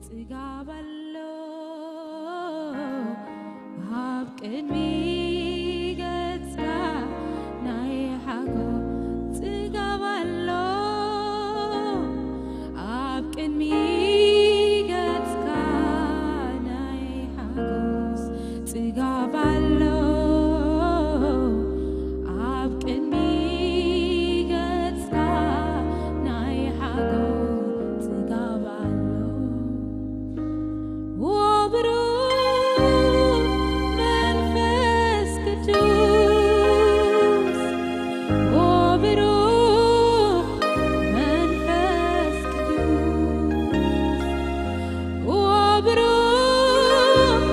ጽጋብ ኣሎ ኣብ ቅድሚ ገጽካ ናይ ሓጎስ ጽጋብ ኣሎ ኣብ ቅድሚ ገጽካ ናይ ሓጎስ ጽጋብ ኣሎ ኣብ ቅድሚ ገጽካ ናይ ሓጎስ ጽጋብ ኣሎ ወብሩኽ መንፈስ ቅዱስ ወብሩኽ መንፈስ ቅዱስ ወብሩኽ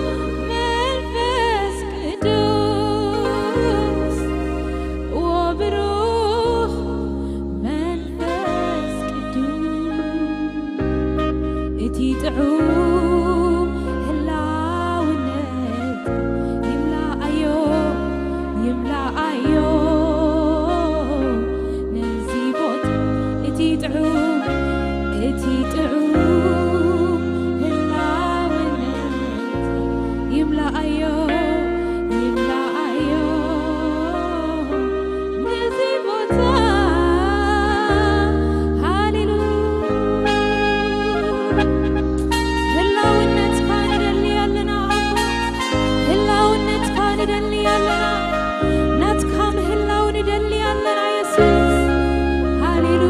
መንፈስ ቅዱስ ወብሩኽ መንፈስ ቅዱስ እቲ ጥዑም ህላውነት ይምላኣዮ ይምላኣዮ ነዚ ቦታ እቲ ጥዑም እቲ ጥዑም ህላውነት ይምላኣዮ ይምላኣዮ ነዚ ቦታ ሃሌሉያ ህላውነትካ ንደሊ ኣለና ኣቦ ህላውነትካ ንደሊ ኣለና ናትካ ምህላው ንደሊ ኣለና የሱስ ሃሌሉያ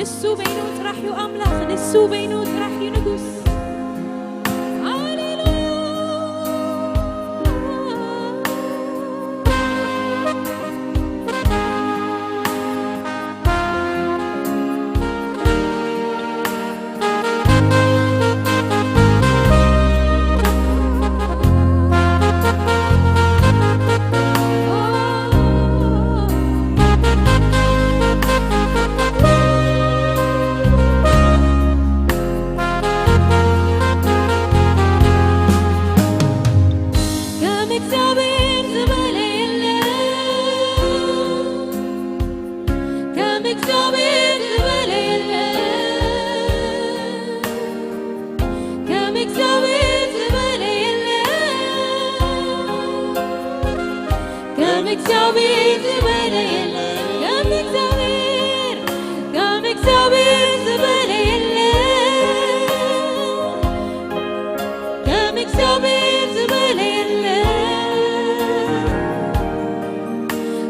ንሱ በይኑ ጥራሕ እዩ ኣምላኽ፣ ንሱ በይኑ ጥራሕ እዩ ንጉስ። ሃሌሉያ። ከም እግዚኣብሔር ዝበለ የለን። ከም እግዚኣብሔር ዝበለ የለን። ከም እግዚኣብሔር ዝበለ የለን። ከም እግዚኣብሔር ዝበለ የለን። ከም እግዚኣብሔር፣ ከም እግዚኣብሔር ዝበለ የለን። ከም እግዚኣብሔር ዝበለ የለን።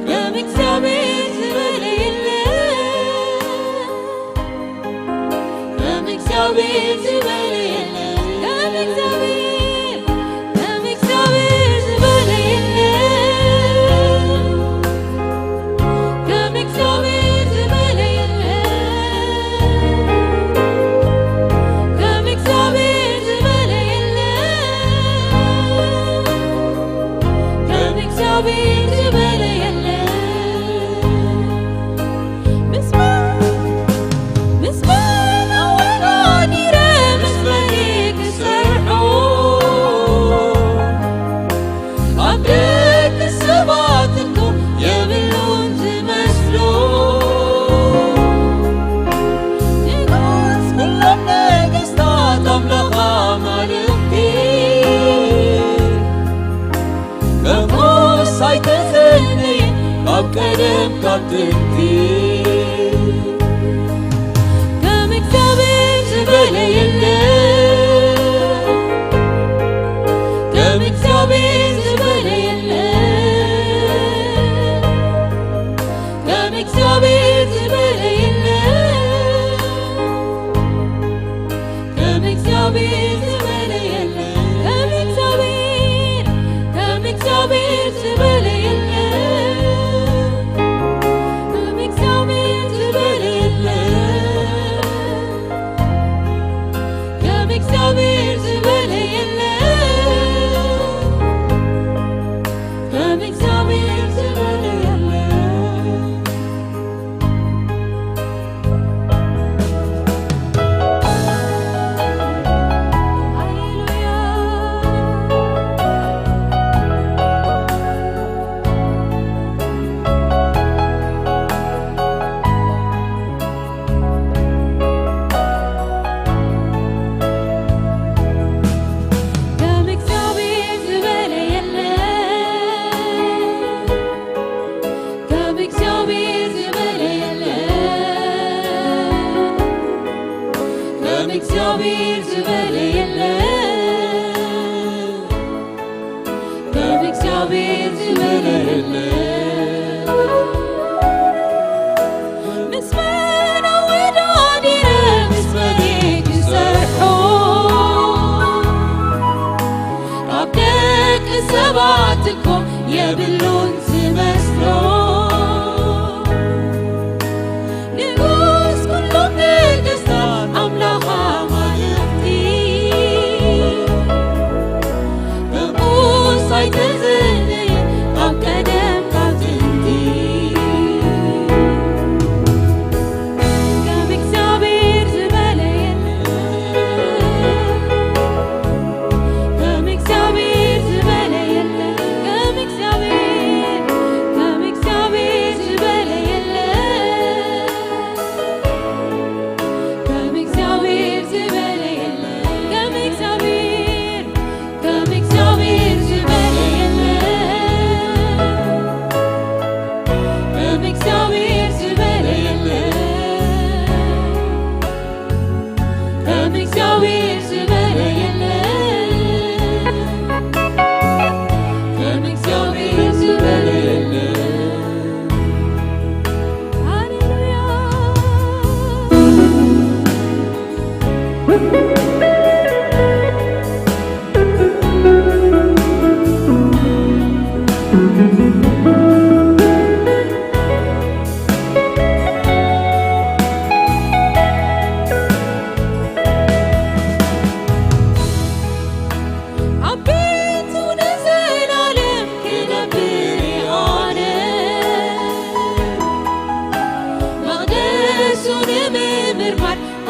ከም እግዚኣብሔር ዝበለ የለን። ከም እግዚኣብሔር ዝበለ የለን። ከም እግዚኣብሔር፣ ከም እግዚኣብሔር ዝበለ የለን። ከም እግዚኣብሔር ዝበለ የለን። ከም እግዚኣብሔር ዝበለ የለን። ከም እግዚኣብሔር ዝበለ የለን። ምስ መን፣ ምስ መን ኣወዳዲረ ምስ መን ክሰርሖ? ኣብ ደቂ ሰባት እኮ የብሉን ዝመስሎ። ንጉስ ኩሎም ነገስታት ኣምላኽ ኣማልኽቲ። መጎስ ኣይተሰነየን ካብ ቀደም ካብ ጥንቲ። ከም እግዚኣብሔር ዝበለ የለን። ከም እግዚኣብሔር ዝበለ የለን። ከም እግዚኣብሔር ዝበለ የለን። ከም እግዚኣብሔር ዝበለ የለን። ከም እግዚኣብሔር፣ ከም እግዚኣብሔር ዝበለ የለን። ከም እግዚኣብሔር ዝበለ የለን። ከም እግዚኣብሔር ዝበለ የለን። ከም እግዚኣብሔር ዝበለ የለን። ከም እግዚኣብሔር ዝበለ የለን። ከም እግዚኣብሔር ዝበለ የለን። ከም እግዚኣብሔር ዝበለ የለን። ከም እግዚኣብሔር ዝበለ የለን። ምስ መን ኣወዳዲረ ምስ መን ክሰርሖ? ካብ ደቂ ሰባት እኮ የብሉን ዝመስሎ። ንጉስ ኩሎም ነገስታት ኣምላኽ ኣማልኽቲ። ንጉስ ኣይተዘነየን ካብ ቀደም ካብ ጥንቲ። ከም እግዚኣብሔር ዝበለ የለን። ከም እግዚኣብሔር ዝበለ የለን። ከም እግዚኣብሔር፣ ከም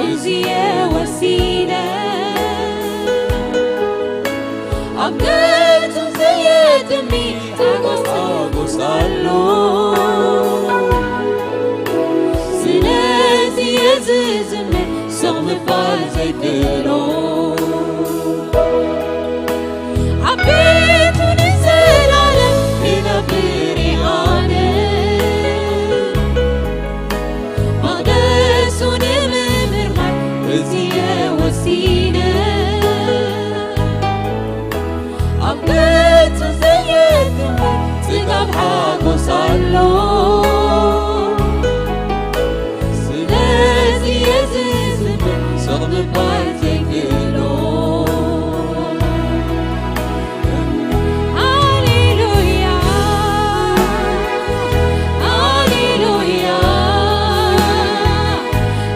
እዝየ ወሲነ ኣብ ገጹ ዘየጥሚ ሓጎስ ሓጎስ ኣሎ። ስለዚ እየ ዝዝምር ስቕ ምባል ዘይክእሎ። ኣብ ቤቱ ንዘላለም ክነብር እየ ኣነ። መቕደሱ ንምምርማር እዝየ ወሲነ። ኣብ ገጹ ዘየትም ጽጋብ ሓጎስ ኣሎ። ስለዚ እየ ዝዝምር ስቕ ምባል ዘይክእሎ። ሃሌሉያ፣ ሃሌሉያ፣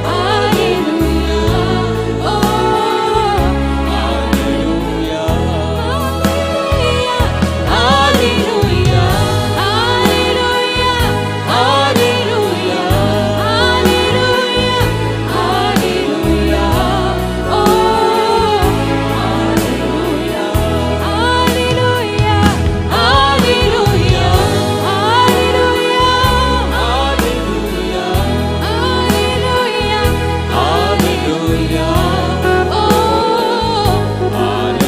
ሃሌሉያ፣ ኦ፣ ሃሌሉያ፣ ሃሌሉያ፣ ሃሌሉያ፣ ሃሌሉያ፣ ሃሌሉያ፣ ኦ፣ ሃሌሉያ፣ ሃሌሉያ፣ ሃሌሉያ፣ ሃሌሉያ፣ ሃሌሉያ፣ ሃሌሉያ፣ ኦ፣ ሃሌሉያ፣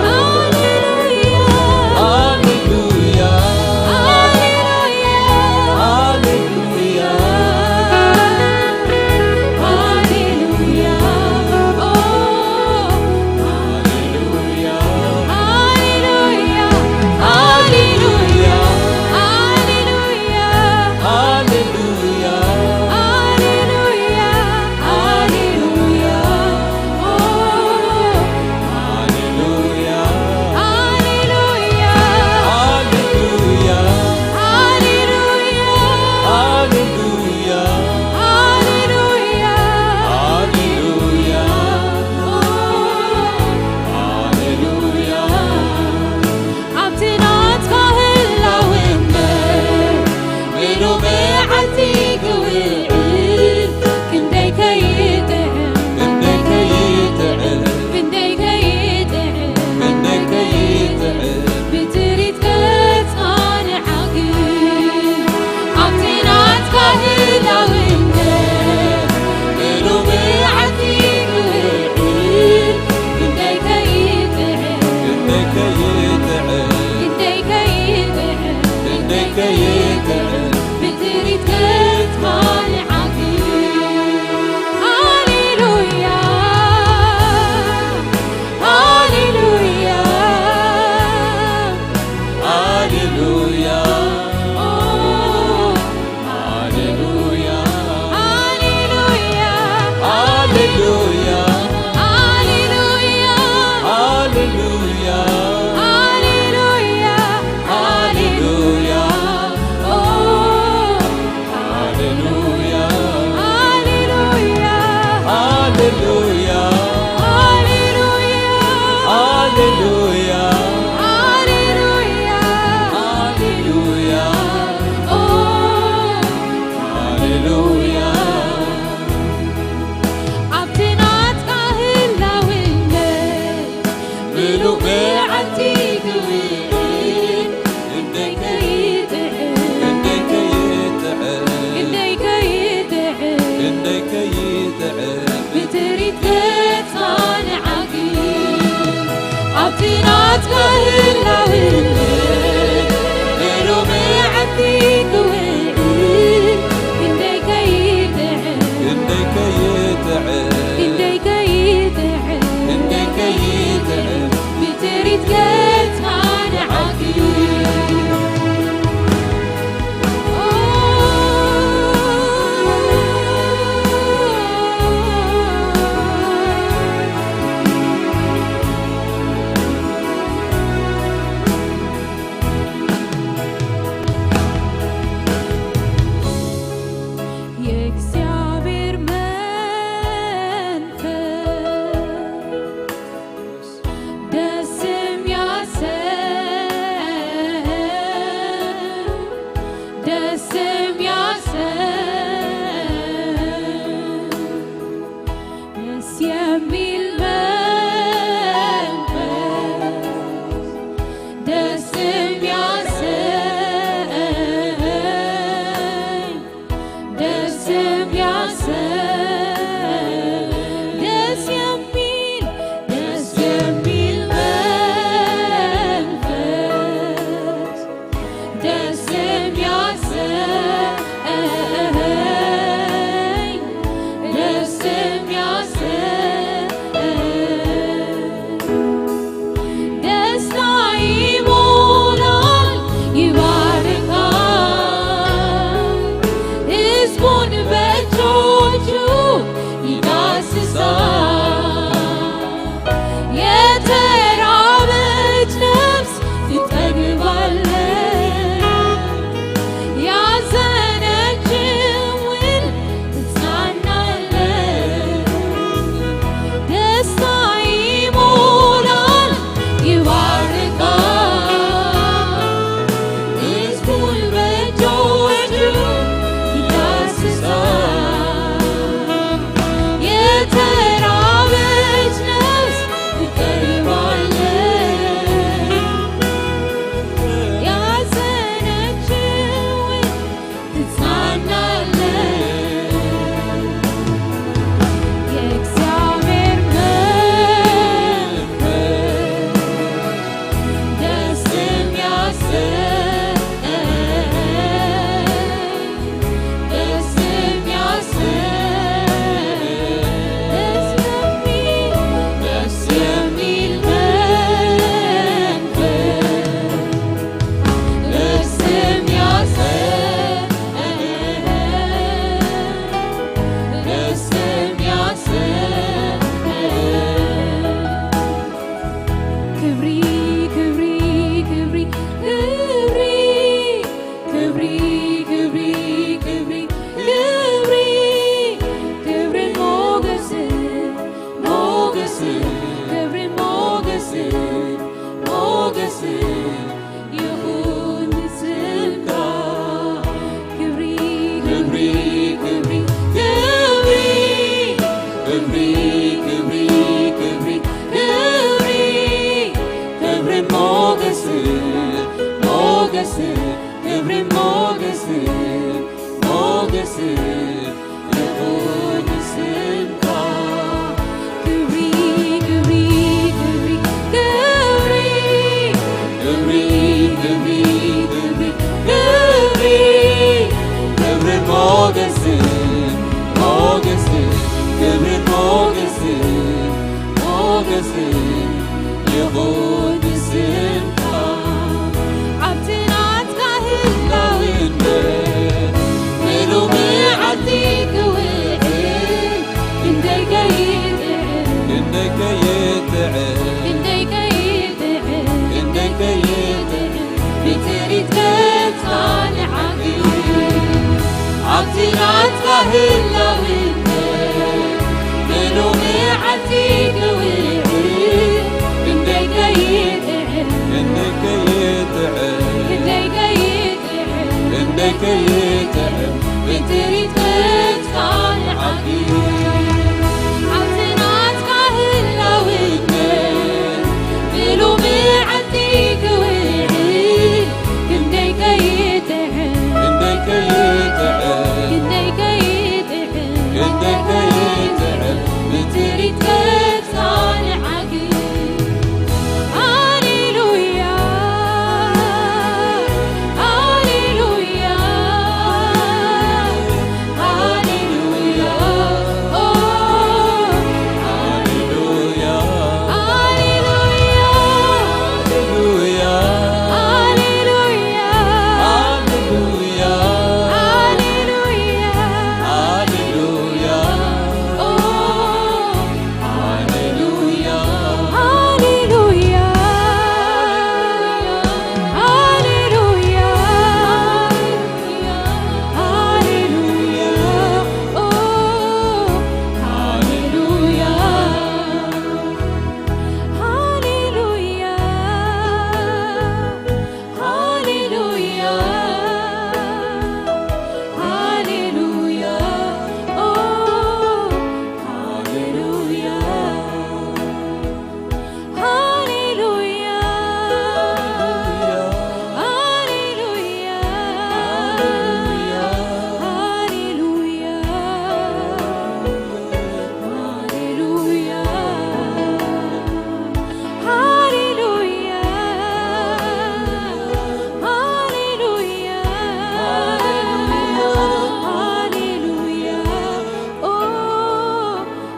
ሃሌሉያ፣ ሃሌሉያ፣ ሃሌሉያ፣ ሃሌሉያ፣ ኦ፣ ሃሌሉያ፣ ሃሌሉያ፣ ሃሌሉያ፣ ሃሌሉያ፣ ሃሌሉያ፣ ሃሌሉያ፣ ኦ፣ ሃሌሉያ፣ ሃሌሉያ፣ ሃሌሉያ፣ ሃሌሉያ፣ ሃሌሉያ፣ ሃሌሉያ፣ ሃሌሉያ፣ ኦ፣ ሃሌሉያ። ኣብቲ ናትካ ህላውነት ምሉእ መዓልቲ ክውዕል ክንደይ ከይጥዕም፣ ክንደይ ከይጥዕም፣ ክንደይ ከይጥዕም፣ ክንደይ ከይጥዕም፣ ብትሪት ገጽካ ንዓግብ። ኣብቲ ናትካ ህላውነት ምሉእ መዓልቲ ክውዕል ክንደይ ከይጥዕም፣ ክንደይ ከይጥዕም፣ ክንደይ ከይጥዕም፣ ክንደይ ከይጥዕም፣ ብትሪት ገጽካ ንዓግብ። ሃሌሉያ፣ ሃሌሉያ፣ ሃሌሉያ፣ ኦ፣ ሃሌሉያ፣ ሃሌሉያ፣ ሃሌሉያ፣ ሃሌሉያ፣ ሃሌሉያ፣ ሃሌሉያ፣ ኦ፣ ሃሌሉያ፣ ሃሌሉያ፣ ሃሌሉያ፣ ሃሌሉያ፣ ሃሌሉያ፣ ሃሌሉያ፣ ኦ፣ ሃሌሉያ። ኣብቲ ናትካ ህላውነት ምሉእ መዓልቲ ክውዕል ክንደይ ከይጥዕም፣ ክንደይ ከይጥዕም፣ ክንደይ ከይጥዕም፣ ክንደይ ከይጥዕም፣ ብትሪት ገጽካ ንዓግብ። ኣብቲ ናትካ ህላውነት ምሉእ መዓልቲ ክውዕል ክንደይ ከይጥዕም፣ ክንደይ ከይጥዕም፣ ክንደይ ከይጥዕም፣ ክንደይ ከይጥዕም፣ ብትሪት ገጽካ ንዓግብ። ክብሪ፣ ክብሪ፣ ክብሪ፣ ክብርን ሞገስን፣ ሞገስን፣ ክብርን ሞገስን፣ ሞገስን ይኹን ንስምካ። ኣብቲ ናትካ ህላውነት ብሎሚ ዓዲ ክውዕል ክንደይ ከይጥዕም፣ ክንደይ ከይጥዕም፣ ክንደይ ከይጥዕም፣ ክንደይ ከይጥዕም ብትርኢት ገጽካ ንዓቢ። ኣብቲ ናትካ ህላውነት ብሎሚ ዓዲ ክውዕል ክንደይ ከይጥዕም፣ ክንደይ ከይጥዕም፣ ክንደይ ከይጥዕም፣ ክንደይ ከይጥዕም ብትርኢት ገጽካ ንዓቢ። ኣብቲ ናትካ ህላውነት ብሎሚ ዓዲ ክውዕል ክንደይ ከይጥዕም፣ ክንደይ ከይጥዕም፣ ክንደይ ከይጥዕም፣ ክንደይ ከይጥዕም ብትርኢት ገጽካ ንዓቢ። ሃሌሉያ፣ ሃሌሉያ፣ ሃሌሉያ፣ ኦ፣ ሃሌሉያ፣ ሃሌሉያ፣ ሃሌሉያ፣ ሃሌሉያ፣ ሃሌሉያ፣ ሃሌሉያ፣ ኦ፣ ሃሌሉያ፣ ሃሌሉያ፣ ሃሌሉያ፣ ሃሌሉያ፣ ኦ፣ ሃሌሉያ፣ ሃሌሉያ፣ ሃሌሉያ፣ ሃሌሉያ፣ ኦ፣ ሃሌሉያ፣ ሃሌሉያ፣ ሃሌሉያ፣ ሃሌሉያ፣ ሃሌሉያ፣ ሃሌሉያ፣ ሃሌሉያ፣ ሃሌሉያ፣ ኦ፣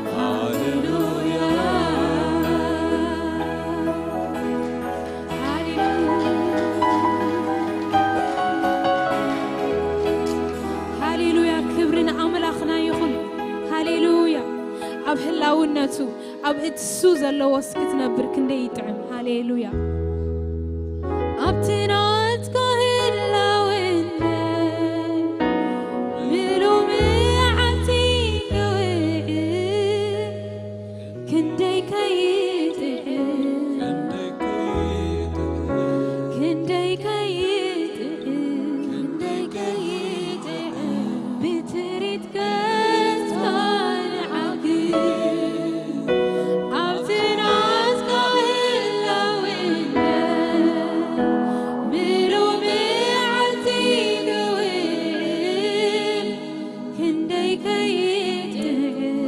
ሃሌሉያ። ሃሌሉያ፣ ክብሪ ንኣምላኽና ይኹን። ሃሌሉያ። ኣብ ህላውነቱ፣ ኣብ እሱ ዘለዎ እስኪ ክትነብር ክንደይ ይጥዕም። ሃሌሉያ። ኣብቲ ናትካ ህላውነት ብሎሚ ዓዲ ክውዕል ክንደይ ከይጥዕም፣ ክንደይ ከይጥዕም፣ ክንደይ ከይጥዕም ብትርኢት ገጽካ ንዓቢ። ኣብቲ ናትካ ህላውነት ብሎሚ ዓዲ ክውዕል ክንደይ ከይጥዕም፣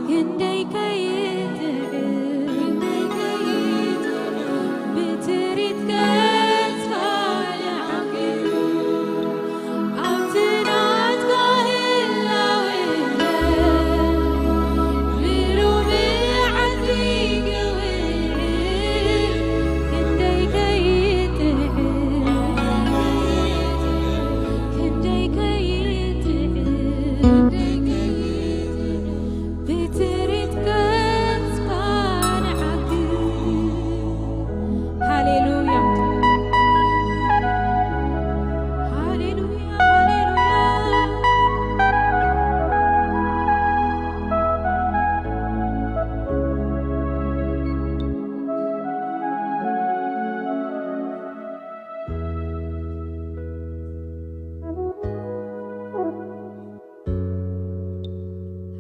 ክንደይ ከይጥዕም፣ ብትርኢት ገጽካ ይዓግብ። ኣብቲ ናትካ ህላውነት ብሎሚ ዓዲ ክውዕል ክንደይ ከይጥዕም፣ ክንደይ ከይጥዕም፣ ብትርኢት ገጽካ ንዓግብ። ሃሌሉያ። ሃሌሉያ፣ ሃሌሉያ።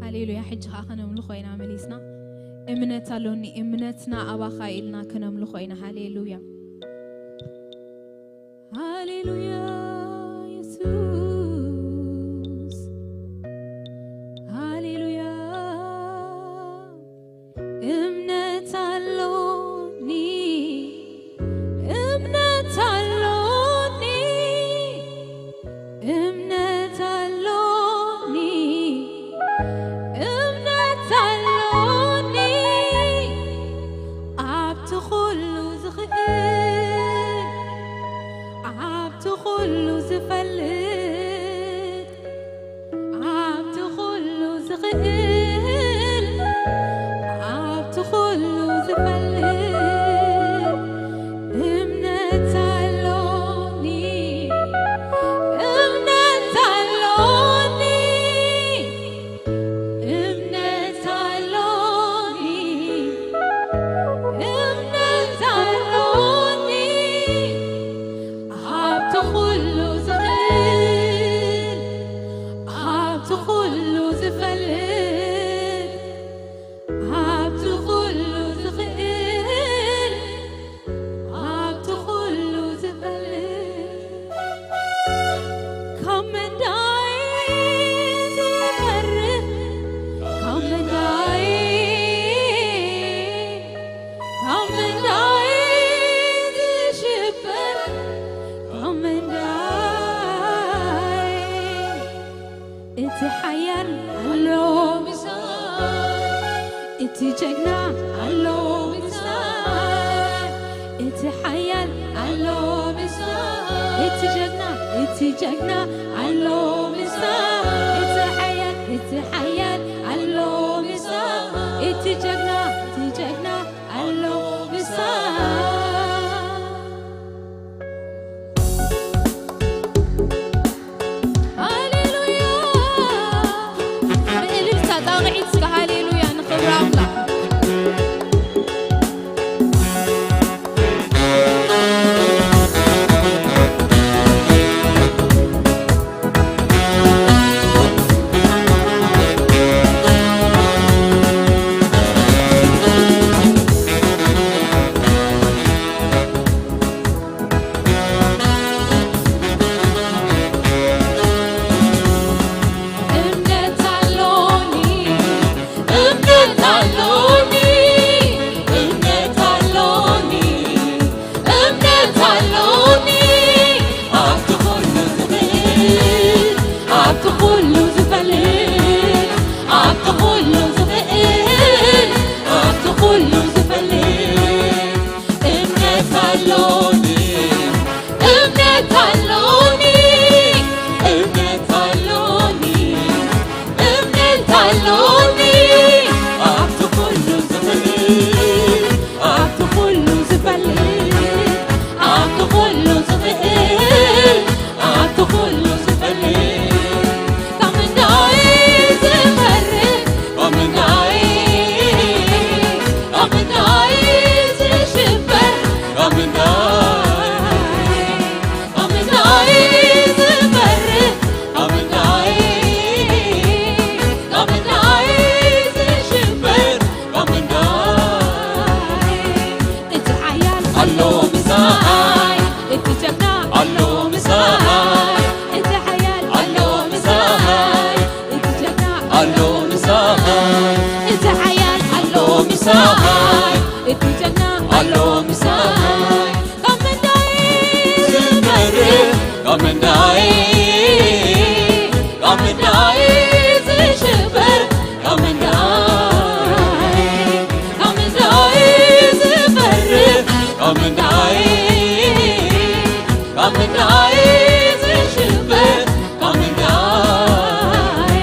ሃሌሉያ። ሕጂ ኸኣ ከነምልኾ ኢና መሊስና። እምነት ኣሎኒ፣ እምነትና ኣባኻ ኢልና ከነምልኾ ኢና። ሃሌሉያ። ሃሌሉያ የሱስ፣ ሃሌሉያ። እምነት ኣሎኒ፣ ኣሎ ምሳይ። እቲ ጀግና፣ እቲ ጀግና ኣሎ ምሳይ። እቲ ሓያል፣ እቲ ሓያል ኣሎ ምሳይ። እቲ ጀግና፣ እቲ ጀግና ኣሎ ምሳይ። ሃሌሉያ። ብእልልታ ጣቕዒት እስከ ሃሌሉያ ንኽብሪ ኣምላኽ። እምነት ኣሎኒ፣ እምነት ኣሎኒ፣ እምነት ኣሎኒ፣ እምነት ኣሎኒ። ኣብቲ ኩሉ ዝኽእል፣ ኣብቲ ኩሉ ዝፈልጥ፣ ኣብቲ ኩሉ ዝኽእል፣ ኣብቲ ኩሉ ዝፈልጥ እምነት ኣሎኒ፣ እምነት ኣሎኒ፣ እምነት ኣሎኒ፣ እምነት ኣሎኒ። ኣብቲ ኩሉ ዝኽእል፣ ኣብቲ ኩሉ ዝፈልጥ፣ ኣብቲ ኩሉ ዝኽእል፣ ኣብቲ ኩሉ ዝፈልጥ። ካብ ምንታይ ዝፈርህ? ካብ ምንታይ? ካብ ምንታይ ዝሽበር? ካብ ምንታይ? ካብ ምንታይ ዝፈርህ? ካብ ምንታይ? ካብ ምንታይ ዝሽበር? ካብ ምንታይ? እቲ ሓያል ኣሎ ምሳይ፣ እቲ ጀግና ኣሎ ምሳይ፣ እቲ ሓያል ኣሎ ምሳይ፣ እቲ ጀግና ኣሎ ምሳይ፣ እቲ ሓያል ኣሎ ምሳይ፣ እቲ ጀግና ኣሎ ምሳይ። ካብ ምንታይ ዝፈርህ? ካብ ምንታይ? ካብ ምንታይ ዝሽበር? ካብ ምንታይ? ካብ ምንታይ ዝፈርህ? ካብ ምንታይ? ካብ ምንታይ ዝሽበር? ካብ ምንታይ?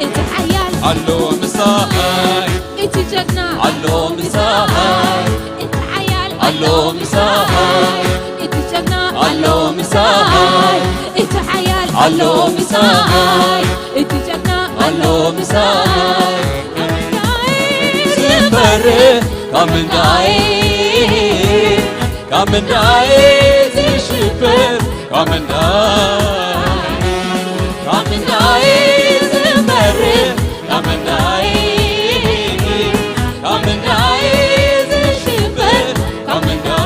እቲ ሓያል ኣሎ ምሳይ፣ እቲ ጀግና ኣሎ ምሳይ፣ እቲ ሓያል ኣሎ ምሳይ፣ እቲ ጀግና ኣሎ ምሳይ፣ እቲ ሓያል ኣሎ ምሳይ፣ እቲ ጀግና ኣሎ ምሳይ። ካብ ምንታይ ዝፈርህ? ካብ ምንታይ? ካብ ምንታይ ዝሽበር? ካብ ምንታይ? ካብ ምንታይ ዝፈርህ? ካብ ምንታይ? ካብ ምንታይ ዝሽበር? ካብ ምንታይ?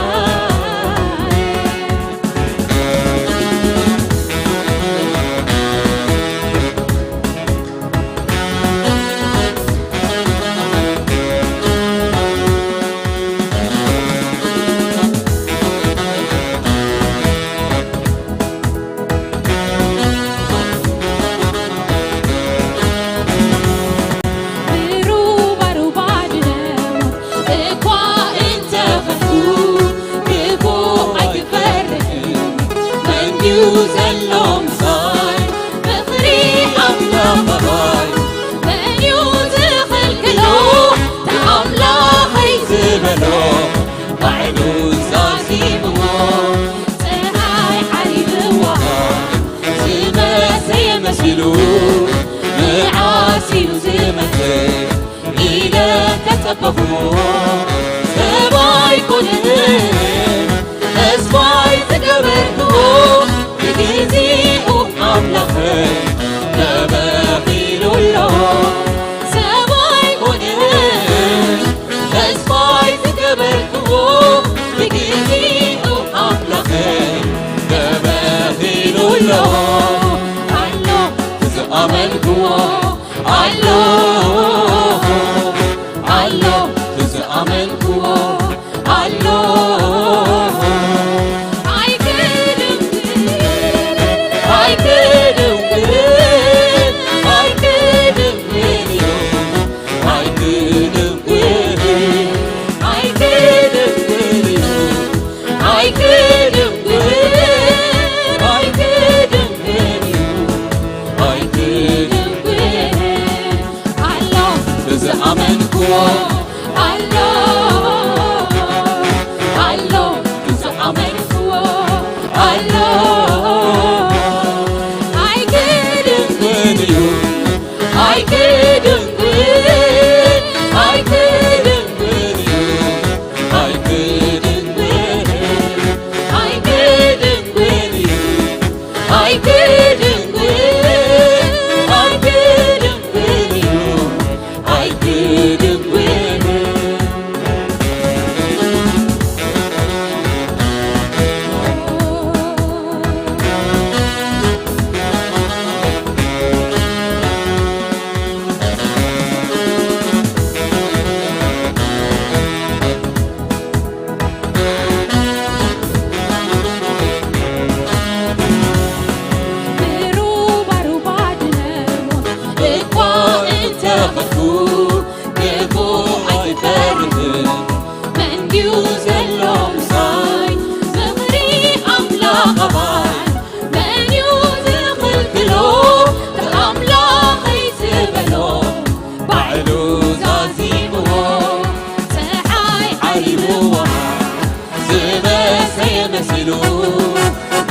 መሲሉ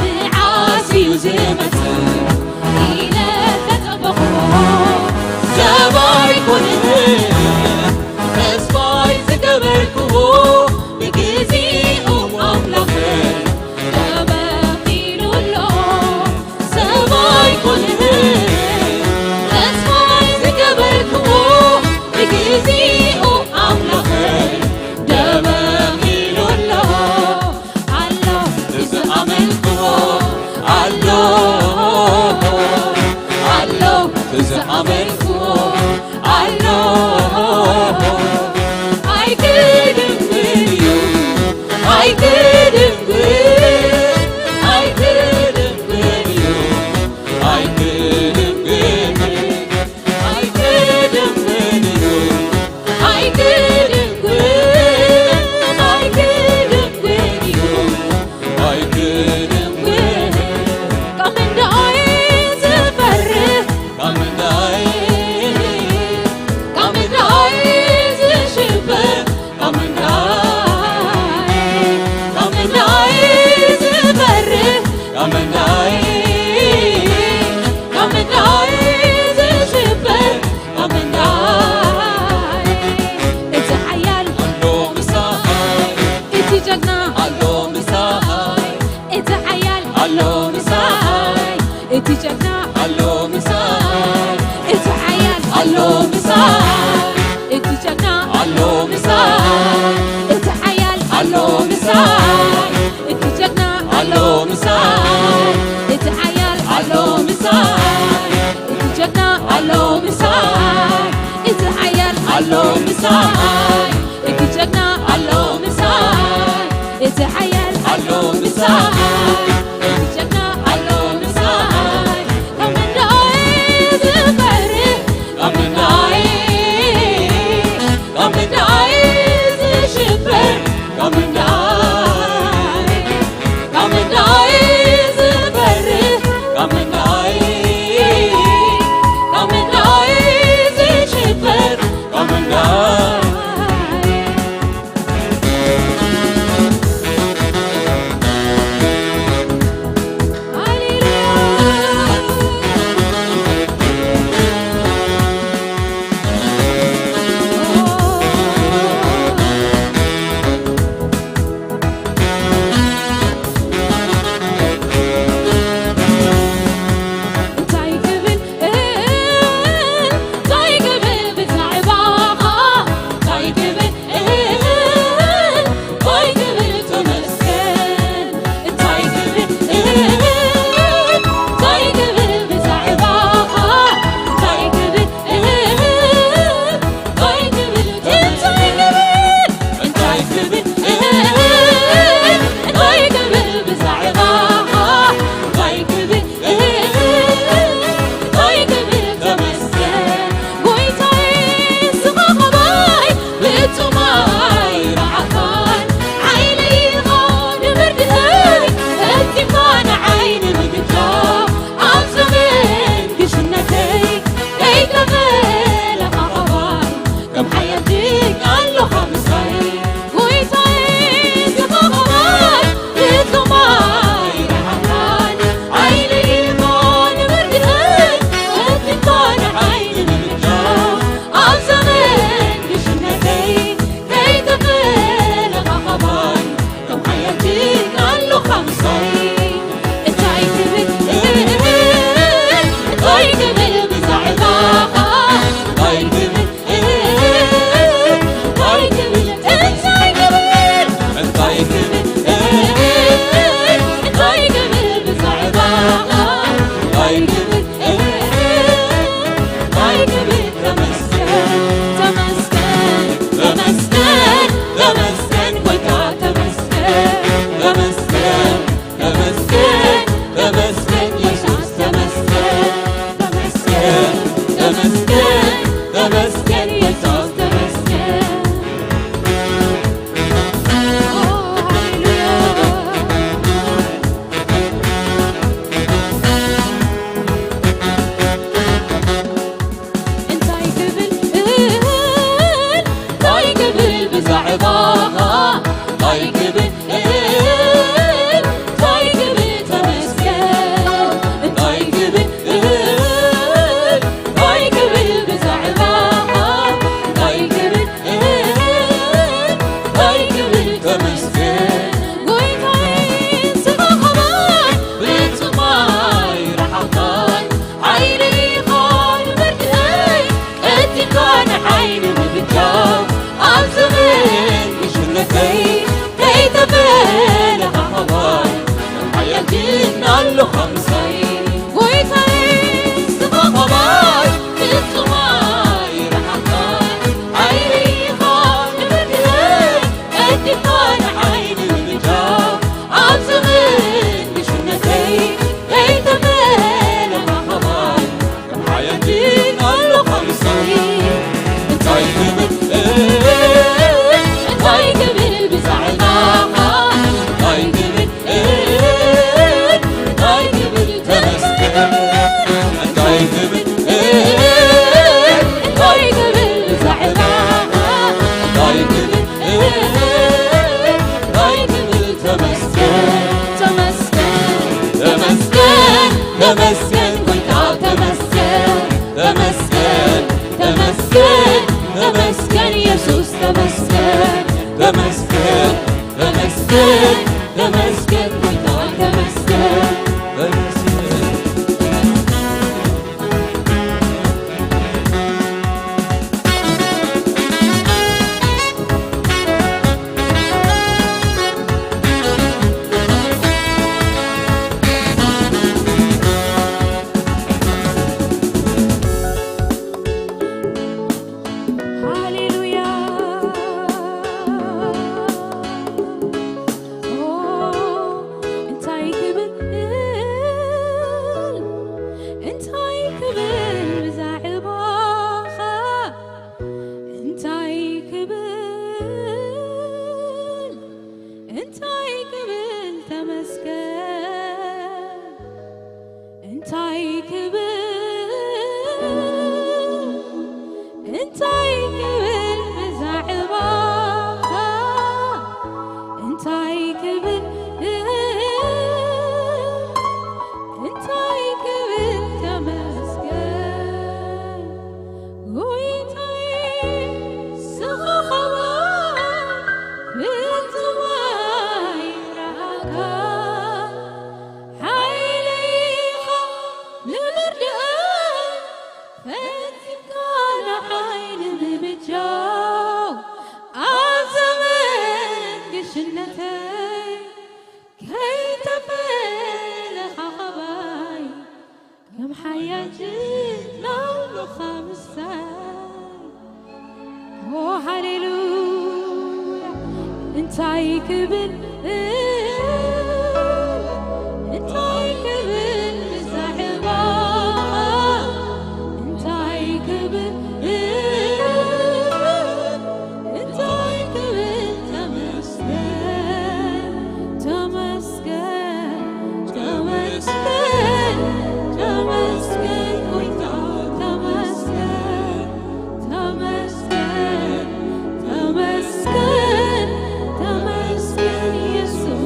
መዓስ እዩ ዝመጽእ ኢለ ተጸበኹዎ። ሰብ ኣይኮነን ተስፋይ ዝገበርክዎ፣ ብግዜኡ ኣምላኸይ ተበቒሉ ኣሎ። ሰብ ኣይኮነን ተስፋይ ዝገበርክዎ፣ ብግዜኡ ኣምላኸይ ተበቒሉ ኣሎ። ኣሎ ዝኣመንክዎ ኣሎ፣ ኣሎ ዝኣመንክዎ ኣሎ። ኣይክድንግን እዩ፣ ኣይክድንግን፣ ኣይክድንግን እዩ፣ ኣይክድንግን። ኣይክድንግን እዩ፣ ኣይክድንግን፣ ኣይክድንግን እዩ፣ ኣይክድንግን። ካብ ምንታይ ዝፈርህ፣ ካብ ምንታይ፣ ካብ ምንታይ ዝሽበር፣ ካብ ምንታይ፣ ካብ ምንታይ ዝፈርህ፣ ካብ ምንታይ፣ ካብ ምንታይ ዝሽበር፣ ካብ ምንታይ። እቲ ሓያል ኣሎ ምሳይ፣ እቲ ጀግና ኣሎ ምሳይ፣ እቲ ሓያል ኣሎ ምሳይ፣ እቲ ጀግና ኣሎ ምሳይ፣ እቲ ሓያል ኣሎ ምሳይ፣ እቲ ጀግና ኣሎ ምሳይ፣ እቲ ሓያል ኣሎ ምሳይ፣ እቲ ጀግና ኣሎ ምሳይ፣ እቲ ሓያል ኣሎ ምሳይ፣ እቲ ጀግና ኣሎ ምሳይ፣ እቲ ሓያል ኣሎ ምሳይ፣ እቲ ጀግና ኣሎ ምሳይ፣ እቲ ሓያል ኣሎ ምሳይ፣ እቲ ጀግና ኣሎ ምሳይ። ካብ ምንታይ ዝፈርህ፣ ካብ ምንታይ፣ ካብ ምንታይ ዝሽበር፣ ካብ ምንታይ፣ ካብ ምንታይ ዝፈርህ፣ ካብ ምንታይ፣ ካብ ምንታይ ዝሽበር፣ ካብ ምንታይ። እንታይ ክብል፣ እንታይ ክብል ብዛዕባኻ? እንታይ ክብል፣ እንታይ ክብል ተመስገን? እንታይ ክብል፣ እንታይ ክብል ብዛዕባኻ? እንታይ ክብል፣ እንታይ ክብል፣ እንታይ ክብል፣ እንታይ ክብል፣ እንታይ ክብል ብዛዕባኻ? እንታይ ክብል፣ እንታይ ክብል ተመስገን? ጎይታዬ፣ ንስኻ ኸማይ ፍጹም ኣይረኣኻን። ሓይለይ ኢኻ ንምርድኣይ፣ ፈጺምካ ንዓይ ንምግጃ። ኣብ ዘመን ግሽነተይ ከይተፈለኻ ኸማይ፣ ከም ሓያል ጅግና ኣሎኻ ምሳይ። ጎይታዬ፣ ንስኻ ኸማይ ፍጹም ኣይረኣኻን። ሓይለይ ኢኻ ንምርድኣይ፣ ፈጺምካ ንዓይ ንምግጃ። ኣብ ዘመን ግሽነተይ ከይተፈለኻ ኸማይ፣ ከም ሓያል ጅግና ኣሎኻ ምሳይ። እንታይ ክብል፣ እንታይ ክብል ብዛዕባኻ? እንታይ ክብል፣ እንታይ ክብል፣ እንታይ ክብል፣ እንታይ ክብል፣ እንታይ ክብል ብዛዕባኻ? እንታይ ክብል፣ እንታይ ክብል፣ ተመስገን፣ ተመስገን፣ ተመስገን፣ ተመስገን፣ ጎይታ ተመስገን፣ ለኻኸባይ ሓያል ጅግና ኣለኻ ምሳይ። ጎይታዬ ስኻ ኸባይ ፍጹም ኣይረሓቕካን። ሓይሊ ኢኻ ንመድህን ቀዲኻ ንዓይ ንምብጃ። ኣብ ዘመን ግሽነተይ ከይተፈለኻ ኸባይ ሓያል ጅግና ኣለኻ ምሳይ። እንታይ ክብል፣ እንታይ ክብል ብዛዕባኻ፣ እንታይ ክብል፣ እንታይ ክብል ተመስገን፣ እንታይ ክብል፣ እንታይ ክብል ብዛዕባኻ፣ እንታይ ክብል፣ እንታይ ክብል ተመስገን፣ ተመስገን፣ ተመስገን፣ ተመስገን ጎይታ ተመስገን፣ ተመስገን፣ ተመስገን፣ ተመስገን የሱስ ተመስገን፣ ተመስገን፣ ተመስገን፣ ተመስገን ጎይታ ተመስገን፣ ተመስገን። ሃሌሉያ። ኦ፣ እንታይ ክብል፣ እንታይ ክብል ብዛዕባኻ፣ እንታይ ክብል፣ እንታይ ክብል ተመስገን፣ እንታይ ክብል፣ እንታይ ክብል ብዛዕባኻ፣ እንታይ ክብል፣ እንታይ ክብል ተመስገን። ጎይታዬ ስኻ ኸማን ፍጹም ኣይረኣኻን። ሓይሊ ኢኻ ንምርዳእ ፈጺምካ ንዓይ ንምብጃው። ኣብ ዘመን ግሽነተይ ከይተፈለኻ ኸባይ ከም ሓያል ጅግና ኣለኻ ምሳይ። ኦ ሃሌሉያ። እንታይ ክብል፣ እንታይ ክብል ብዛዕባኻ፣ እንታይ ክብል፣ እንታይ ክብል ተመስገን፣ ተመስገን፣ ተመስገን፣ ተመስገን ጎይታ፣ ተመስገን፣ ተመስገን፣ ተመስገን፣ ተመስገን የሱስ፣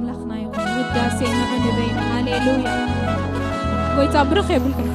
ኣምላኽና ይኹን። ውዳሴ ንዑ ንበይኑ። ሃሌሉያ። ጎይታ ብሩኽ የብልኩም።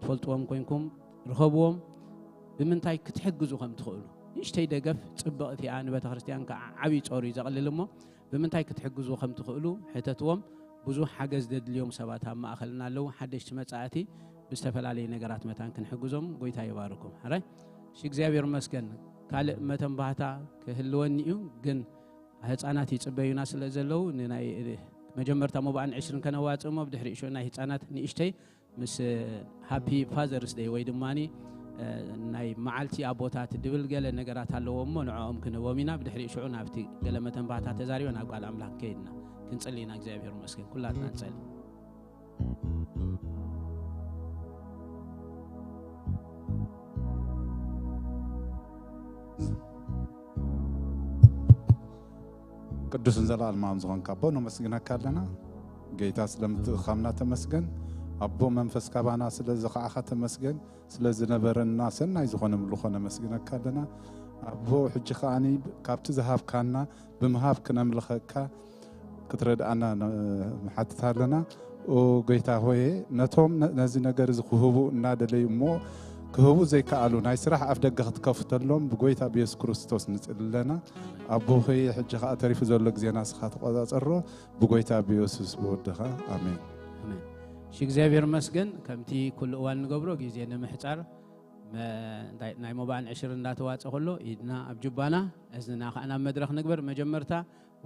ትፈልጥዎም ኮይንኩም ርኸብዎም። ብምንታይ ክትሕግዙ ከም ትኽእሉ፣ ንእሽተይ ደገፍ ጽብቕቲ እያ፣ ንቤተ ክርስቲያን ከዓ ዓብዪ ጾር እዩ ዘቕልል። እሞ ብምንታይ ክትሕግዙ ከም ትኽእሉ ሕተትዎም። ብዙሕ ሓገዝ ዘድልዮም ሰባት ኣብ ማእኸልና ኣለዉ። ሓደሽቲ መጻእቲ ብዝተፈላለየ ነገራት መታን ክንሕግዞም፣ ጎይታ ይባርኩም። ሕራይ እሺ፣ እግዚኣብሔር መስገን። ካልእ መተንባህታ ክህልወኒ እዩ፣ ግን ህፃናት ይጽበዩና ስለ ዘለዉ፣ ንናይ መጀመርታ መባእን ዕሽርን ከነዋጽእ እሞ፣ ብድሕሪኡ ሽዑ ናይ ህፃናት ንእሽተይ ምስ ሃፒ ፋዘርስ ደይ ወይ ድማ ናይ መዓልቲ ኣቦታት ድብል ገለ ነገራት ኣለዎ እሞ፣ ንዕኦም ክንህቦም ኢና። ብድሕሪኡ ሽዑ ናብቲ ገለ መተንባህታ ተዛሪበ ናብ ቃል ኣምላኽ ከይድና ክንጽሊ ኢና። እግዚኣብሔር ይመስገን። ኩላትና ንጸሊ። ቅዱስን ዘለኣለማውን ዝኾንካ ኣቦ፣ ነመስግነካ ኣለና። ጌታ፣ ስለ ምትእኻምና ተመስገን። ኣቦ፣ መንፈስካ ባና ስለ ዝኸዓኻ ተመስገን። ስለ ዝነበረና ሰናይ ዝኾነ ምልኾ ነመስግነካ ኣለና። ኣቦ፣ ሕጂ ከኣኒ ካብቲ ዝሃብካና ብምሃብ ክነምልኸካ ክትረድኣና ነ-፣ ንሓትት ኣለና። ኦ ጎይታ ሆየ፣ ነቶም ነ-፣ ነዚ ነገር እዚ ክህቡ እናደለዩ እሞ ክህቡ ዘይከኣሉ ናይ ስራሕ ኣፍ ደገ ክትከፍተሎም ብጎይታ ብየሱስ ክርስቶስ ንጽሊ ኣለና። ኣቦ ሆየ፣ ሕጂ ከኣ ተሪፉ ዘሎ ግዜና ንስኻ ተቆጻጸሮ፣ ብጎይታ ብየሱስ ብወድኻ። ኣሜን። ኣሜን። እሺ፣ እግዚኣብሔር ይመስገን። ከምቲ ኩሉ እዋን ንገብሮ፣ ግዜ ንምሕጻር መ-፣ እንታይ፣ ናይ መባእን ዕሽር እንዳተዋጸ ከሎ፣ ኢድና ኣብ ጅባና፣ እዝንና ከኣ ናብ መድረኽ ንግበር። መጀመርታ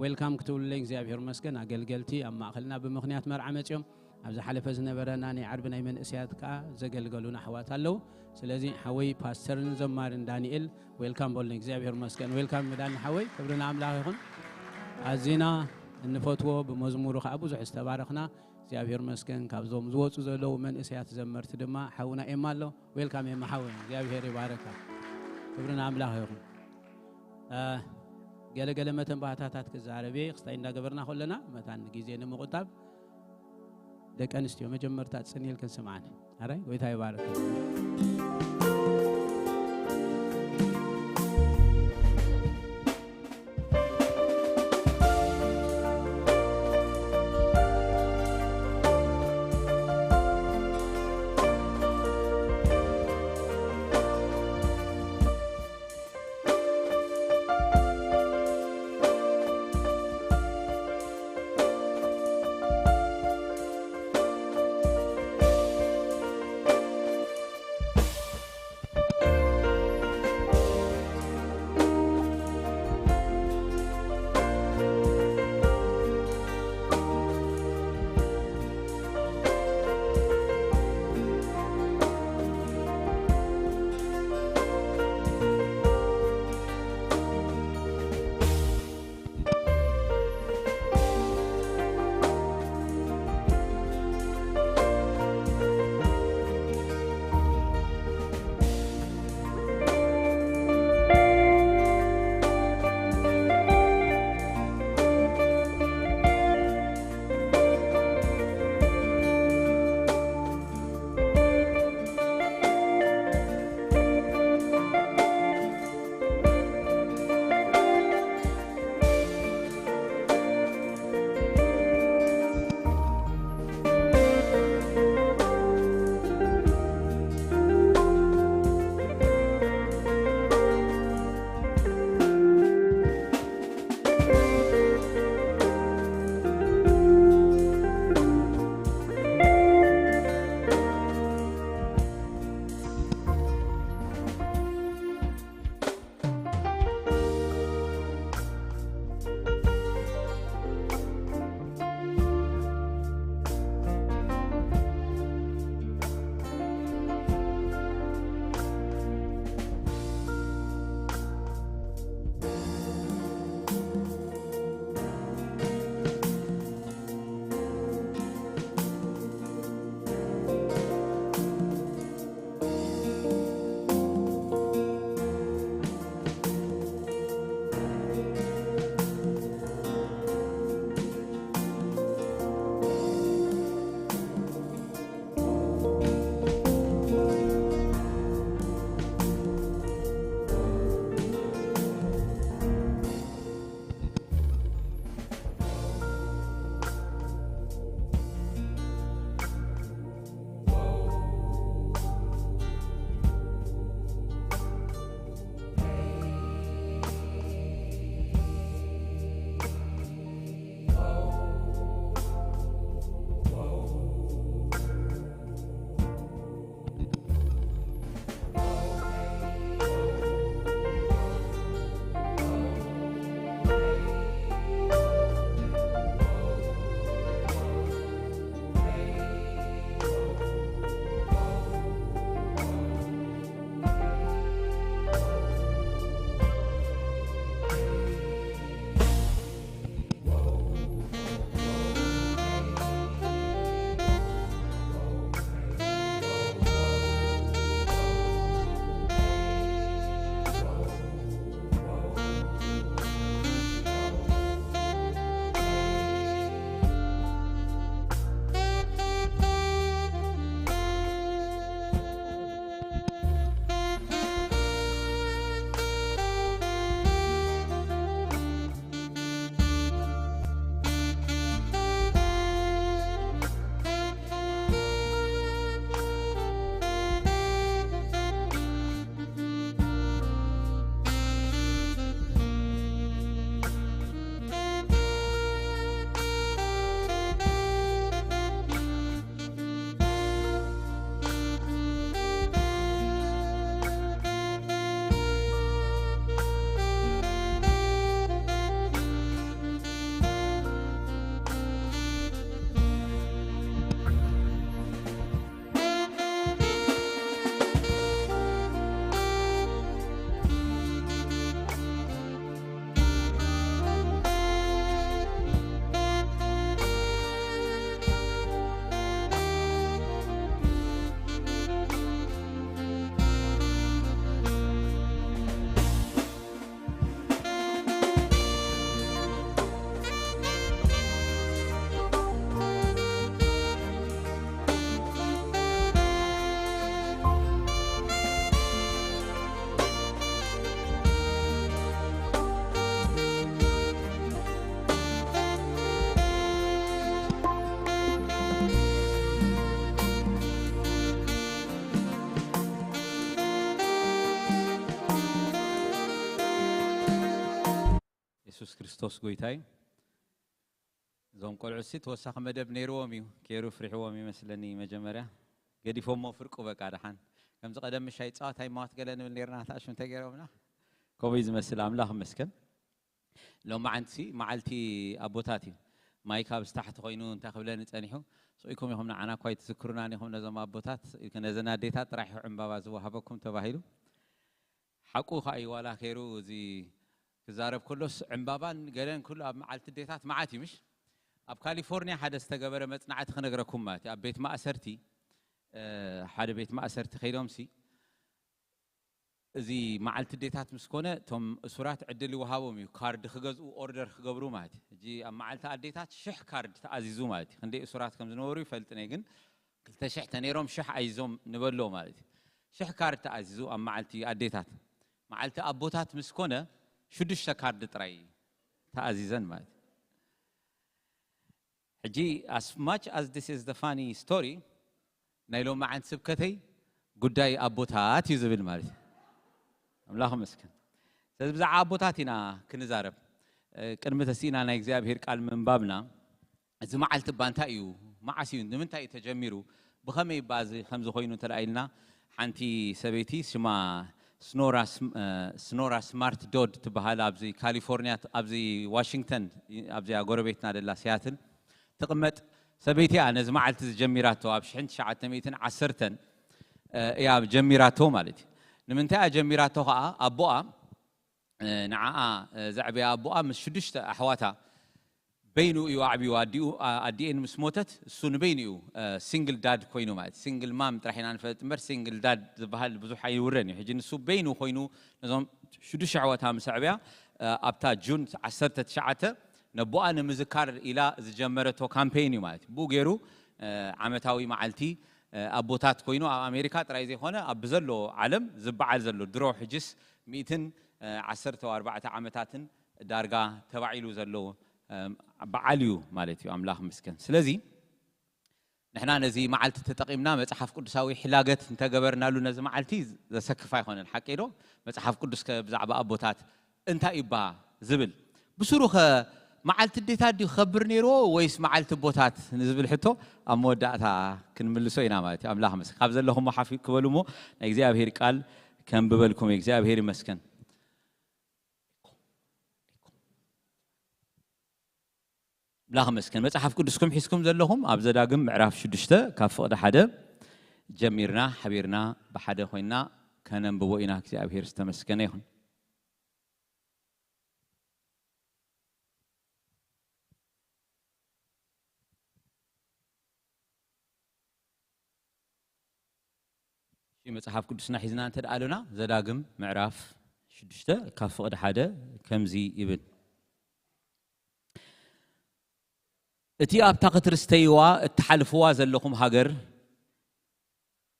ዌልካም ክትብሉለይ እግዚኣብሔር ይመስገን። ኣገልገልቲ ኣብ ማእኸልና ብምኽንያት መርዓ መጺኦም፣ ኣብ ዝሓለፈ ዝነበረና ናይ ዓርቢ ናይ መንእሰያት ከኣ ዘገልገሉና ኣሕዋት ኣለዉ። ስለዚ ሓወይ ፓስተርን ዘማርን ዳንኤል ዌልካም በሉኒ። እግዚኣብሔር ይመስገን። ዌልካም ዳኒ ሓወይ፣ ክብሪ ንኣምላኽ ይኹን። ኣዚና እንፈትዎ፣ ብመዝሙሩ ከኣ ብዙሕ ዝተባረኽና። እግዚኣብሔር ይመስገን። ካብዞም ዝወጹ ዘለዉ መንእሰያት ዘመርቲ ድማ ሓውና ኤማ ኣሎ። ዌልካም ኤማ ሓወይ፣ እግዚኣብሔር ይባረካ። ክብሪ ንኣምላኽ ይኹን። እ፣ ገለገለ መተን ባህታታት ክዛረብ እየ። ክስታይ እንዳገበርና ከለና መታን ግዜ ንምቑጣብ፣ ደቂ ኣንስትዮ መጀመርታ ጽን ኢልክን ስምዓኒ። ኣራይ፣ ጎይታ ይባርክ። የሱስ ክርስቶስ ጎይታ እዩ። እዞም ቆልዑ ሲ ተወሳኺ መደብ ነይርዎም እዩ፣ ኬሩ ፍሪሕዎም ይመስለኒ። መጀመርያ ገዲፎሞ ፍርቁ በቃ ደሓን ከምዚ ቀደም ምሻይ ጸዋታ ይማወት ገለ ንብል ነርና፣ ታሽም ተገይሮምና ከምኡ እዩ ዝመስል። ኣምላኽ ይመስገን። ሎማዓንቲ ሲ መዓልቲ ኣቦታት እዩ። ማይክ ኣብዚ ታሕቲ ኮይኑ እንታይ ክብለኒ ጸኒሑ፣ ስቕ ኢልኩም ኢኹም ንዓና እኳ ኣይትዝክሩናን ኢኹም ነዞም ኣቦታት፣ ነዘን ኣዴታት ጥራሕ እዩ ዕምባባ ዝወሃበኩም ተባሂሉ። ሓቁ ኸዓ እዩ። ዋላ ኬሩ እዚ ክዛረብ ከሎስ ዕምባባን ገለን ኩሉ ኣብ መዓልቲ ኣዴታት መዓት እዩ ምሽ? ኣብ ካሊፎርኒያ ሓደ ዝተገበረ መጽናዕቲ ክነግረኩም ማለት እዩ። ኣብ ቤት ማእሰርቲ ሓደ ቤት ማእሰርቲ ከይዶምሲ እዚ መዓልቲ ኣዴታት ምስ ኮነ እቶም እሱራት ዕድል ይወሃቦም እዩ፣ ካርድ ክገዝኡ፣ ኦርደር ክገብሩ ማለት እዩ። ሕጂ ኣብ መዓልቲ ኣዴታት ሽሕ ካርድ ተኣዚዙ ማለት እዩ። ክንደይ እሱራት ከም ዝነበሩ ይፈልጥን እየ፣ ግን ክልተ ሽሕ ተነይሮም ሽሕ ኣይዞም ንበሎ ማለት እዩ። ሽሕ ካርድ ተኣዚዙ ኣብ መዓልቲ ኣዴታት። መዓልቲ ኣቦታት ምስ ኮነ ሽዱሽተ ካርድ ጥራይ ተኣዚዘን ማለት እዩ። ሕጂ as much as this is the funny story፣ ናይ ሎማዓንቲ ስብከተይ ጉዳይ ኣቦታት እዩ ዝብል ማለት እዩ። ኣምላኽ ይመስገን። ስለዚ ብዛዕባ ኣቦታት ኢና ክንዛረብ። ቅድሚ ተሲእና ናይ እግዚኣብሔር ቃል ምንባብና፣ እዚ መዓልቲ እባ እንታይ እዩ፣ መዓስ እዩ፣ ንምንታይ እዩ ተጀሚሩ፣ ብኸመይ እባ እዚ ከምዚ ኮይኑ እንተ ኢልና፣ ሓንቲ ሰበይቲ ሽማ ስኖራ ስማርት ዶድ ትበሃል፣ ኣብዚ ካሊፎርኒያ፣ ኣብዚ ዋሽንግተን፣ ኣብዚኣ ጎረቤትና ደላ ሲያትል ትቕመጥ ሰበይቲ እያ። ነዚ መዓልቲ እዚ ጀሚራቶ ኣብ ሽሕን ትሽዓተ ሚእትን ዓሰርተን እያ ጀሚራቶ ማለት እዩ። ንምንታይ እያ ጀሚራቶ ከዓ፣ ኣቦኣ ንዓኣ ዘዕበያ ኣቦኣ ምስ ሽዱሽተ ኣሕዋታ በይኑ እዩ ኣዕብዩ። ኣዲኡ ኣዲኤን ምስ ሞተት እሱ ንበይኑ እዩ ሲንግል ዳድ ኮይኑ፣ ማለት ሲንግል ማም ጥራሕ ኢና ንፈልጥ እምበር ሲንግል ዳድ ዝበሃል ብዙሕ ኣይውረን እዩ። ሕጂ ንሱ በይኑ ኮይኑ ነዞም ሽዱሽተ ኣሕዋታ ምስ ኣዕብያ፣ ኣብታ ጁን ዓሰርተ ትሽዓተ ነቦኣ ንምዝካር ኢላ ዝጀመረቶ ካምፔይን እዩ ማለት እዩ። ብኡ ገይሩ ዓመታዊ መዓልቲ ኣቦታት ኮይኑ ኣብ ኣሜሪካ ጥራይ ዘይኮነ ኣብ ብዘሎ ዓለም ዝበዓል ዘሎ ድሮ ሕጅስ ሚእትን ዓሰርተ ኣርባዕተ ዓመታትን ዳርጋ ተባዒሉ ዘሎ በዓል እዩ ማለት እዩ። ኣምላኽ ይመስገን። ስለዚ ንሕና ነዚ መዓልቲ ተጠቒምና መጽሓፍ ቅዱሳዊ ሕላገት እንተገበርናሉ ነዚ መዓልቲ ዘሰክፍ ኣይኮነን። ሓቀይ ዶ? መጽሓፍ ቅዱስ ከ ብዛዕባ ኣቦታት እንታይ እዩ እባ ዝብል? ብስሩ ኸ መዓልቲ ኣዴታት ድዩ ክኸብር ነይርዎ ወይስ መዓልቲ ኣቦታት ንዝብል ሕቶ ኣብ መወዳእታ ክንምልሶ ኢና ማለት እዩ። ኣምላኽ ይመስገን። ካብ ዘለኹሞ ሓፍ ክበሉ እሞ ናይ እግዚኣብሔር ቃል ከንብበልኩም እዩ። እግዚኣብሔር ይመስገን። ኣምላኽ ይመስገን። መጽሓፍ ቅዱስኩም ሒዝኩም ዘለኹም ኣብ ዘዳግም ምዕራፍ ሽዱሽተ ካብ ፍቕዲ ሓደ ጀሚርና ሓቢርና ብሓደ ኮይና ከነንብቦ ኢና። እግዚኣብሔር ዝተመስገነ ይኹን። እሺ፣ መጽሓፍ ቅዱስና ሒዝና እንተ ደኣ ኣሎና፣ ዘዳግም ምዕራፍ ሽዱሽተ ካብ ፍቕዲ ሓደ ከምዚ ይብል። እቲ ኣብታ ክትርስተይዋ እትሓልፍዋ ዘለኹም ሃገር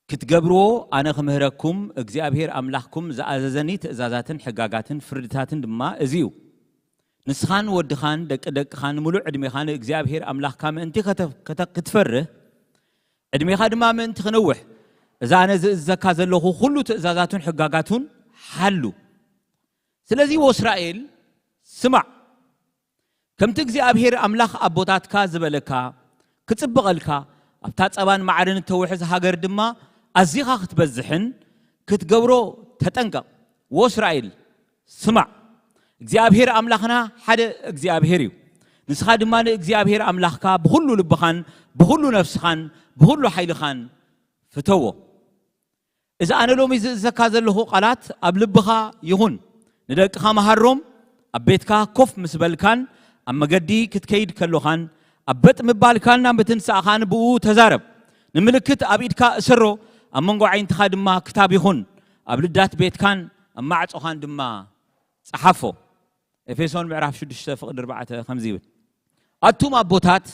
ክትገብርዎ ኣነ ክምህረኩም እግዚኣብሔር ኣምላኽኩም ዝኣዘዘኒ ትእዛዛትን ሕጋጋትን ፍርድታትን ድማ እዚ እዩ። ንስኻን ወድኻን ደቂ ደቅኻን ምሉእ ዕድሜኻ ንእግዚኣብሔር ኣምላኽካ ምእንቲ ከተ-፣ ከተ-፣ ክትፈርህ፣ ዕድሜኻ ድማ ምእንቲ ክነውሕ፣ እዛ ኣነ ዝእዝዘካ ዘለኹ ኩሉ ትእዛዛቱን ሕጋጋቱን ሓሉ። ስለዚ ወእስራኤል ስማዕ፣ ከምቲ እግዚኣብሔር ኣምላኽ ኣቦታትካ ዝበለካ ክጽብቐልካ፣ ኣብታ ጸባን ማዕርን እተውሕዝ ሃገር ድማ ኣዚኻ ክትበዝሕን ክትገብሮ ተጠንቀቕ። ወእስራኤል ስማዕ፣ እግዚኣብሔር ኣምላኽና ሓደ እግዚኣብሔር እዩ። ንስኻ ድማ ንእግዚኣብሔር ኣምላኽካ ብኹሉ ልብኻን ብኹሉ ነፍስኻን ብኹሉ ሓይልኻን ፍተዎ። እዚ ኣነ ሎሚ ዝእዘካ ዘለኹ ቃላት ኣብ ልብኻ ይኹን። ንደቅኻ መሃሮም፣ ኣብ ቤትካ ኮፍ ምስ በልካን ኣብ መገዲ ክትከይድ ከሎኻን፣ ኣብ በጥ ምባልካን ኣብ ምትንሳእኻን ብእኡ ተዛረብ። ንምልክት ኣብ ኢድካ እሰሮ፣ ኣብ መንጎ ኣዒንትኻ ድማ ክታብ ይኹን። ኣብ ልዳት ቤትካን ኣብ ማዕጾኻን ድማ ጸሓፎ። ኤፌሶን ምዕራፍ ሽዱሽተ ፍቕዲ ኣርባዕተ ከምዚ ይብል፣ ኣቱም ኣቦታት፣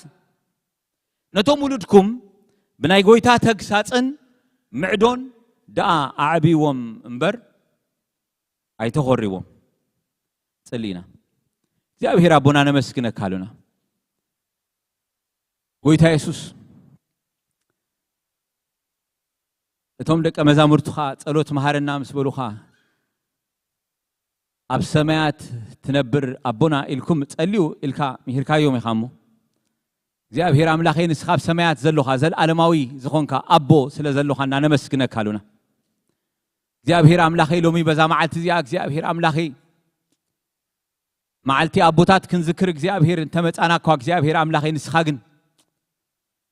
ነቶም ውሉድኩም ብናይ ጐይታ ተግሳጽን ምዕዶን ደኣ ኣዕብይዎም እምበር ኣይተኾርይዎም። ጽሊ ኢና። እግዚኣብሔር ኣቦና ነመስግነካ ኣሉና። ጐይታ የሱስ፣ እቶም ደቀ መዛሙርትኻ ጸሎት መሃረና ምስ በሉኻ፣ ኣብ ሰማያት ትነብር ኣቦና ኢልኩም ጸልዩ ኢልካ ምሂርካዮም ኢኻ እሞ፣ እግዚኣብሔር ኣምላኸይ፣ ንስኻ ኣብ ሰማያት ዘሎኻ፣ ዘለዓለማዊ ዝኾንካ ኣቦ ስለ ዘሎኻ እናነመስግነካ ኣሉና። እግዚኣብሔር ኣምላኸይ፣ ሎሚ በዛ መዓልቲ እዚኣ እግዚኣብሔር ኣምላኸይ፣ መዓልቲ ኣቦታት ክንዝክር እግዚኣብሔር እንተመጻና እኳ፣ እግዚኣብሔር ኣምላኸይ፣ ንስኻ ግን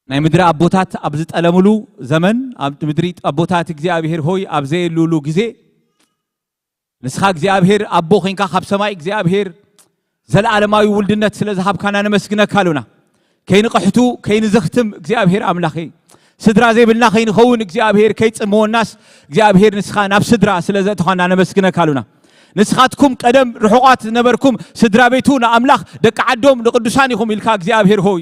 ናይ ምድሪ ኣቦታት ኣብ ዝጠለምሉ ዘመን፣ ኣብ ምድሪ ኣቦታት እግዚኣብሔር ሆይ ኣብ ዘየሉሉ ግዜ፣ ንስኻ እግዚኣብሔር ኣቦ ኾይንካ ካብ ሰማይ እግዚኣብሔር ዘለዓለማዊ ውልድነት ስለ ዝሃብካና ነመስግነካ ኣሉና። ከይንቕሕቱ ከይንዘኽትም እግዚኣብሔር ኣምላኸይ፣ ስድራ ዘይብልና ከይንኸውን እግዚኣብሔር ከይጽምወናስ እግዚኣብሔር ንስኻ ናብ ስድራ ስለ ዘእተኻና ነመስግነካ ኣሉና። ንስኻትኩም ቀደም ርሑቓት ዝነበርኩም ስድራ ቤቱ ንኣምላኽ ደቂ ዓዶም ንቅዱሳን ኢኹም ኢልካ እግዚኣብሔር ሆይ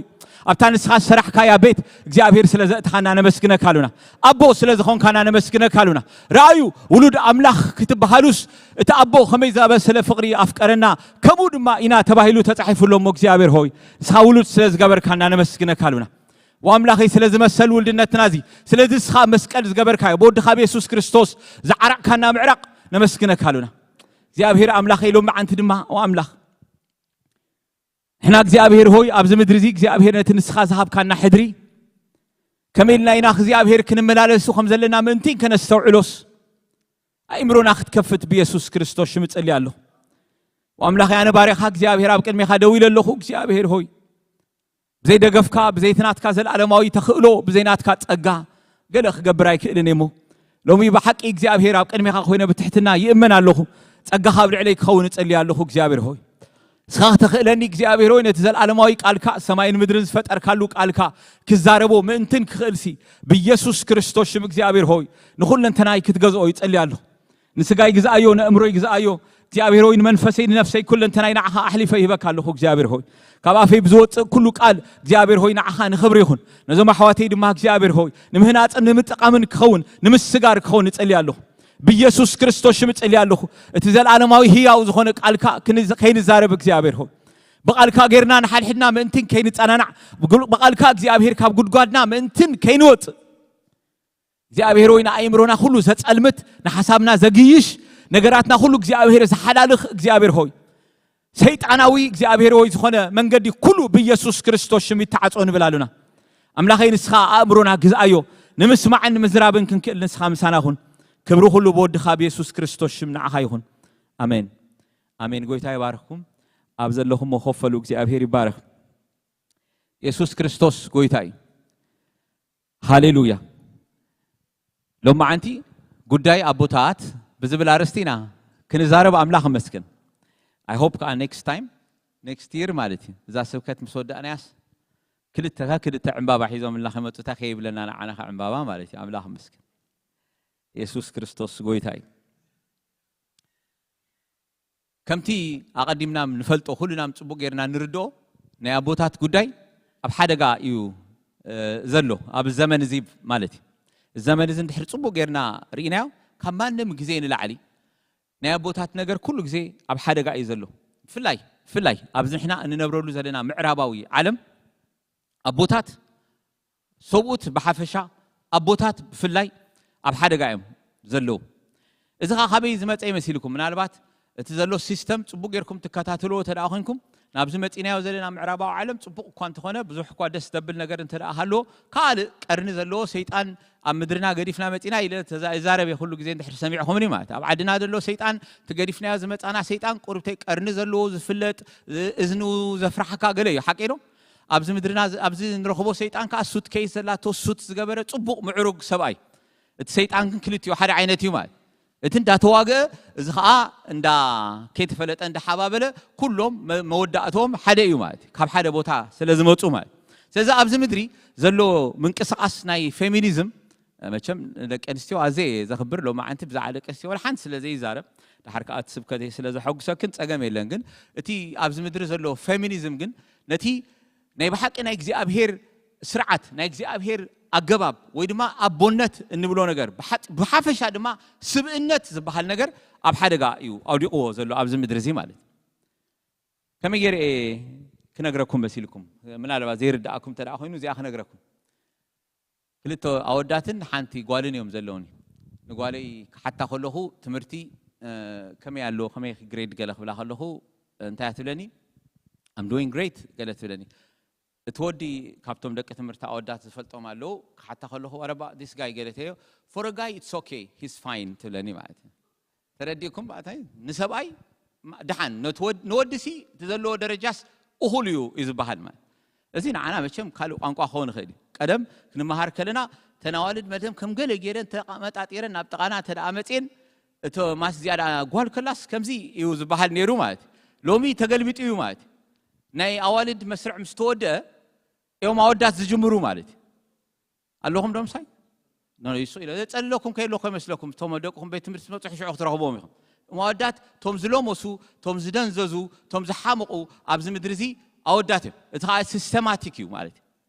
ኣብታ ንስኻ ዝሰራሕካያ ቤት እግዚኣብሔር ስለ ዘእተኻና ነመስግነካ ኣሉና። ኣቦ ስለ ዝኾንካና ነመስግነካ ኣሉና። ረኣዩ ውሉድ ኣምላኽ ክትበሃሉስ እቲ ኣቦ ከመይ ዝበሰለ ፍቕሪ ኣፍቀረና፣ ከምኡ ድማ ኢና ተባሂሉ ተጻሒፉ ኣሎ እሞ እግዚኣብሔር ሆይ ንስኻ ውሉድ ስለ ዝገበርካና ነመስግነካ ኣሉና። ወኣምላኸይ ስለዚ መሰል ውልድነትና እዚ ስለዚ ንስኻ መስቀል ዝገበርካዮ ብወድኻ ብየሱስ ክርስቶስ ዝዓራቕካና ምዕራቕ ነመስግነካ ኣሉና። እግዚኣብሔር ኣምላኸይ ሎም መዓንቲ ድማ ወኣምላኽ ንሕና እግዚኣብሔር ሆይ ኣብዚ ምድሪ እዚ እግዚኣብሔር ነቲ ንስኻ ዝሃብካና ሕድሪ ከመይ ኢልና ኢና እግዚኣብሔር ክንመላለሱ ከም ዘለና ምእንቲን ከነስተውዕሎስ ኣእምሮና ክትከፍት ብየሱስ ክርስቶስ ሽም እጸሊ ኣለኹ። ኣምላኸይ ኣነ ባርያኻ እግዚኣብሔር ኣብ ቅድሜኻ ደው ኢለ ኣለኹ እግዚኣብሔር ሆይ ብዘይ ደገፍካ ብዘይቲ ናትካ ዘለዓለማዊ ተኽእሎ ብዘይ ናትካ ጸጋ ገለ ክገብር ኣይክእልን እየ እሞ ሎሚ ብሓቂ እግዚኣብሔር ኣብ ቅድሜኻ ኮይነ ብትሕትና ይእመን ኣለኹ። ጸጋኻ ኣብ ልዕለይ ክኸውን እጸሊ ኣለኹ እግዚኣብሔር ሆይ ንስኻ ክተኽእለኒ እግዚኣብሔር ሆይ ነቲ ዘለዓለማዊ ቃልካ ሰማይን ምድርን ዝፈጠርካሉ ቃልካ ክዛረቦ ምእንትን ክኽእልሲ ብኢየሱስ ክርስቶስ ሽም እግዚኣብሔር ሆይ ንኹለንተናይ ክትገዝኦ ይጸሊ ኣለኹ። ንስጋይ ግዝኣዮ ንእምሮይ ግዝኣዮ እግዚኣብሔር ሆይ ንመንፈሰይ ንነፍሰይ ኩለንተናይ ንዓኻ ኣሕሊፈ ይህበካ ኣለኹ እግዚኣብሔር ሆይ ካብ ኣፈይ ብዝወፅእ ኩሉ ቃል እግዚኣብሔር ሆይ ንዓኻ ንኽብሪ ይኹን ነዞም ኣሕዋተይ ድማ እግዚኣብሔር ሆይ ንምህናፅን ንምጥቃምን ክኸውን ንምስጋር ክኸውን እጸሊ ኣለኹ ብኢየሱስ ክርስቶስ ሽም እጸሊ ኣለኹ እቲ ዘለዓለማዊ ህያው ዝኾነ ቃልካ ከይንዛረብ እግዚኣብሔር ሆይ ብቓልካ ጌርና ንሓድሕድና ምእንትን ከይንጸናናዕ ብቓልካ እግዚኣብሔር ካብ ጉድጓድና ምእንትን ከይንወፅእ እግዚኣብሔር ወይ ንኣእምሮና ኩሉ ዘጸልምት ንሓሳብና ዘግይሽ ነገራትና ኩሉ እግዚኣብሔር ዝሓላልኽ እግዚኣብሔር ሆይ ሰይጣናዊ እግዚኣብሔር ወይ ዝኾነ መንገዲ ኩሉ ብኢየሱስ ክርስቶስ ሽም ይተዓጾ ንብል ኣሉና ኣምላኸይ ንስኻ ኣእምሮና ግዝኣዮ ንምስማዕን ንምዝራብን ክንክእል ንስኻ ምሳና ኩን ክብሪ ኩሉ ብወድኻ ብየሱስ ክርስቶስ ሽም ንዓኻ ይኹን ኣሜን ኣሜን ጎይታ ይባርኽኩም ኣብ ዘለኹሞ ኮፈሉ እግዚኣብሔር ይባረኽ የሱስ ክርስቶስ ጎይታ እዩ ሃሌሉያ ሎማዓንቲ ጉዳይ ኣቦታት ብዝብል ኣርእስቲ ኢና ክንዛረብ ኣምላኽ መስግን I hope ከዓ next time next year ማለት እዩ እዛ ስብከት ምስ ወዳእናያስ ክልተ ክልተ ዕምባባ ሒዞምልና ከመፁ እንታይ ከይብለና ንዓና ከዓ ዕምባባ ማለት እዩ ኣምላኽ መስግን የሱስ ክርስቶስ ጎይታ እዩ ከምቲ ኣቐዲምና ንፈልጦ ኩሉና ጽቡቕ ጌርና ንርድኦ ናይ ኣቦታት ጉዳይ ኣብ ሓደጋ እዩ ዘሎ ኣብ ዘመን እዚ ማለት እዩ ዘመን እዚ እንድሕር ጽቡቕ ጌርና ርኢናዮ ካብ ማንም ግዜ ንላዕሊ ናይ ኣቦታት ነገር ኩሉ ግዜ ኣብ ሓደጋ እዩ ዘሎ ብፍላይ ብፍላይ ኣብዚ ንሕና እንነብረሉ ዘለና ምዕራባዊ ዓለም ኣቦታት ሰብኡት ብሓፈሻ ኣቦታት ብፍላይ ኣብ ሓደጋ እዮም ዘለዉ። እዚ ኸዓ ካበይ ዝመፀ ይመሲልኩም? ምናልባት እቲ ዘሎ ሲስተም ፅቡቅ ጌርኩም ትከታተልዎ ተደኣ ኮይንኩም ናብዚ መፂናዮ ዘለና ምዕራባዊ ዓለም ፅቡቅ እኳ እንተኾነ ብዙሕ እኳ ደስ ዘብል ነገር እንተደኣ ሃለዎ ካልእ ቀርኒ ዘለዎ ሰይጣን ኣብ ምድርና ገዲፍና መፂና ኢለ ተዛ- ይዛረብ እየ ኩሉ ግዜ እንድሕር ሰሚዕኹምኒ ማለት ኣብ ዓድና ዘሎ ሰይጣን እቲ ገዲፍናዮ ዝመፃና ሰይጣን ቁርብተይ ቀርኒ ዘለዎ ዝፍለጥ እ- እዝኑ ዘፍራሕካ ገለ እዩ ሓቂ ዶ ኣብዚ ምድርና ዝ- ኣብዚ ንረኽቦ ሰይጣን ከዓ ሱት ኬስ ዘላቶ ሱት ዝገበረ ፅቡቕ ምዕሩግ ሰብኣይ እቲ ሰይጣን ግን ክልቲኡ ሓደ ዓይነት እዩ ማለት እቲ እንዳተዋግአ እዚ ከዓ እንዳ ከይተፈለጠ እንዳሓባበለ ኩሎም መ- መወዳእቶም ሓደ እዩ ማለት እዩ ካብ ሓደ ቦታ ስለ ዝመፁ ማለት እዩ ስለዚ ኣብዚ ምድሪ ዘሎ ምንቅስቃስ ናይ ፌሚኒዝም መቸም ደቂ ኣንስትዮ ኣዘየ ዘኽብር ሎማዓንቲ ብዛዕባ ደቂ ኣንስትዮ ወላ ሓንቲ ስለ ዘይዛረብ ድሓር ከዓ እቲ ስብከተይ ስለ ዘሐጉሰክን ፀገም የለን ግን እቲ ኣብዚ ምድሪ ዘሎ ፌሚኒዝም ግን ነቲ ናይ ብሓቂ ናይ እግዚኣብሄር ስርዓት ናይ እግዚኣብሄር ኣገባብ ወይ ድማ ኣቦነት እንብሎ ነገር ብሓ- ብሓፈሻ ድማ ስብእነት ዝበሃል ነገር ኣብ ሓደጋ እዩ ኣውዲቕዎ ዘሎ ኣብዚ ምድሪ እዚ ማለት እዩ ከመይ ገይረ እየ ክነግረኩም መሲልኩም ምናልባት ዘይርድኣኩም እንተ ደኣ ኮይኑ እዚኣ ክነግረኩም ክልተ ኣወዳትን ሓንቲ ጓልን እዮም ዘለውኒ ንጓለይ ክሓታ ከለኹ ትምህርቲ ከመይ ኣሎ ከመይ ግሬድ ገለ ክብላ ከለኹ እንታይ ትብለኒ? I'm doing great ገለ ትብለኒ። እቲ ወዲ ካብቶም ደቂ ትምህርቲ ኣወዳት ዝፈልጦም ኣለዉ። ክሓታ ከለኹ ወረባ this guy ገለ ተዮ for a guy it's okay, he's fine ትብለኒ ማለት እዩ። ተረዲእኩም ባእታይ ንሰብኣይ ደሓን ንወዲ ሲ እቲ ዘለዎ ደረጃስ እኹል እዩ እዩ ዝበሃል ማለት። እዚ ንዓና መቸም ካልእ ቋንቋ ክኸውን ይኽእል እዩ። ቀደም ክንመሃር ከለና ተናዋልድ መደም ከም ገለ ገይረን ተመጣጢረን ናብ ጥቓና ተደኣ መፅን እቶ ማስ እዚኣ ደኣ ጓል ከላስ ከምዚ እዩ ዝበሃል ነይሩ ማለት እዩ። ሎሚ ተገልቢጡ እዩ ማለት እዩ። ናይ ኣዋልድ መስርዕ ምስ ተወደአ እዮም ኣወዳት ዝጅምሩ ማለት እዩ። ኣለኹም ዶ ምሳይ? ንሱ ኢለ ዘጸልለኩም ከየለኹ ይመስለኩም። እቶም ደቅኹም ቤት ትምህርቲ ትመጹ ሽዑ ክትረኽብዎም ኢኹም። እሞ ኣወዳት ቶም ዝለመሱ፣ ቶም ዝደንዘዙ፣ ቶም ዝሓመቑ ኣብዚ ምድሪ እዚ ኣወዳት እዮም። እቲ ከዓ ሲስተማቲክ እዩ ማለት እዩ።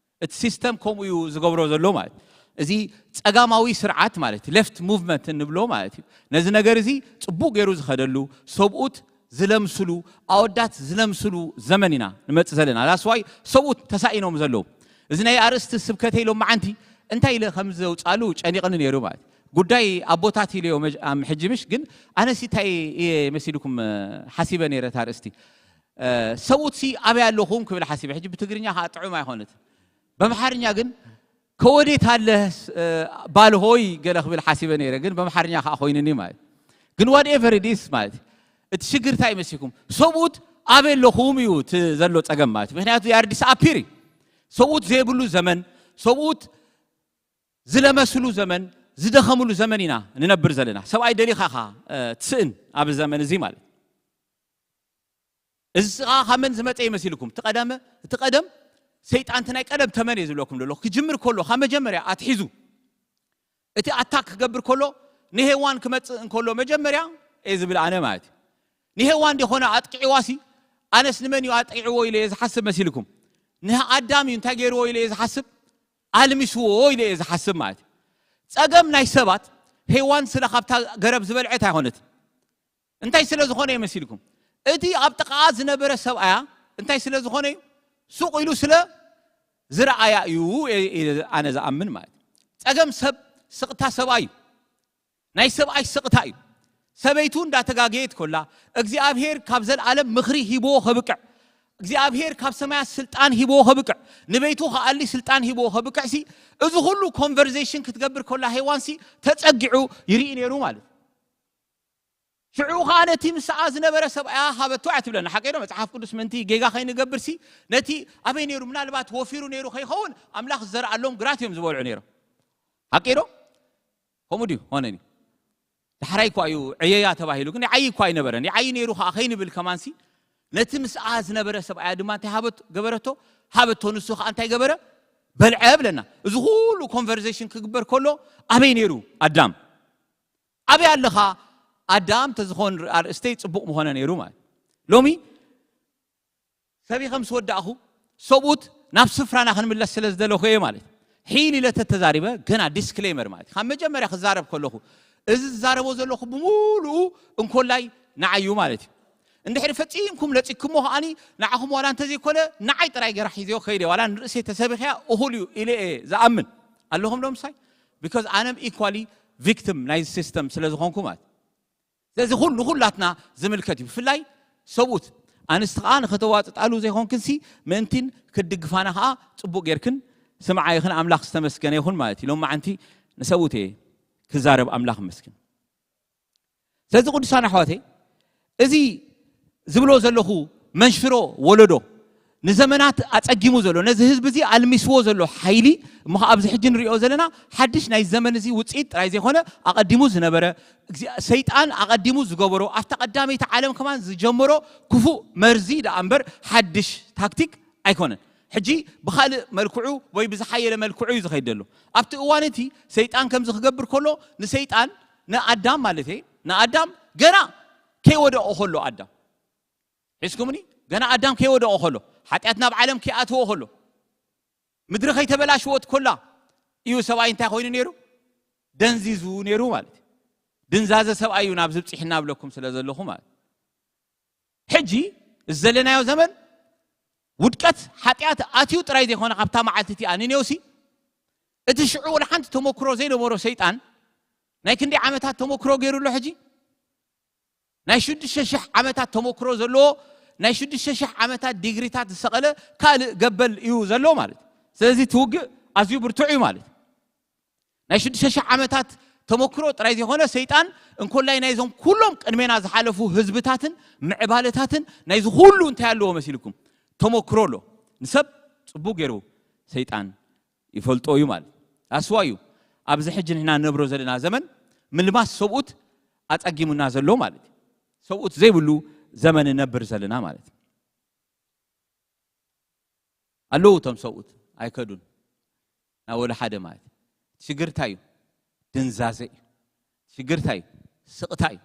እቲ ሲስተም ከምኡ እዩ ዝገብሮ ዘሎ ማለት እዩ። እዚ ጸጋማዊ ስርዓት ማለት ሌፍት ሙቭመንት እንብሎ ማለት እዩ። ነዚ ነገር እዚ ጽቡቅ ገይሩ ዝኸደሉ ሰብኡት ዝለምስሉ ኣወዳት ዝለምስሉ ዘመን ኢና ንመጽእ ዘለና። ዳስዋይ ሰብኡት ተሳኢኖም ዘለዉ። እዚ ናይ ኣርእስቲ ስብከተይ ሎም መዓንቲ እንታይ ኢለ ከም ዘውጻሉ ጨኒቕኒ ነይሩ ማለት ጉዳይ ኣቦታት ኢለዮ። ሕጂ ምሽ ግን ኣነሲ እንታይ እየ መሲልኩም ሓሲበ ነይረ እታ ኣርእስቲ። ሰብኡትሲ ኣበይ ኣለኹም ክብል ሓሲበ። ሕጂ ብትግርኛ ከዓ ጥዑም ኣይኮነት። በምሓርኛ ግን ከወዴት ኣለህ ባልሆይ ገለ ክብል ሓሲበ ነይረ፣ ግን በምሓርኛ ከዓ ኮይኑኒ ማለት ግን ዋትኤቨር ኢት ኢስ ማለት እቲ ሽግር እንታይ ይመስልኩም? ሰብኡት ኣበይ ኣለኹም እዩ እቲ ዘሎ ጸገም ማለት ምክንያቱ ያርዲስ ኣፒሪ ሰብኡት ዘይብሉ ዘመን ሰብኡት ዝለመስሉ ዘመን ዝደኸምሉ ዘመን ኢና ንነብር ዘለና። ሰብኣይ ደሊኻ ኢኻ ትስእን ኣብዚ ዘመን እዚ ማለት እዚ ከዓ ካብ መን ዝመፀ ይመስልኩም? እቲ ቀደመ እቲ ቀደም ሰይጣን እቲ ናይ ቀደም ተመን እየ ዝብለኩም ዘለኹ። ክጅምር ከሎ ካብ መጀመርያ ኣትሒዙ እቲ ኣታክ ክገብር ከሎ ንሄዋን ክመፅእ እንከሎ መጀመርያ እየ ዝብል ኣነ ማለት እዩ። ንሄዋን እንዲኾነ ኣጥቂዕዋሲ ኣነስ ንመን እዩ ኣጥቂዕዎ ኢለ እየ ዝሓስብ መሲልኩም? ንኣዳም እዩ እንታይ ገይርዎ ኢለ እየ ዝሓስብ? ኣልሚስዎ ኢለ እየ ዝሓስብ ማለት እዩ። ፀገም ናይ ሰባት ሄዋን ስለ ካብታ ገረብ ዝበልዐት ኣይኮነትን። እንታይ ስለ ዝኾነ ይመስልኩም? እቲ ኣብ ጥቓኣ ዝነበረ ሰብኣያ እንታይ ስለ ዝኾነ እዩ? ሱቕ ኢሉ ስለ ዝረኣያ እዩ ኣነ ዝኣምን ማለት እዩ። ጸገም ሰብ ስቕታ ሰብኣይ እዩ። ናይ ሰብኣይ ስቕታ እዩ። ሰበይቱ እንዳተጋገየት ኮላ እግዚኣብሔር ካብ ዘልኣለም ምኽሪ ሂብዎ ከብቅዕ እግዚኣብሔር ካብ ሰማያት ስልጣን ሂብዎ ከብቅዕ ንበይቱ ከኣሊ ስልጣን ሂብዎ ከብቅዕ ሲ እዚ ኩሉ ኮንቨርዜሽን ክትገብር ኮላ ሄዋን ሲ ተጸጊዑ ይርኢ ነይሩ ማለት እዩ። ሽዑ ኸዓ ነቲ ምስኣ ዝነበረ ሰብኣያ ሃበቶ እያ ትብለና። ሓቂ ዶ? መጽሓፍ ቅዱስ ምእንቲ ጌጋ ከይንገብርሲ ነቲ ኣበይ ነይሩ? ምናልባት ወፊሩ ነይሩ ከይኸውን ኣምላኽ ዝዘርኣሎም ግራት እዮም ዝበልዑ ነይሮም። ሓቂ ዶ? ከምኡ ድዩ? ኾነኒ ዳሕራይ እኳ እዩ ዕየያ ተባሂሉ፣ ግን ይዓይ እኳ ኣይነበረን። ይዓይ ነይሩ ኸዓ ከይንብል ከማንሲ ነቲ ምስኣ ዝነበረ ሰብኣያ ድማ እንታይ ሃበት ገበረቶ? ሃበቶ። ንሱ ኸዓ እንታይ ገበረ? በልዐ ብለና። እዚ ኩሉ ኮንቨርዜሽን ክግበር ከሎ ኣበይ ነይሩ ኣዳም? ኣበይ ኣለኻ ኣዳም ተዝኾን ኣርእስተይ ጽቡቕ ምኾነ ነይሩ ማለት። ሎሚ ሰቢኸ ምስ ወዳእኹ ሰብኡት ናብ ስፍራና ክንምለስ ስለ ዝደለኹ እየ ማለት። ሒል ኢለ ተተዛሪበ ገና ዲስክሌመር ማለት ካብ መጀመርያ ክዛረብ ከለኹ እዚ ዝዛረቦ ዘለኹ ብምሉኡ እንኮላይ ንዓዩ ማለት እዩ። እንድሕሪ ፈጺምኩም ለጺኩሞ ከዓኒ ንዓኹም ዋላ እንተዘይኮነ ንዓይ ጥራይ ገራ ሒዝዮ ከይደ ዋላ ንርእሰይ ተሰቢኽያ እኹል እዩ ኢለ እየ ዝኣምን። ኣለኹም ዶ ምሳይ? ቢካዝ ኣነም ኢኳሊ ቪክቲም ናይ ሲስተም ስለ ዝኾንኩ ማለት ስለዚ ኩሉ ንኩላትና ዝምልከት እዩ። ብፍላይ ሰብኡት ኣንስቲ ከዓ ንኸተዋፅጣሉ ዘይኮንክንሲ ምእንቲን ክትድግፋና ከዓ ፅቡቅ ጌርክን ስምዓ ይኽን ኣምላኽ ዝተመስገነ ይኹን ማለት እዩ። ሎም መዓንቲ ንሰብኡት እየ ክዛረብ ኣምላኽ መስግን። ስለዚ ቅዱሳን ኣሕዋተይ እዚ ዝብሎ ዘለኹ መንሽሮ ወለዶ ንዘመናት ኣጸጊሙ ዘሎ ነዚ ህዝቢ እዚ ኣልሚስዎ ዘሎ ሓይሊ እሞ ከዓ ኣብዚ ሕጂ ንሪኦ ዘለና ሓድሽ ናይ ዘመን እዚ ውፅኢት ጥራይ ዘይኮነ ኣቐዲሙ ዝነበረ ሰይጣን ኣቐዲሙ ዝገበሮ ኣብታ ቀዳመይቲ ዓለም ከማን ዝጀመሮ ክፉእ መርዚ ደኣ እምበር ሓድሽ ታክቲክ ኣይኮነን። ሕጂ ብኻልእ መልክዑ ወይ ብዝሓየለ መልክዑ እዩ ዝኸይድ ዘሎ። ኣብቲ እዋን እቲ ሰይጣን ከምዚ ክገብር ከሎ ንሰይጣን ንኣዳም ማለት እየ ንኣዳም ገና ከይወደኦ ከሎ ኣዳም ሒዝኩምኒ ገና ኣዳም ከይወደኦ ከሎ ሓጢኣት ናብ ዓለም ከይኣትዎ ከሎ ምድሪ ከይተበላሽወት ኮላ እዩ ሰብኣይ እንታይ ኮይኑ ነይሩ? ደንዚዙ ነይሩ ማለት እዩ። ድንዛዘ ሰብኣይ እዩ ናብ ዝብፅሕ እናብለኩም ስለ ዘለኹ ማለት ሕጂ ዘለናዮ ዘመን ውድቀት ሓጢኣት ኣትዩ ጥራይ ዘይኮነ ካብታ መዓልቲ እቲኣ ንኔውሲ እቲ ሽዑ ወላ ሓንቲ ተመክሮ ዘይነበሮ ሰይጣን ናይ ክንደይ ዓመታት ተመክሮ ገይሩ ኣሎ ሕጂ ናይ ሽዱሽተ ሽሕ ዓመታት ተመክሮ ዘለዎ፣ ናይ ሽዱሽተ ሽሕ ዓመታት ዲግሪታት ዝሰቐለ ካልእ ገበል እዩ ዘሎ ማለት እዩ። ስለዚ እቲ ውግእ ኣዝዩ ብርቱዕ እዩ ማለት እዩ። ናይ ሽዱሽተ ሽሕ ዓመታት ተመክሮ ጥራይ ዘይኮነ፣ ሰይጣን እንኮላይ ናይዞም ኩሎም ቅድሜና ዝሓለፉ ህዝብታትን ምዕባለታትን ናይዚ ኩሉ እንታይ ኣለዎ መሲልኩም? ተመክሮ ኣሎ። ንሰብ ጽቡቅ ገይሩ ሰይጣን ይፈልጦ እዩ ማለት እዩ። ኣስዋ እዩ። ኣብዚ ሕጂ ንሕና ንነብሮ ዘለና ዘመን ምልማስ ሰብኡት ኣጸጊሙና ዘሎ ማለት እዩ። ሰብኡት ዘይብሉ ዘመን ንነብር ዘለና ማለት እዩ። ኣለዉ እቶም ሰብኡት ኣይከዱን ናብ ወላ ሓደ ማለት እዩ። ሽግርታ እዩ። ድንዛዘ እዩ። ሽግርታ እዩ። ስቕታ እዩ።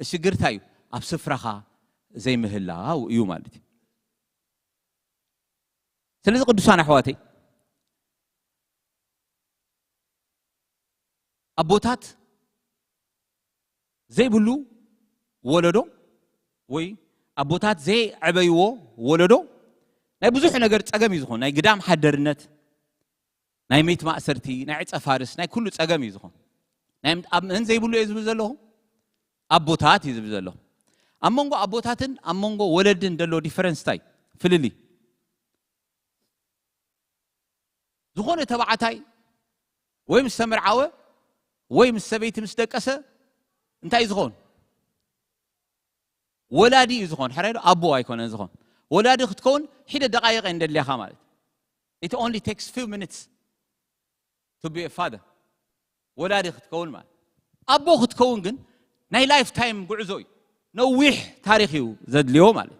ሽግርታ እዩ። ኣብ ስፍራኻ ዘይምህላው እዩ ማለት እዩ። ስለዚ ቅዱሳን ኣሕዋተይ፣ ኣቦታት ዘይብሉ ወለዶ ወይ ኣቦታት ዘይዕበይዎ ወለዶ ናይ ብዙሕ ነገር ጸገም እዩ ዝኾን። ናይ ግዳም ሓደርነት፣ ናይ ሜት ማእሰርቲ፣ ናይ ዕጸ ፋርስ፣ ናይ ኩሉ ጸገም እዩ ዝኾን። ናይ ኣብ ምህን ዘይብሉ እየ ዝብል ዘለኹ፣ ኣቦታት እዩ ዝብል ዘለኹ። ኣብ መንጎ ኣቦታትን ኣብ መንጎ ወለድን ዘሎ ዲፈረንስ እንታይ? ፍልልይ። ዝኾነ ተባዕታይ ወይ ምስ ተመርዓወ ወይ ምስ ሰበይቲ ምስ ደቀሰ እንታይ እዩ ዝኾን? ወላዲ እዩ ዝኾን። ሕራይ ዶ? ኣቦ ኣይኮነን ዝኾን። ወላዲ ክትከውን ሒደ ደቃይቕ እየን ደልያኻ ማለት። It only takes few minutes to be a father። ወላዲ ክትከውን ማለት። ኣቦ ክትከውን ግን ናይ ላይፍ ታይም ጉዕዞ እዩ። ነዊሕ ታሪኽ እዩ ዘድልዮ ማለት።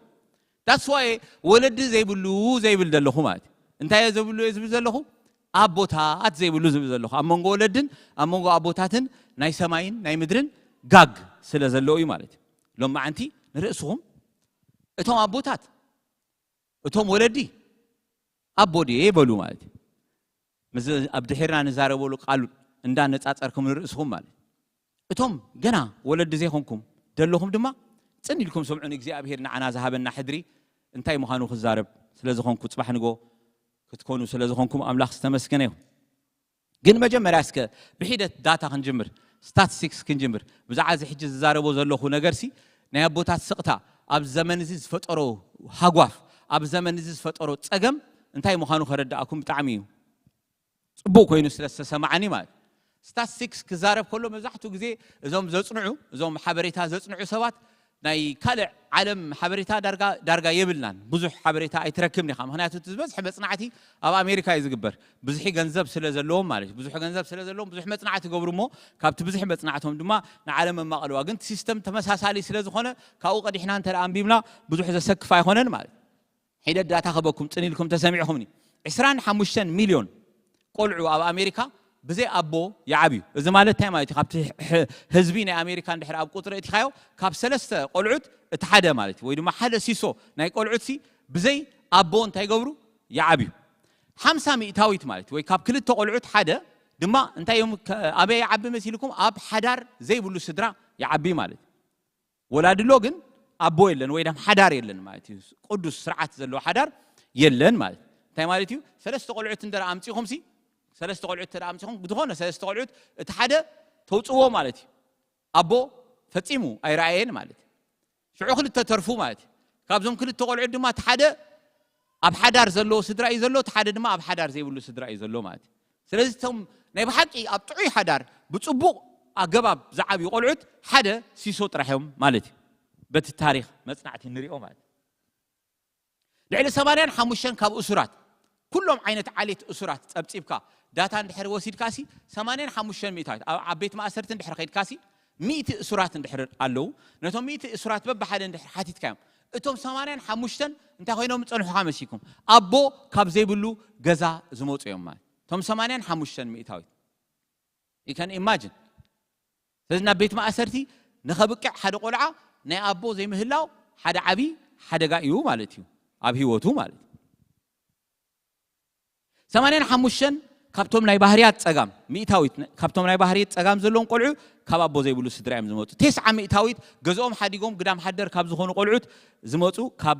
That's why ወለዲ ዘይብሉ ዘይብል ዘለኹ ማለት። እንታይ እየ ዘይብሉ እየ ዝብል ዘለኹ? ኣቦታት ዘይብሉ ዝብል ዘለኹ። ኣብ መንጎ ወለድን ኣብ መንጎ ኣቦታትን ናይ ሰማይን ናይ ምድርን ጋግ ስለ ዘሎ እዩ ማለት እዩ። ሎማዓንቲ ንርእስኹም እቶም ኣቦታት፣ እቶም ወለዲ ኣቦ ድየ በሉ ማለት እዩ። ምስ ኣብ ድሒርና ንዛረበሉ ቃል እንዳነጻጸርኩም ንርእስኹም ማለት እዩ። እቶም ገና ወለዲ ዘይኮንኩም ደለኹም ድማ ጽን ኢልኩም ስምዑ። ንእግዚኣብሔር ንዓና ዝሃበና ሕድሪ እንታይ ምዃኑ ክዛረብ ስለ ዝኾንኩ፣ ጽባሕ ንጎ ክትኮኑ ስለ ዝኾንኩም ኣምላኽ ዝተመስገነ ይኹን። ግን መጀመርያ እስከ ብሒደት ዳታ ክንጅምር፣ ስታትስቲክስ ክንጅምር። ብዛዕባ እዚ ሕጂ ዝዛረቦ ዘለኹ ነገርሲ ናይ ኣቦታት ስቕታ ኣብ ዘመን እዚ ዝፈጠሮ ሃጓፍ፣ ኣብ ዘመን እዚ ዝፈጠሮ ጸገም እንታይ ምዃኑ ከረድኣኩም ብጣዕሚ እዩ ጽቡቕ ኮይኑ ስለ ዝተሰማዓኒ ማለት። ስታትስቲክስ ክዛረብ ከሎ መብዛሕትኡ ግዜ እዞም ዘጽንዑ፣ እዞም ሓበሬታ ዘጽንዑ ሰባት ናይ ካልእ ዓለም ሓበሬታ ዳርጋ፣ ዳርጋ የብልናን። ብዙሕ ሓበሬታ ኣይትረክብን ኢኻ። ምኽንያቱ እቲ ዝበዝሐ መጽናዕቲ ኣብ ኣሜሪካ እዩ ዝግበር። ብዙሒ ገንዘብ ስለ ዘለዎም ማለት እዩ። ብዙሕ ገንዘብ ስለ ዘለዎም ብዙሕ መጽናዕቲ ይገብሩ እሞ ካብቲ ብዙሕ መጽናዕቶም ድማ ንዓለም የማቕልዋ። ግን እቲ ሲስተም ተመሳሳሊ ስለ ዝኾነ ካብኡ ቀዲሕና እንተ ደኣ ኣንቢብና ብዙሕ ዘሰክፍ ኣይኮነን ማለት እዩ። ሒደት ዳታ ክበኩም ጽን ኢልኩም ተሰሚዕኹምኒ። ዕስራን ሓሙሽተን ሚልዮን ቆልዑ ኣብ ኣሜሪካ ብዘይ ኣቦ ይዓብዩ። እዚ ማለት እንታይ ማለት እዩ? ካብቲ ሕ-፣ ህዝቢ ናይ ኣሜሪካ እንድሕር ኣብ ቁጽሪ እቲኻዮ ካብ ሰለስተ ቆልዑት እቲ ሓደ ማለት እዩ። ወይ ድማ ሓደ ሲሶ ናይ ቆልዑት ሲ ብዘይ ኣቦ እንታይ ይገብሩ? ይዓብዩ። ሓምሳ ሚእታዊት ማለት ወይ ካብ ክልተ ቆልዑት ሓደ ድማ እንታይ እዮም ከ-፣ ኣበይ ይዓቢ መሲልኩም? ኣብ ሓዳር ዘይብሉ ስድራ ይዓቢ ማለት እዩ። ወላዲ ኣሎ ግን ኣቦ የለን ወይ ደም ሓዳር የለን ማለት እዩ። ቅዱስ ስርዓት ዘለዎ ሓዳር የለን ማለት እዩ። እንታይ ማለት እዩ? ሰለስተ ቆልዑት እንተ ኣምጺኹም ሲ፣ ሰለስተ ቆልዑት እንተ ኣምጺኹም፣ ዝኾነ ሰለስተ ቆልዑት እቲ ሓደ ተውጽዎ ማለት እዩ። ኣቦ ፈጺሙ ኣይረኣየን ማለት እዩ። ሽዑ ክልተ ተርፉ ማለት እዩ። ካብዞም ክልተ ቆልዑት ድማ እቲ ሓደ ኣብ ሓዳር ዘለዎ ስድራ እዩ ዘሎ፣ እቲ ሓደ ድማ ኣብ ሓዳር ዘይብሉ ስድራ እዩ ዘሎ ማለት እዩ። ስለዚ እቶም ናይ ብሓቂ ኣብ ጥዑይ ሓዳር ብጽቡቕ ኣገባብ ዝዓብዩ ቆልዑት ሓደ ሲሶ ጥራሕ እዮም ማለት እዩ። በቲ ታሪኽ መጽናዕቲ ንሪኦ ማለት እዩ። ልዕሊ ሰማንያን ሓሙሽተን ካብ እሱራት፣ ኩሎም ዓይነት ዓሌት እሱራት ጸብጺብካ ዳታ እንድሕር ወሲድካ ሲ ሰማንያን ሓሙሽተን ሚእታዊት ኣብ፣ ኣብ ቤት ማእሰርቲ እንድሕር ኸይድካ ሲ ሚእቲ እሱራት እንድሕር ኣለዉ፣ ነቶም ሚእቲ እሱራት በብሓደ እንድሕር ሓቲትካዮም፣ እቶም ሰማንያን ሓሙሽተን እንታይ ኮይኖም ጸንሑኻ መሲኩም? ኣቦ ካብ ዘይብሉ ገዛ ዝመጹ እዮም ማለት። እቶም ሰማንያን ሓሙሽተን ሚእታዊት። You can imagine። ስለዚ ናብ ቤት ማእሰርቲ ንኸብቅዕ ሓደ ቆልዓ ናይ ኣቦ ዘይምህላው ሓደ ዓቢ ሓደጋ እዩ ማለት እዩ ኣብ ህይወቱ ማለት እዩ። ሰማንያን ሓሙሽተን ካብቶም ናይ ባህርያት ጸጋም፣ ሚእታዊት ነ-፣ ካብቶም ናይ ባህርያት ጸጋም ዘለዎም ቆልዑ ካብ ኣቦ ዘይብሉ ስድራ እዮም ዝመጹ። ተስዓ ሚእታዊት ገዝኦም ሓዲጎም ግዳም ሓደር ካብ ዝኾኑ ቆልዑት ዝመጹ ካብ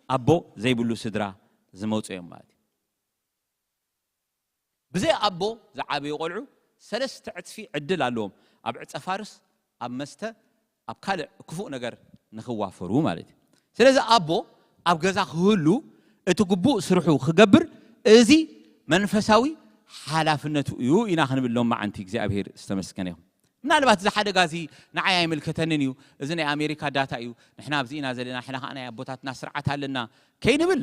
ኣቦ ዘይብሉ ስድራ ዝመጹ እዮም ማለት እዩ። ብዘይ ኣቦ ዝዓበዩ ቆልዑ ሰለስተ ዕጽፊ ዕድል ኣለዎም ኣብ ዕጸ ፋርስ፣ ኣብ መስተ፣ ኣብ ካልእ ክፉእ ነገር ንኽዋፈሩ ማለት እዩ። ስለዚ ኣቦ ኣብ ገዛ ክህሉ እቲ ግቡእ ስርሑ ክገብር እዚ መንፈሳዊ ሓላፍነቱ እዩ ኢና ክንብል ሎም መዓንቲ እግዚኣብሔር ዝተመስገነ ይኹን። ምናልባት እዚ ሓደጋ እዚ ንዓይ ኣይምልከተንን እዩ፣ እዚ ናይ ኣሜሪካ ዳታ እዩ፣ ንሕና ኣብዚ ኢና ዘለና፣ ንሕና ከዓ ናይ ኣቦታትና ስርዓት ኣለና ከይንብል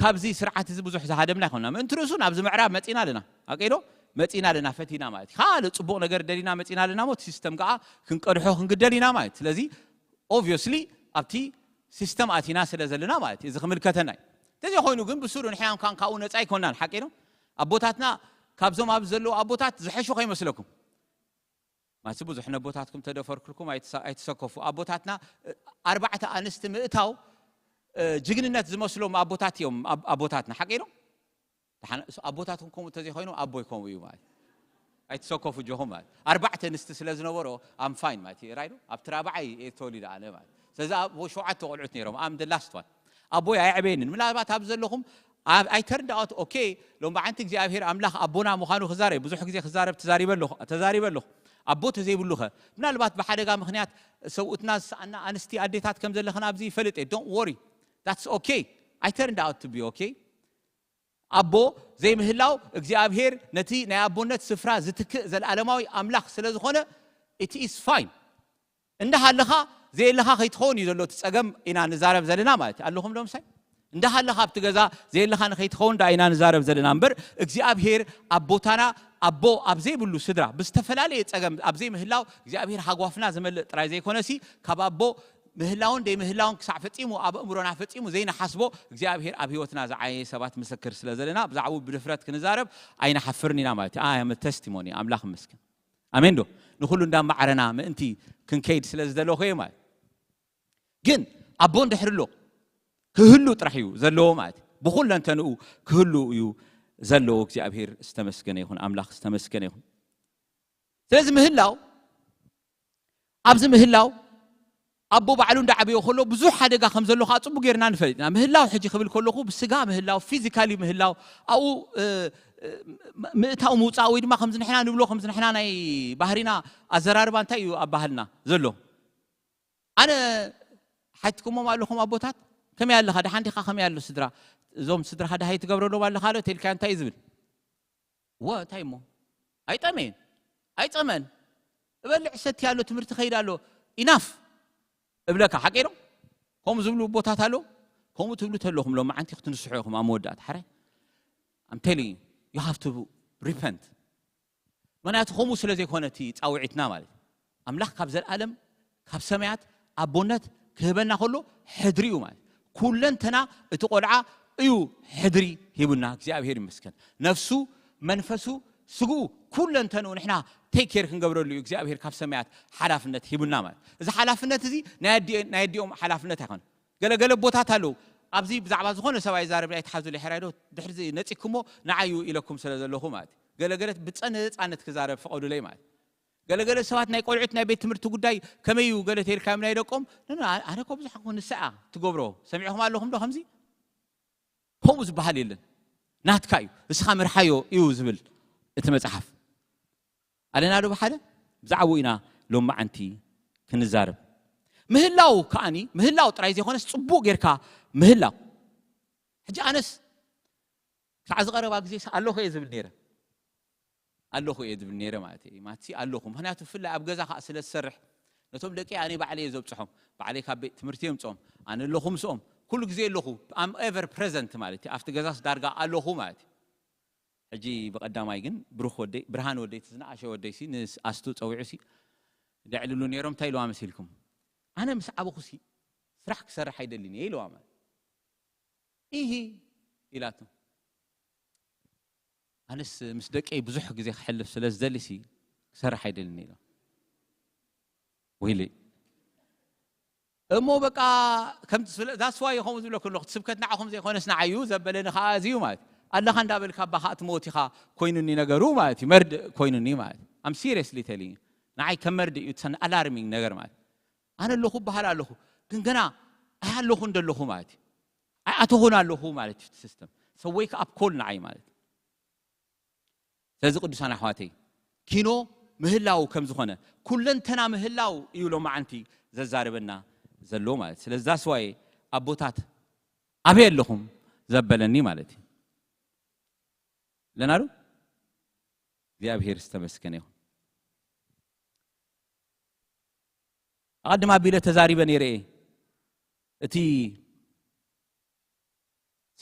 ካብዚ ስርዓት እዚ ብዙሕ ዝሃደምና ይኮንና። ምእንቲ ርእሱ ናብዚ ምዕራብ መፂና ኣለና፣ ኣቀይዶ መፂና ኣለና፣ ፈቲና ማለት እዩ። ካልእ ፅቡቕ ነገር ደሊና መፂና ኣለና ሞ እቲ ሲስተም ከዓ ክንቀድሖ ክንግደል ኢና ማለት። ስለዚ ኦብቪየስሊ ኣብቲ ሲስተም ኣቲና ስለ ዘለና ማለት እዩ። እዚ ክምልከተና እዩ። እንተዘይ ኮይኑ ግን ብሱሩ ንሕና እንኳን ካብኡ ነፃ ኣይኮናን። ሓቂ ነው። ኣቦታትና ካብዞም ኣብ ዘለዉ ኣቦታት ዝሐሹ ከይመስለኩም። ማሲ ብዙሕ ነቦታትኩም ተደፈርኩልኩም ኣይትሰ- ኣይትሰከፉ። ኣቦታትና እ፣ ኣርባዕተ ኣንስቲ ምእታው እ፣ ጅግንነት ዝመስሎም ኣቦታት እዮም። ኣብ- ኣቦታትና ሓቂ ነው። ደሓን እሱ ኣቦታትኩም ከምኡ እንተዘይኮይኑ ኣቦይ ከምኡ እዩ ማለት። ኣይትሰከፉ ጆኹም ማለት ኣርባዕተ ኣንስቲ ስለ ዝነበሮ ኣም ፋይን ማለት እዩ። ራይዶ ኣብቲ ራብዓይ እየ ተወሊደ ኣነ ማለት። ስለዚ ኣብ ሸውዓተ ቆልዑት ነይሮም። ኣም ደ ላስት ዋን። ኣቦይ ኣየዕበየንን። ምናልባት ኣብ ዘለኹም ኣብ- ኣይ ተርንድ ኣውት ኦኬ። ሎም በዓንቲ እግዚኣብሔር ኣምላኽ ኣቦና ምዃኑ ክዛረብ ብዙሕ ግዜ ክዛረብ ተዛሪበ ኣለኹ ተዛሪበ ኣለኹ። ኣቦ ተዘይብሉኸ ምናልባት ብሓደጋ ምኽንያት ሰብኡትና ዝሰኣና ኣንስቲ ኣዴታት ከም ዘለኽን ኣብዚ ይፈልጥ እየ። ዶንት ወሪ። ዳትስ ኦኬ። ኣይ ተርንድ ኣውት ቱ ቢ ኦኬ። ኣቦ ዘይምህላው እግዚኣብሔር ነቲ ናይ ኣቦነት ስፍራ ዝትክእ ዘለዓለማዊ ኣምላኽ ስለ ዝኾነ it is fine። እንዳሃለኻ ዘየለኻ ከይትኸውን እዩ ዘሎ እቲ ጸገም ኢና ንዛረብ ዘለና ማለት እዩ። ኣለኹም ዶ ምሳይ? እንዳሃለኻ ኣብቲ ገዛ ዘየለኻ ንኸይትኸውን ዳ ኢና ንዛረብ ዘለና እምበር እግዚኣብሔር ኣቦታና ኣቦ ኣብ ዘይብሉ ስድራ ብዝተፈላለየ ጸገም ኣብ ዘይምህላው እግዚኣብሔር ሃጓፍና ዝመልእ ጥራይ ዘይኮነሲ ካብ ኣቦ ምህላውን ደይምህላውን ክሳዕ ፈጺሙ ኣብ ኣእምሮና ፈጺሙ ዘይንሓስቦ እግዚኣብሔር ኣብ ህይወትና ዝዓየ ሰባት ምስክር ስለ ዘለና ብዛዕባኡ ብድፍረት ክንዛረብ ኣይንሓፍርን ኢና ማለት እዩ። ኣይ ተስቲሞኒ ኣምላኽ ይመስገን። ኣሜን ዶ? ንኹሉ እንዳማዕረና ምእንቲ ክንከይድ ስለ ዝደለኹ እየ ማለት። ግን ኣቦ እንድሕር ኣሎ ክህሉ ጥራሕ እዩ ዘለዎ ማለት እዩ። ብኹለንተንኡ ክህሉ እዩ ዘለዎ። እግዚኣብሔር ዝተመስገነ ይኹን፣ ኣምላኽ ዝተመስገነ ይኹን። ስለዚ ምህላው ኣብዚ ምህላው ኣቦ ባዕሉ እንዳዓበዮ ከሎ ብዙሕ ሓደጋ ከም ዘሎ ከዓ ፅቡቅ ጌርና ንፈልጥ ኢና። ምህላው ሕጂ ክብል ከለኹ ብስጋ ምህላው ፊዚካሊ ምህላው ኣብኡ እ፣ እ፣ ምእታው ምውፃእ ወይ ድማ ከምዚ ንሕና ንብሎ ከምዚ ንሕና ናይ ባህሪና ኣዘራርባ እንታይ እዩ ኣብ ባህልና ዘሎ? ኣነ ሓትኩሞም ኣለኹም ኣቦታት ከመይ ኣለኻ ደሓን ዲኻ ከመይ ኣሎ ስድራ እዞም ስድራኻ ደሃይ ትገብረሎም ኣለኻ ዶ ተልካ እንታይ እዩ ዝብል? ወ እንታይ እሞ ኣይጠመየን ኣይፀመን እበልዕ ሰቲ ኣሎ ትምህርቲ ከይድ ኣሎ ኢናፍ እብለካ ሓቂ ነው። ከምኡ ዝብሉ ቦታት ኣሎ። ከምኡ ትብሉ ተለኹም ሎማዓንቲ ክትንስሑ ኢኹም ኣብ መወዳእታ ሓራይ I'm telling you you have to repent። ምክንያቱ ከምኡ ስለ ዘይኮነ እቲ ፃውዒትና ማለት ኣምላኽ ካብ ዘለኣለም ካብ ሰማያት ኣቦነት ክህበና ከሎ ሕድሪ እዩ ማለት ኩለንተና እቲ ቆልዓ እዩ ሕድሪ ሂቡና እግዚኣብሔር ይመስገን። ነፍሱ መንፈሱ ስግኡ ኩለንተንኡ ንሕና ቴክ ኬር ክንገብረሉ እዩ እግዚኣብሔር ካብ ሰማያት ሓላፍነት ሂቡና ማለት። እዚ ሓላፍነት እዚ ናይ ኣዲኦም ሓላፍነት ኣይኮነ። ገለገለ ቦታት ኣለዉ ኣብዚ ብዛዕባ ዝኾነ ሰብኣይ ዛረብ ኣይትሓዙ ሕራይ ዶ ድሕሪ ነፂኩሞ ንዓዩ ኢለኩም ስለ ዘለኹ ማለት እዩ። ገለገለት ብፀንፃነት ክዛረብ ፍቐዱለይ ማለት ገለገለ ሰባት ናይ ቆልዑት ናይ ቤት ትምህርቲ ጉዳይ ከመይ እዩ ገለ ተልካዮም ናይ ደቆም ኣነ ኮ ብዙሕ ንስኣ ትገብሮ ሰሚዕኹም ኣለኹም ዶ ከምዚ ከምኡ ዝበሃል የለን። ናትካ እዩ እስኻ ምርሓዮ እዩ ዝብል እቲ መፅሓፍ። ኣለና ዶ ብሓደ ብዛዕባኡ ኢና ሎማዓንቲ ክንዛረብ። ምህላው ከዓኒ ምህላው ጥራይ ዘይኮነስ ፅቡቅ ጌርካ ምህላው። ሕጂ ኣነስ ክሳዕ ዝቐረባ ግዜ ኣለኹ እየ ዝብል ነይረ ኣለኹ እየ ዝብል ነይረ ማለት እዩ ማትሲ ኣለኹ ምክንያቱ ብፍላይ ኣብ ገዛ ከዓ ስለ ዝሰርሕ ነቶም ደቂ ኣነ ባዕለ እየ ዘብፅሖም ባዕለይ ካብ ቤት ትምህርቲ የምፅኦም ኣነ ኣለኹ ምስኦም ኩሉ ግዜ ኣለኹ ኣም ኤቨር ፕረዘንት ማለት እዩ ኣብቲ ገዛስ ዳርጋ ኣለኹ ማለት እዩ ሕጂ ብቐዳማይ ግን ብሩኽ ወደይ ብርሃን ወደይ እቲ ዝነኣሸ ወደይ ሲ ንኣስቱ ፀዊዑ ሲ ደዕልሉ ነይሮም እንታይ ኢልዋ መሲልኩም ኣነ ምስ ዓበኹ ሲ ስራሕ ክሰርሕ ኣይደልን እየ ኢልዋ ማለት ኢሂ ኢላቶ ኣነስ ምስ ደቀይ ብዙሕ ግዜ ክሕልፍ ስለ ዝደሊ ሲ ክሰርሕ ኣይደልን ኢልዋ ወይለይ እሞ በቃ ከምቲ ስለ that's why ከምኡ ዝብለኩ ኣለኹ እቲ ስብከት ንዓኹም ዘይኮነስ ንዓዩ ዘበለኒ ከዓ እዚ እዩ ማለት ኣለኻ እንዳበልካ ኣባኻ እቲ ሞት ኢኻ ኮይኑኒ ነገሩ ማለት እዩ መርድእ ኮይኑኒ ማለት I'm seriously telling you ንዓይ ከም መርድእ እዩ it's an alarming ነገር ማለት ኣነ ኣለኹ በሃል ኣለኹ ግን ገና ኣይ ኣለኹ እንደለኹ ማለት እዩ ኣይ ኣተኹን ኣለኹ ማለት እዩ system so wake up call ንዓይ ማለት እዩ ስለዚ ቅዱሳን ኣሕዋተይ ኪኖ ምህላው ከም ዝኾነ ኩለንተና ምህላው እዩ ሎማዓንቲ ዘዛርበና ዘሎ ማለት። ስለዚ that's why ኣቦታት ኣበይ ኣለኹም ዘበለኒ ማለት እዩ። ኣለናሉ እግዚኣብሔር ዝተመስገነ ይኹን። ኣቐድም ኣቢለ ተዛሪበ ነይረ እየ። እቲ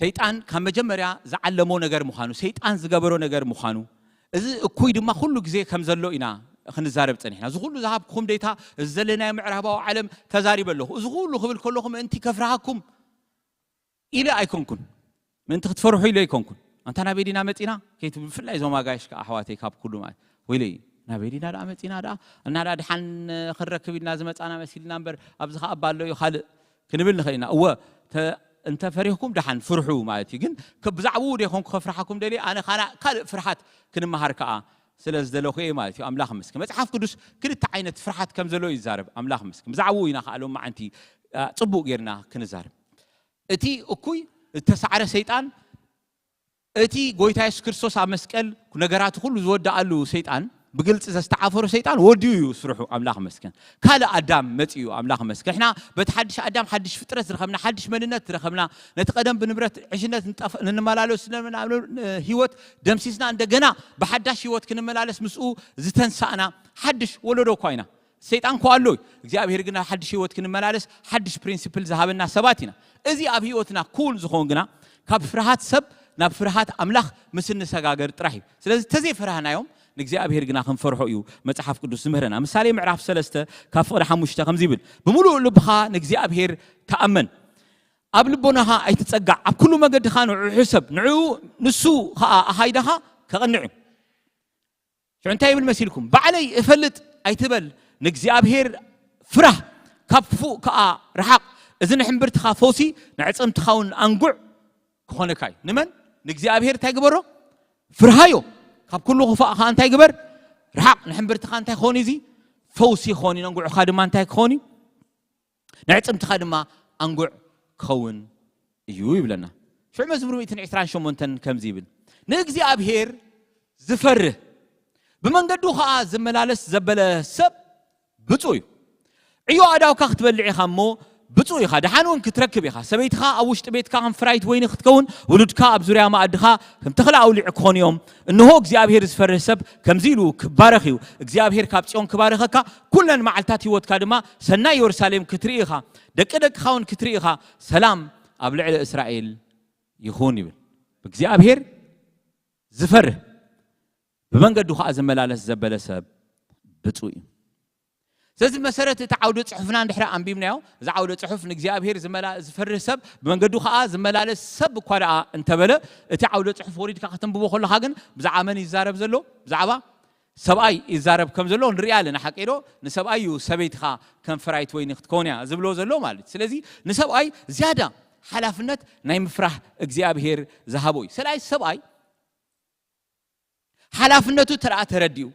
ሰይጣን ካብ መጀመርያ ዝዓለሞ ነገር ምዃኑ፣ ሰይጣን ዝገበሮ ነገር ምዃኑ፣ እዚ እኩይ ድማ ኩሉ ግዜ ከም ዘሎ ኢና ክንዛረብ ጸኒሕና። እዚ ኩሉ ዝሃብኩም ዴታ፣ እዚ ዘለናዮ ምዕራባዊ ዓለም ተዛሪበ ኣለኹ። እዚ ኩሉ ክብል ከለኹ ምእንቲ ከፍርሃኩም ኢለ ኣይኮንኩን። ምእንቲ ክትፈርሑ ኢለ ኣይኮንኩን። ኣንታ ናበይ ዲና መጺና? ከይትብል፣ ብፍላይ እዞም ኣጋይሽ ከኣ ኣሕዋተይ ካብ ኩሉ ማለት፣ ወይለይ፣ ናበይ ዲና ደኣ መጺና ደኣ? እና ደኣ ድሓን ክንረክብ ኢልና ዝመጻና መሲልና እምበር፣ ኣብዚ ኸኣ እባ ኣሎ እዩ ካልእ ክንብል ንኽእል ኢና። እወ፣ ተ-፣ እንተ ፈሪህኩም ደሓን ፍርሑ ማለት እዩ። ግን ከ-፣ ብዛዕባኡ ዶ ይኾንኩ ከፍርሓኩም ደልየ? ኣነ ካና-፣ ካልእ ፍርሓት ክንመሃር ከኣ ስለ ዝደለኹ እየ ማለት እዩ። ኣምላኽ ይመስገን። መጽሓፍ ቅዱስ ክልተ ዓይነት ፍርሓት ከም ዘሎ እዩ ዝዛረብ። ኣምላኽ ይመስገን። ብዛዕባኡ ኢና ከኣ ሎማዓንቲ፣ ኣ፣ ጽቡቕ ጌርና ክንዛረብ። እቲ እኩይ ዝተሳዕረ ሰይጣን፣ እቲ ጎይታ የሱስ ክርስቶስ ኣብ መስቀል ነገራት ኩሉ ዝወድኣሉ ሰይጣን፣ ብግልጺ ዘስተዓፈሮ ሰይጣን ወዲኡ እዩ ስርሑ። ኣምላኽ መስገን። ካልእ ኣዳም መጺኡ። ኣምላኽ መስገን። ንሕና በቲ ሓድሽ ኣዳም ሓድሽ ፍጥረት ዝረኸብና፣ ሓድሽ መንነት ዝረኸብና፣ ነቲ ቀደም ብንብረት ዕሽነት ንጠፍ-፣ ንመላለስ ዝነበርና ህይወት ደምሲስና፣ እንደገና ብሓዳሽ ህይወት ክንመላለስ ምስኡ ዝተንሳእና ሓድሽ ወለዶ እኳ ኢና። ሰይጣን እኮ ኣሎ እዩ። እግዚኣብሔር ግን ናብ ሓድሽ ህይወት ክንመላለስ ሓድሽ ፕሪንሲፕል ዝሃበና ሰባት ኢና። እዚ ኣብ ህይወትና ኩል ዝኾን ግና ካብ ፍርሃት ሰብ ናብ ፍርሃት ኣምላኽ ምስ እንሰጋገር ጥራሕ እዩ። ስለዚ ተዘይፈራህናዮም ንእግዚኣብሔር ግና ክንፈርሖ እዩ መጽሓፍ ቅዱስ ዝምህረና። ምሳሌ ምዕራፍ ሰለስተ ካብ ፍቕዲ ሓሙሽተ ከምዚ ይብል፣ "ብምሉእ ልብኻ ንእግዚኣብሔር ተኣመን፣ ኣብ ልቦናኻ ኣይትጸጋዕ፣ ኣብ ኩሉ መገድኻ ንዕኡ ሕሰብ፣ ንዕኡ ንሱ ኸኣ ኣኻይዳኻ ከቐንዕ እዩ።" ሽዑ እንታይ ይብል መሲልኩም? "ባዕለይ እፈልጥ ኣይትበል፣ ንእግዚኣብሔር ፍራህ፣ ካብ ክፉእ ከኣ ርሓቕ። እዚ ንሕምብርትኻ ፈውሲ፣ ንዕጽምትኻ እውን ኣንጉዕ ክኾነካ እዩ።" ንመን? ንእግዚኣብሔር እንታይ ግበሮ? ፍርሃዮ። ካብ ኩሉ ክፋእ ከኣ እንታይ ግበር? ርሓቕ። ንሕምብርትኻ እንታይ ክኸውን እዩ? እዚ ፈውሲ ክኸውን እዩ። ነንጉዕኻ ድማ እንታይ ክኸውን እዩ? ንዕጽምትኻ ድማ ኣንጉዕ ክኸውን እዩ ይብለና። ሽዑ መዝሙር ሚእትን ዕስራን ሸሞንተን ከምዚ ይብል፣ "ንእግዚኣብሔር ዝፈርህ፣ ብመንገዱ ኸኣ ዝመላለስ ዘበለ ሰብ ብፁዕ እዩ። ዕዮ ኣእዳውካ ክትበልዕ ኢኻ እሞ ብፁዕ ኢኻ፣ ደሓን እውን ክትረክብ ኢኻ። ሰበይትኻ ኣብ ውሽጢ ቤትካ ከም ፍራይት ወይኒ ክትከውን፣ ውሉድካ ኣብ ዙርያ መኣድኻ ከም ተኽሊ ኣውሊዕ ክኾኑ እዮም። እንሆ እግዚኣብሔር ዝፈርህ ሰብ ከምዚ ኢሉ ክባረኽ እዩ። እግዚኣብሔር ካብ ጽዮን ክባርኸካ፣ ኩለን መዓልታት ህይወትካ ድማ ሰናይ የሩሳሌም ክትርኢ ኢኻ፣ ደቂ ደቅኻ እውን ክትርኢ ኢኻ። ሰላም ኣብ ልዕሊ እስራኤል ይኹን" ይብል። ብእግዚኣብሔር ዝፈርህ ብመንገዱ ኸዓ ዝመላለስ ዘበለ ሰብ ብፁዕ እዩ። ስለዚ መሰረት እቲ ዓውደ ጽሑፍና እንድሕሪ ኣንቢብናዮ፣ እዚ ዓውደ ጽሑፍ ንእግዚኣብሔር ዝመላ-፣ ዝፈርህ ሰብ ብመንገዱ ኸዓ ዝመላለስ ሰብ እኳ ደኣ እንተበለ፣ እቲ ዓውደ ጽሑፍ ወሪድካ ከተንብቦ ከለኻ ግን ብዛዕባ መን ይዛረብ ዘሎ? ብዛዕባ ሰብኣይ ይዛረብ ከም ዘሎ ንሪኢ ኣለና። ሓቂ ዶ? ንሰብኣይ እዩ ሰበይትኻ ከም ፍራይት ወይኒ ክትከውን እያ ዝብሎ ዘሎ ማለት እዩ። ስለዚ ንሰብኣይ ዝያዳ ሓላፍነት ናይ ምፍራህ እግዚኣብሔር ዝሃቦ እዩ። ስለዚ ሰብኣይ ሓላፍነቱ ተረኣ ተረዲኡ፣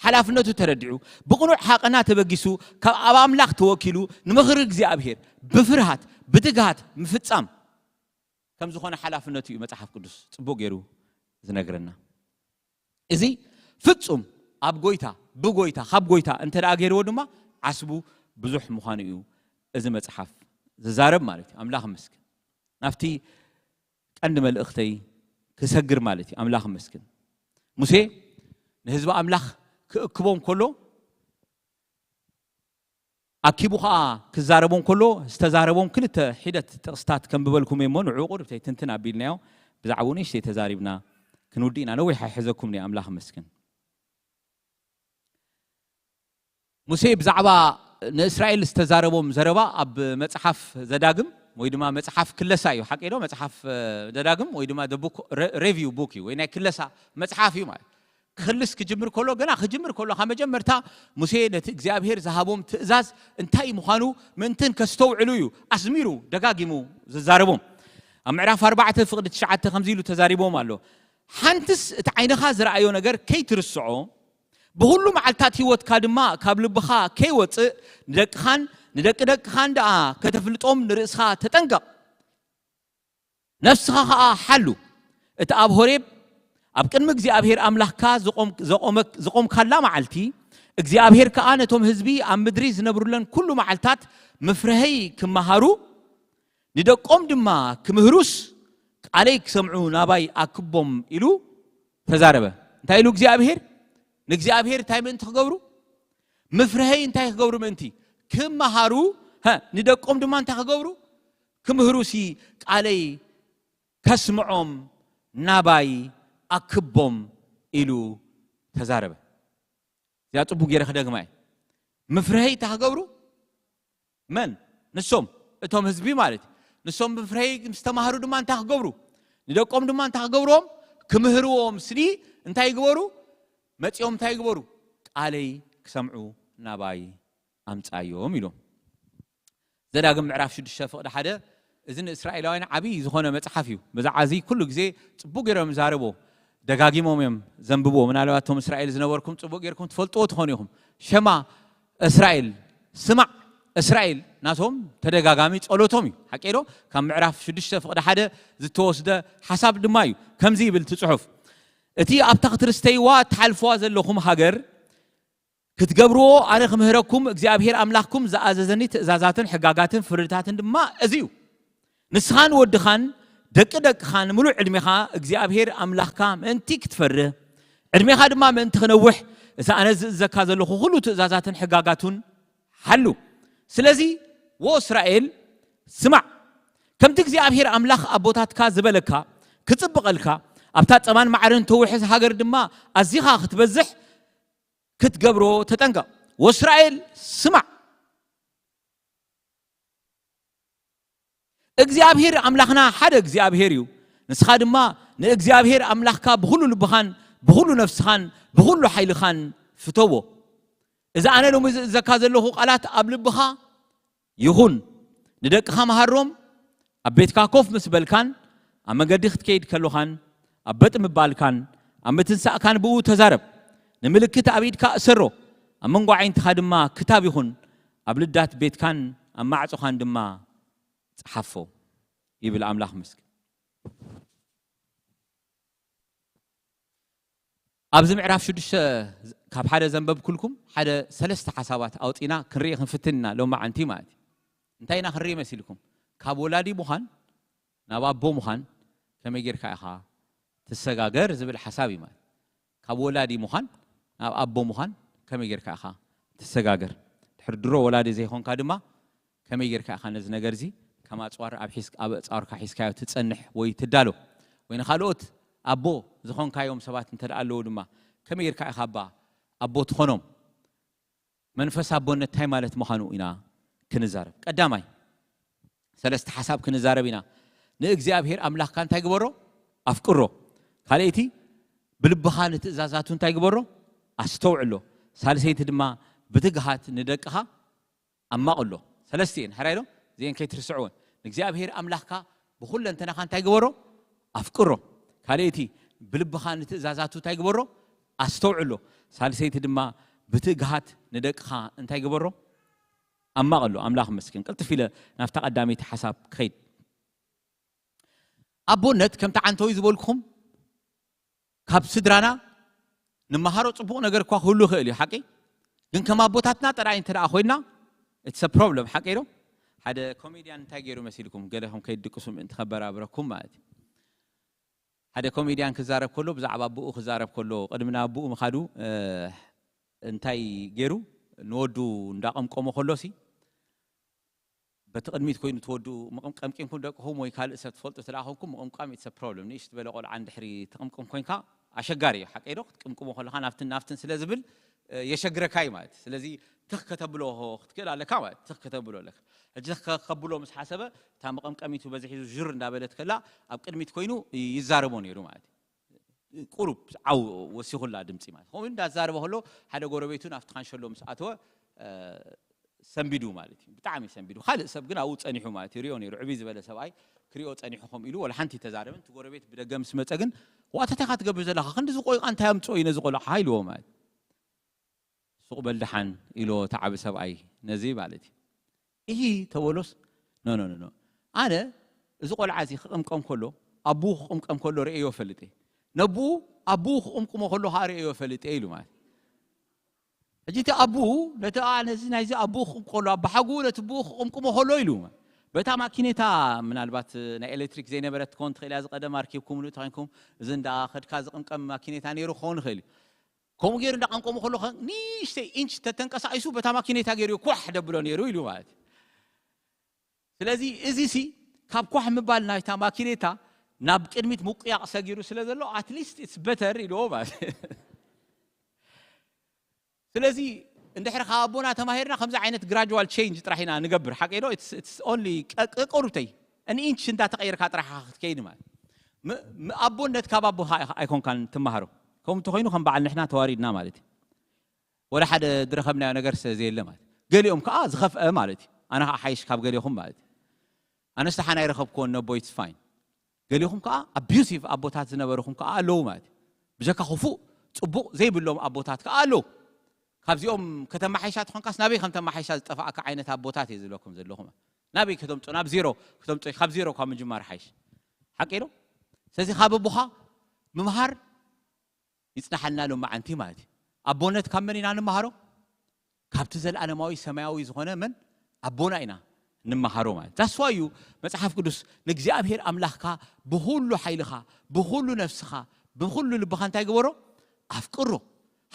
ሓላፍነቱ ተረዲዑ፣ ብቕኑዕ ሃቐና ተበጊሱ፣ ካብ ኣብ ኣምላኽ ተወኪሉ፣ ንምኽሪ እግዚኣብሔር ብፍርሃት፣ ብትግሃት ምፍጻም ከም ዝኾነ ሓላፍነቱ እዩ መጽሓፍ ቅዱስ ጽቡቕ ገይሩ ዝነግረና። እዚ ፍጹም ኣብ ጎይታ፣ ብጎይታ፣ ካብ ጎይታ እንተ ደኣ ገይርዎ ድማ ዓስቡ ብዙሕ ምዃኑ እዩ እዚ መጽሓፍ ዝዛረብ ማለት እዩ። ኣምላኽ ይመስገን። ናብቲ ቀንዲ መልእኽተይ ክሰግር ማለት እዩ። ኣምላኽ ይመስገን። ሙሴ ንህዝቢ ኣምላኽ ክእክቦም ከሎ፣ ኣኪቡ ኸኣ ክዛረቦም ከሎ፣ ዝተዛረቦም ክልተ ሒደት ጥቕስታት ከንብበልኩም እየ እሞ፣ ንዕኡ ቁሩብተይ ትንትን ኣቢልናዮ፣ ብዛዕባኡ ንእሽተይ ተዛሪብና ክንውድእ ኢና። ነዊሕ ኣይሕዘኩም እየ፣ ኣምላኽ ይመስገን። ሙሴ ብዛዕባ ንእስራኤል ዝተዛረቦም ዘረባ ኣብ መጽሓፍ ዘዳግም ወይ ድማ መጽሓፍ ክለሳ እዩ፣ ሓቂ ዶ? መጽሓፍ፣ እ፣ ዘዳግም ወይ ድማ the book፣ ረ-፣ ሬቪው ቡክ እዩ፣ ወይ ናይ ክለሳ መጽሓፍ እዩ ማለት። ክኽልስ ክጅምር ከሎ፣ ገና ክጅምር ከሎ፣ ካብ መጀመርታ ሙሴ ነቲ እግዚኣብሔር ዝሃቦም ትእዛዝ እንታይ ምዃኑ ምእንትን ከስተውዕሉ እዩ ኣስሚሩ ደጋጊሙ ዝዛረቦም። ኣብ ምዕራፍ ኣርባዕተ ፍቕዲ ትሽዓተ ከምዚ ኢሉ ተዛሪቦም ኣሎ። ሓንትስ እቲ ዓይንኻ ዝረኣዮ ነገር ከይትርስዖ፣ ብኹሉ መዓልታት ህይወትካ ድማ ካብ ልብኻ ከይወጽእ፣ ንደቅኻን ንደቂ ደቅኻን ደኣ ከተፍልጦም ንርእስኻ ተጠንቀቕ። ነፍስኻ ኸኣ ሓሉ። እቲ ኣብ ሆሬብ ኣብ ቅድሚ እግዚኣብሔር ኣምላኽካ ዝቖም-፣ ዘቖመ-፣ ዝቖምካላ መዓልቲ፣ እግዚኣብሔር ከኣ ነቶም ህዝቢ ኣብ ምድሪ ዝነብሩለን ኩሉ መዓልታት ምፍርሀይ ክመሃሩ፣ ንደቆም ድማ ክምህሩስ ቃለይ ክሰምዑ ናባይ ኣክቦም ኢሉ ተዛረበ። እንታይ ኢሉ እግዚኣብሔር? ንእግዚኣብሔር እንታይ ምእንቲ ክገብሩ? ምፍርሀይ እንታይ ክገብሩ ምእንቲ? ክመሃሩ፣ ሀ፣ ንደቆም ድማ እንታይ ክገብሩ? ክምህሩሲ ቃለይ ከስምዖም ናባይ ኣክቦም ኢሉ ተዛረበ። እዚኣ ጽቡቅ ገይረ ክደግማ እየ። ምፍርሀይ እንታይ ክገብሩ? መን? ንሶም፣ እቶም ህዝቢ ማለት እዩ። ንሶም ምፍርሀይ ምስ ተማህሩ ድማ እንታይ ክገብሩ? ንደቆም ድማ እንታይ ክገብርዎም? ክምህርዎም ስኒ እንታይ ይግበሩ? መጺኦም እንታይ ይግበሩ? ቃለይ ክሰምዑ ናባይ ኣምጻዮም ኢሎም። ዘዳግም ምዕራፍ ሽዱሽተ ፍቕዲ ሓደ፣ እዚ ንእስራኤላውያን ዓብዪ ዝኾነ መጽሓፍ እዩ። ብዛዕባ እዚ ኩሉ ግዜ ጽቡቕ ገይሮም ይዛረቡ። ደጋጊሞም እዮም ዘንብብዎ። ምናልባት እቶም እስራኤል ዝነበርኩም ጽቡቕ ጌርኩም ትፈልጥዎ ትኾኑ ኢኹም። ሸማ እስራኤል፣ ስማዕ እስራኤል፣ ናቶም ተደጋጋሚ ጸሎቶም እዩ። ሓቂ ዶ? ካብ ምዕራፍ ሽዱሽተ ፍቕዲ ሓደ ዝተወስደ ሓሳብ ድማ እዩ። ከምዚ ይብል እቲ ጽሑፍ፣ እቲ ኣብታ ክትርስተይዋ እትሓልፍዋ ዘለኹም ሃገር ክትገብርዎ ኣነ ክምህረኩም እግዚኣብሔር ኣምላኽኩም ዝኣዘዘኒ ትእዛዛትን ሕጋጋትን ፍርድታትን ድማ እዚ እዩ። ንስኻን ወድኻን ደቂ ደቅኻን ምሉእ ዕድሜኻ እግዚኣብሔር ኣምላኽካ ምእንቲ ክትፈርህ፣ ዕድሜኻ ድማ ምእንቲ ክነውሕ፣ እዚ ኣነ ዝእዘካ ዘለኹ ኩሉ ትእዛዛትን ሕጋጋቱን ሓሉ። ስለዚ፣ ወ እስራኤል፣ ስማዕ፣ ከምቲ እግዚኣብሔር ኣምላኽ ኣቦታትካ ዝበለካ ክጽብቐልካ፣ ኣብታ ጸባን ማዕርን ተውሕዝ ሃገር ድማ ኣዚኻ ክትበዝሕ ክትገብሮ ተጠንቀቕ። ወእስራኤል፣ ስማዕ፣ እግዚኣብሔር ኣምላኽና ሓደ እግዚኣብሔር እዩ። ንስኻ ድማ ንእግዚኣብሔር ኣምላኽካ ብኹሉ ልብኻን ብኹሉ ነፍስኻን ብኹሉ ሓይልኻን ፍተዎ። እዚ ኣነ ሎሚ ዝእዘካ ዘለኹ ቃላት ኣብ ልብኻ ይኹን። ንደቅኻ መሃሮም፣ ኣብ ቤትካ ኮፍ ምስ በልካን ኣብ መገዲ ክትከይድ ከሎኻን ኣብ በጥ ምባልካን ኣብ ምትንሳእካን ብኡ ተዛረብ። ንምልክት ኣብ ኢድካ እሰሮ፣ ኣብ መንጎ ኣዒንትኻ ድማ ክታብ ይኹን፣ ኣብ ልዳት ቤትካን ኣብ ማዕጾኻን ድማ ጸሓፎ ይብል ኣምላኽ። ምስኪ ኣብዚ ምዕራፍ ሽዱሽተ ካብ ሓደ ዘንበብኩልኩም ሓደ ሰለስተ ሓሳባት ኣውፂና ክንርኢ ክንፍትን ኢና ሎማዓንቲ ማለት እዩ። እንታይ ኢና ክንርኢ መሲልኩም? ካብ ወላዲ ምዃን ናብ ኣቦ ምዃን ከመይ ጌርካ ኢኻ ትሰጋገር ዝብል ሓሳብ እዩ ማለት። ካብ ወላዲ ምዃን ናብ ኣቦ ምዃን ከመይ ጌርካ ኢኻ ትሰጋገር? ድሕሪ ድሮ ወላዲ ዘይኮንካ ድማ ከመይ ጌርካ ኢኻ ነዚ ነገር እዚ ከም ኣጽዋር ኣብ ሒዝ-፣ ኣብ ኣጽዋርካ ሒዝካዮ ትጸንሕ ወይ ትዳሎ? ወይ ንኻልኦት ኣቦ ዝኾንካዮም ሰባት እንተ ደኣ ኣለዉ ድማ ከመይ ጌርካ ኢኻ እባ ኣቦ ትኾኖም? መንፈስ ኣቦነት እንታይ ማለት ምዃኑ ኢና ክንዛረብ። ቀዳማይ፣ ሰለስተ ሓሳብ ክንዛረብ ኢና። ንእግዚኣብሔር ኣምላኽካ እንታይ ግበሮ? ኣፍቅሮ። ካልኣይቲ፣ ብልብኻ ንትእዛዛቱ እንታይ ግበሮ? ኣስተውዕሎ። ሳልሰይቲ ድማ፣ ብትግሃት ንደቅኻ ኣማቕሎ። ሰለስቲኤን፣ ሕራይ ዶ? እዚኤን ከይትርስዕወን። ንእግዚኣብሔር ኣምላኽካ ብኹለንተናኻ እንታይ ግበሮ? ኣፍቅሮ። ካልኣይቲ፣ ብልብኻ ንትእዛዛቱ እንታይ ግበሮ? ኣስተውዕሎ። ሳልሰይቲ ድማ፣ ብትግሃት ንደቅኻ እንታይ ግበሮ? ኣማቕሎ። ኣምላኽ መስኪን። ቅልጥፍ ኢለ ናብታ ቀዳመይቲ ሓሳብ ክኸይድ። ኣቦነት ከምቲ ዓንተዊ ዝበልኩኹም ካብ ስድራና ንመሃሮ ጽቡቕ ነገር እኳ ክህሉ ይኽእል እዩ፣ ሓቂ? ግን ከም ኣቦታትና ጥራይ እንተ ደኣ ኮይንና፣ it's a problem፣ ሓቂ ዶ? ሓደ ኮሜድያን እንታይ ገይሩ መሲልኩም? ገለኹም ከይትድቅሱ ምእንቲ ከበራብረኩም ማለት እዩ። ሓደ ኮሜድያን ክዛረብ ከሎ፣ ብዛዕባ ኣቦኡ ክዛረብ ከሎ፣ ቅድሚ ናብ ኣቦኡ ምኻዱ፣ እ፣ እንታይ ገይሩ? ንወዱ እንዳቐምቀሞ ከሎሲ፣ በቲ ቅድሚት ኮይኑ ትወድኡ ምቕም-፣ ቀምቂምኩም ደቅኹም ወይ ካልእ ሰብ ትፈልጡ ተደኣ ኮንኩም ምቕምቃም it's a problem። ንእሽት ዝበለ ቆልዓ እንድሕሪ ትቕምቅም ኮንካ ኣሸጋሪ እዩ። ሓቀይ ዶ? ክትቅምቅሞ ከለኻ ናብትን ናብትን ስለ ዝብል፣ እ፣ የሸግረካ እዩ ማለት እዩ። ስለዚ ትኽ ከተብሎ ክትክእል ኣለካ ማለት እዩ። ትኽ ከተብሎ ኣለካ። ሕጂ ትኽ ከ-፣ ከብሎ ምስ ሓሰበ እታ መቐምቀሚቱ በዚ ሒዙ ዥር እንዳበለት ከላ ኣብ ቅድሚት ኮይኑ ይዛረቦ ነይሩ ማለት እዩ። ቁሩብ ዓው ወሲኹላ ድምፂ ማለት። ከምኡ እንዳዛረበ ከሎ ሓደ ጎረቤቱ ናብቲ ካንሸሎ ምስ ኣተወ፣ እ፣ ሰንቢዱ ማለት እዩ። ብጣዕሚ ሰንቢዱ። ካልእ ሰብ ግን ኣብኡ ጸኒሑ ማለት እዩ። ሪኦ ነይሩ። ዕብይ ዝበለ ሰብኣይ ክሪኦ ጸኒሑ ከምኡ ኢሉ ወላ ሓንቲ ተዛረበን። እቲ ጎረቤት ብደገ ምስ መጸ ግን፣ "ዋእ፣ እንታይ ኢኻ ትገብር ዘለኻ? ክንዲ እዚ ቆይቓ እንታይ ኣምጽኦ እዩ ነዚ ቆልዓ?" ኢልዎ ማለት። "ሱቕ በል ደሓን" ኢልዎ እቲ ዓቢ ሰብኣይ ነዚ ማለት እዩ። "ኢሂ" ተበሎስ፣ "ኖ፣ ኖ፣ ኖ፣ ኖ። ኣነ እዚ ቆልዓ እዚ ክቕምቀም ከሎ፣ ኣቡኡ ክቕምቀም ከሎ ርእየዮ እፈልጥ እየ። ነብኡ ኣቦኡ ክቕምቅሞ ከሎ ከዓ ርእዮ ፈልጥ እየ ኢሉ ማለት። ሕጂ እቲ ኣቦኡ ነቲ፣ ኣ፣ ነዚ ናይዚ ኣቦኡ ክቕምቆሎ፣ ኣባሓጎኡ ነቲ ኣቦኡ ክቕምቅሞ ከሎ ኢሉ። በታ ማኪኔታ፣ ምናልባት ናይ ኤሌክትሪክ ዘይነበረት ክኸውን ትኽእል እያ፣ ዝቐደም ኣርኪብኩም ንእቲ ኮይንኩም፣ እዚ እንዳ ከድካ ዝቕምቀም ማኪኔታ ነይሩ ክኸውን ይኽእል እዩ። ከምኡ ገይሩ እንዳቐምቀሙ ከሎ፣ ከ-፣ ንእሽተይ ኢንች ተተንቀሳቒሱ በታ ማኪኔታ ገይሩ ኳሕ ደብሎ ነይሩ ኢሉ ማለት እዩ። ስለዚ እዚ ሲ ካብ ኳሕ ምባል ናይታ ማኪኔታ ናብ ቅድሚት ምቁያቕ ሰጊሩ ስለ ዘሎ፣ at least it's better ኢልዎ ማለት እዩ። ስለዚ እንድሕር ካብ ኣቦና ተማሂርና ከምዚ ዓይነት ግራጁዋል ቼንጅ ጥራሕ ኢና ንገብር። ሓቂ ዶ? It's, it's only ቀ-፣ ቀ-፣ ቀሩተይ፣ an inch እንዳተቐየርካ ጥራሕ ክትከይድ ማለት። ም-፣ ም-፣ ኣቦነት ካብ ኣቦኻ ኣይኮንካን ትመሃሮ። ከምኡ እንተኾይኑ ከም በዓል ንሕና ተዋሪድና ማለት እዩ። ወላ ሓደ ዝረኸብናዮ ነገር ስለ ዘየለ ማለት። ገሊኦም ከኣ ዝኸፍአ ማለት እዩ። ኣነ ከኣ ሓይሽ ካብ ገሊኹም ማለት እዩ። ኣነስ ደሓን ኣይረኸብክዎን ነቦይ፣ it's fine። ገሊኹም ከኣ ኣቢዩሲቭ ኣቦታት ዝነበርኹም ከኣ ኣለዉ ማለት እዩ። ብጀካ ክፉእ ጽቡቕ ዘይብሎም ኣቦታት ከኣ ኣለዉ። ካብዚኦም ከተመሓይሻ ተኾንካስ ናበይ ከም ተመሓይሻ ዝጠፍኣካ ዓይነት ኣቦታት እየ ዝብለኩም ዘለኹ ማለት። ናበይ ከተምጾ? ናብ ዜሮ ከተምጾ፣ ካብ ዜሮ ካብ ምጅማር ሓይሽ። ሓቂ ዶ? ስለዚ ካብ ኣቦኻ ምምሃር ይጽናሓልና ሎማዓንቲ ማለት እዩ። ኣቦነት ካብ መን ኢና ንመሃሮ? ካብቲ ዘለኣለማዊ ሰማያዊ ዝኾነ መን? ኣቦና ኢና ንመሃሮ ማለት። That's why እዩ መጽሓፍ ቅዱስ ንእግዚኣብሔር ኣምላኽካ ብኹሉ ሓይልኻ፣ ብኹሉ ነፍስኻ፣ ብኹሉ ልብኻ እንታይ ግበሮ? ኣፍቅሮ።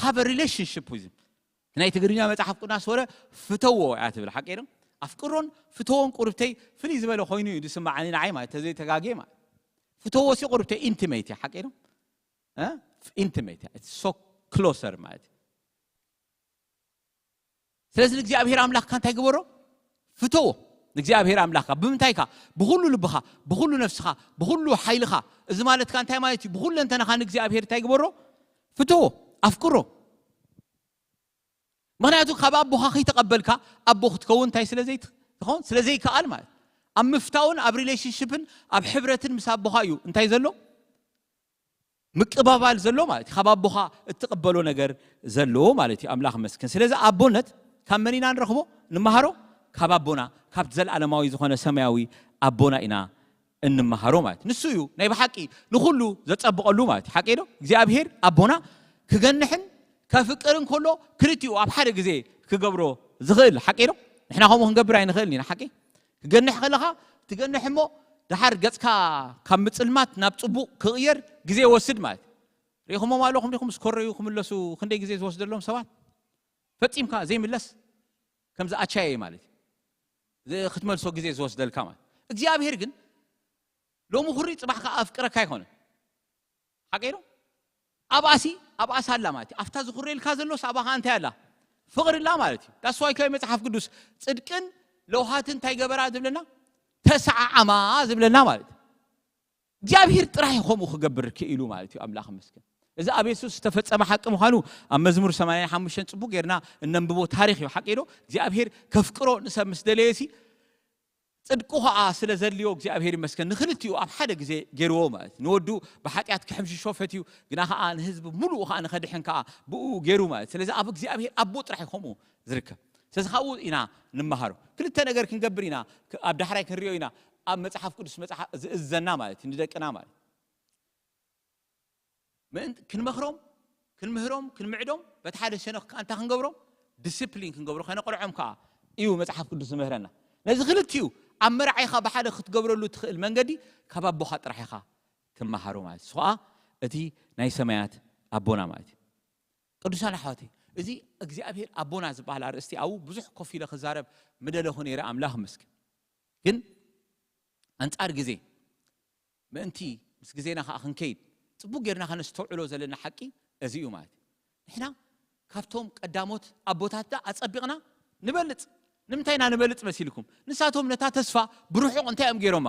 Have a relationship with him። ናይ ትግርኛ መጽሓፍ ቅዱስ ወረ ፍተዎ እያ ትብል፣ ሓቂ ዶ? ኣፍቅሮን ፍተዎን ቁርብተይ ፍልይ ዝበለ ኮይኑ እዩ ዝስምዓኒ ንዓይ ማለት፣ ተዘይተጋግየ ማለት። ፍተዎ ሲ ቁርብተይ ኢንቲሜት እያ፣ ሓቂ ዶ? እ? ኢንቲሜት እያ። It's so closer ማለት እዩ። ስለዚ ንእግዚኣብሔር ኣምላኽካ እንታይ ግበሮ? ፍተዎ። ንእግዚኣብሔር ኣምላኽካ ብምንታይካ? ብኹሉ ልብኻ፣ ብኹሉ ነፍስኻ፣ ብኹሉ ሓይልኻ። እዚ ማለትካ እንታይ ማለት እዩ? ብኹለንተናኻ ንእግዚኣብሔር እንታይ ግበሮ? ፍተዎ፣ ኣፍቅሮ። ምኽንያቱ ካብ ኣቦኻ ከይተቐበልካ ኣቦ ክትከውን እንታይ ስለ ዘይትኸውን? ስለ ዘይከኣል ማለት። ኣብ ምፍታውን ኣብ ሪሌሽንሽፕን ኣብ ሕብረትን ምስ ኣቦኻ እዩ እንታይ ዘሎ? ምቅባባል ዘሎ ማለት እዩ። ካብ ኣቦኻ እትቕበሎ ነገር ዘለዎ ማለት እዩ። ኣምላኽ መስክን። ስለዚ ኣቦነት ካብ መን ኢና ንረኽቦ? ንመሃሮ ካብ ኣቦና፣ ካብቲ ዘለኣለማዊ ዝኾነ ሰማያዊ ኣቦና ኢና እንመሃሮ ማለት እዩ። ንሱ እዩ ናይ ብሓቂ ንኹሉ ዘጸብቐሉ ማለት እዩ። ሓቂ ዶ? እግዚኣብሔር ኣቦና ክገንሕን ከፍቅርን ከሎ ክልቲኡ ኣብ ሓደ ግዜ ክገብሮ ዝኽእል፣ ሓቂ ዶ? ንሕና ከምኡ ክንገብር ኣይንኽእልን ኢና። ሓቂ? ክገንሕ ከለኻ ትገንሕ እሞ፣ ደሓር ገጽካ ካብ ምጽልማት ናብ ጽቡቕ ክቕየር ግዜ ይወስድ ማለት እዩ። ርኢኹሞም ኣለኹም ዲኹም? ምስ ኮረዩ ክምለሱ ክንደይ ግዜ ዝወስደሎም ሰባት? ፈጺምካ ዘይምለስ፣ ከምዚ ኣቻየ ማለት እዩ። ዝ-፣ ክትመልሶ ግዜ ዝወስደልካ ማለት። እግዚኣብሔር ግን ሎሚ ኩሪ ጽባሕ ከኣ ኣፍቅረካ ኣይኮነን። ሓቂ ዶ? ኣብኣሲ፣ ኣብኣስ ኣላ ማለት እዩ። ኣብታ ዝኹሬልካ ዘሎስ ኣባኻ እንታይ ኣላ? ፍቕሪ ኣላ ማለት እዩ። That's why ከ መጽሓፍ ቅዱስ ጽድቅን ለውሃትን እንታይ ገበራ ዝብለና? ተሰዓዓማ ዝብለና ማለት እዩ። እግዚኣብሔር ጥራይ ከምኡ ክገብር ክኢሉ ማለት እዩ። ኣምላኽ ይመስገን። እዚ ኣብ የሱስ ዝተፈጸመ ሓቂ ምዃኑ ኣብ መዝሙር ሰማንያን ሓሙሽተን ጽቡቕ ጌርና እነንብቦ ታሪኽ እዩ። ሓቂ ዶ? እግዚኣብሔር ከፍቅሮ ንሰብ ምስ ደለየሲ፣ ጽድቁ ኸኣ ስለ ዘድልዮ እግዚኣብሔር ይመስገን ንኽልቲኡ ኣብ ሓደ ግዜ ገይርዎ ማለት እዩ። ንወዱ ብሓጢኣት ክሕምሽሾ ፈትዩ፣ ግና ኸኣ ንህዝቢ ሙሉኡ ኸኣ ንኸድሕን ከኣ ብኡ ገይሩ ማለት እዩ። ስለዚ ኣብ እግዚኣብሔር ኣቦ ጥራሕ እዩ ከምኡ ዝርከብ። ስለዚ ካብኡ ኢና ንመሃሮ። ክልተ ነገር ክንገብር ኢና፣ ክ-፣ ኣብ ዳሕራይ ክንሪኦ ኢና። ኣብ መጽሓፍ ቅዱስ መጽሓ-፣ ዝእዘና ማለት እዩ፣ ንደቅና ማለት እዩ። ምእንቲ ክንመኽሮም፣ ክንምህሮም፣ ክንምዕዶም፣ በቲ ሓደ ሸነኽ ከኣ እንታይ ክንገብሮም? ዲስፕሊን ክንገብሮ፣ ከነቕርዖም ከኣ እዩ መጽሓፍ ቅዱስ ዝምህረና። ነዚ ክልቲኡ ኣብ መርዓይኻ ብሓደ ክትገብረሉ ትኽእል መንገዲ ካብ ኣቦኻ ጥራሕ ኢኻ ትመሃሮ ማለት እዩ። እሱ ከኣ እቲ ናይ ሰማያት ኣቦና ማለት እዩ። ቅዱሳን ኣሕዋተይ፣ እዚ እግዚኣብሔር ኣቦና ዝበሃል ኣርእስቲ ኣብኡ ብዙሕ ኮፍ ኢለ ክዛረብ ምደለኹ ነይረ፣ ኣምላኽ ይመስገን። ግን ኣንጻር ግዜ፣ ምእንቲ ምስ ግዜና ከኣ ክንከይድ፣ ጽቡቕ ጌርና ከነስተውዕሎ ዘለና ሓቂ እዚ እዩ ማለት እዩ። ንሕና ካብቶም ቀዳሞት ኣቦታትና ኣጸቢቕና ንበልጽ። ንምንታይ ኢና ንበልጽ መሲልኩም? ንሳቶም ነታ ተስፋ ብርሑቕ እንታይ እዮም ገይሮማ?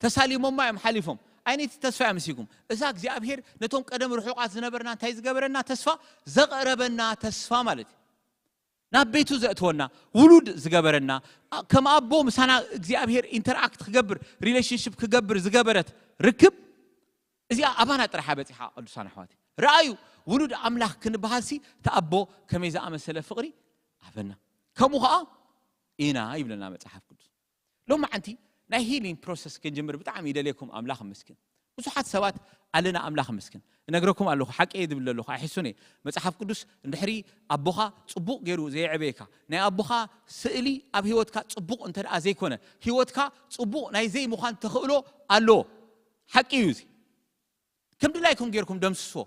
ተሳሊሞማ እዮም ሓሊፎም። ኣይነቲ ተስፋ እዮም መሲልኩም። እዛ እግዚኣብሔር ነቶም ቀደም ርሑቓት ዝነበርና እንታይ ዝገበረና ተስፋ? ዘቕረበና ተስፋ ማለት እዩ። ናብ ቤቱ ዘእትወና፣ ውሉድ ዝገበረና፣ ኣ-፣ ከም ኣቦ ምሳና እግዚኣብሔር ኢንተርኣክት ክገብር፣ ሪሌሽንሽፕ ክገብር ዝገበረት ርክብ፣ እዚኣ ኣባና ጥራሕ እያ በጺሓ፣ ቅዱሳን ኣሕዋት። ረኣዩ፣ ውሉድ ኣምላኽ ክንበሃልሲ፣ እቲ ኣቦ ከመይ ዝኣመሰለ ፍቕሪ ኣበና። ከምኡ ኸኣ ኢና ይብለና መጽሓፍ ቅዱስ። ሎማዓንቲ ናይ ሂሊንግ ፕሮሰስ ክንጅምር ብጣዕሚ ይደልየኩም፣ ኣምላኽ ይመስገን። ብዙሓት ሰባት ኣለና፣ ኣምላኽ ይመስገን። እነግረኩም ኣለኹ፣ ሓቂ እየ ዝብል ዘለኹ፣ ኣይሕሱን እየ። መጽሓፍ ቅዱስ እንድሕሪ ኣቦኻ ጽቡቕ ገይሩ ዘየዕበየካ፣ ናይ ኣቦኻ ስእሊ ኣብ ህይወትካ ጽቡቕ እንተ ደኣ ዘይኮነ፣ ህይወትካ ጽቡቕ ናይ ዘይምዃን ተኽእሎ ኣለዎ። ሓቂ እዩ እዚ። ከም ድላይኩም ጌርኩም ደምስስዎ።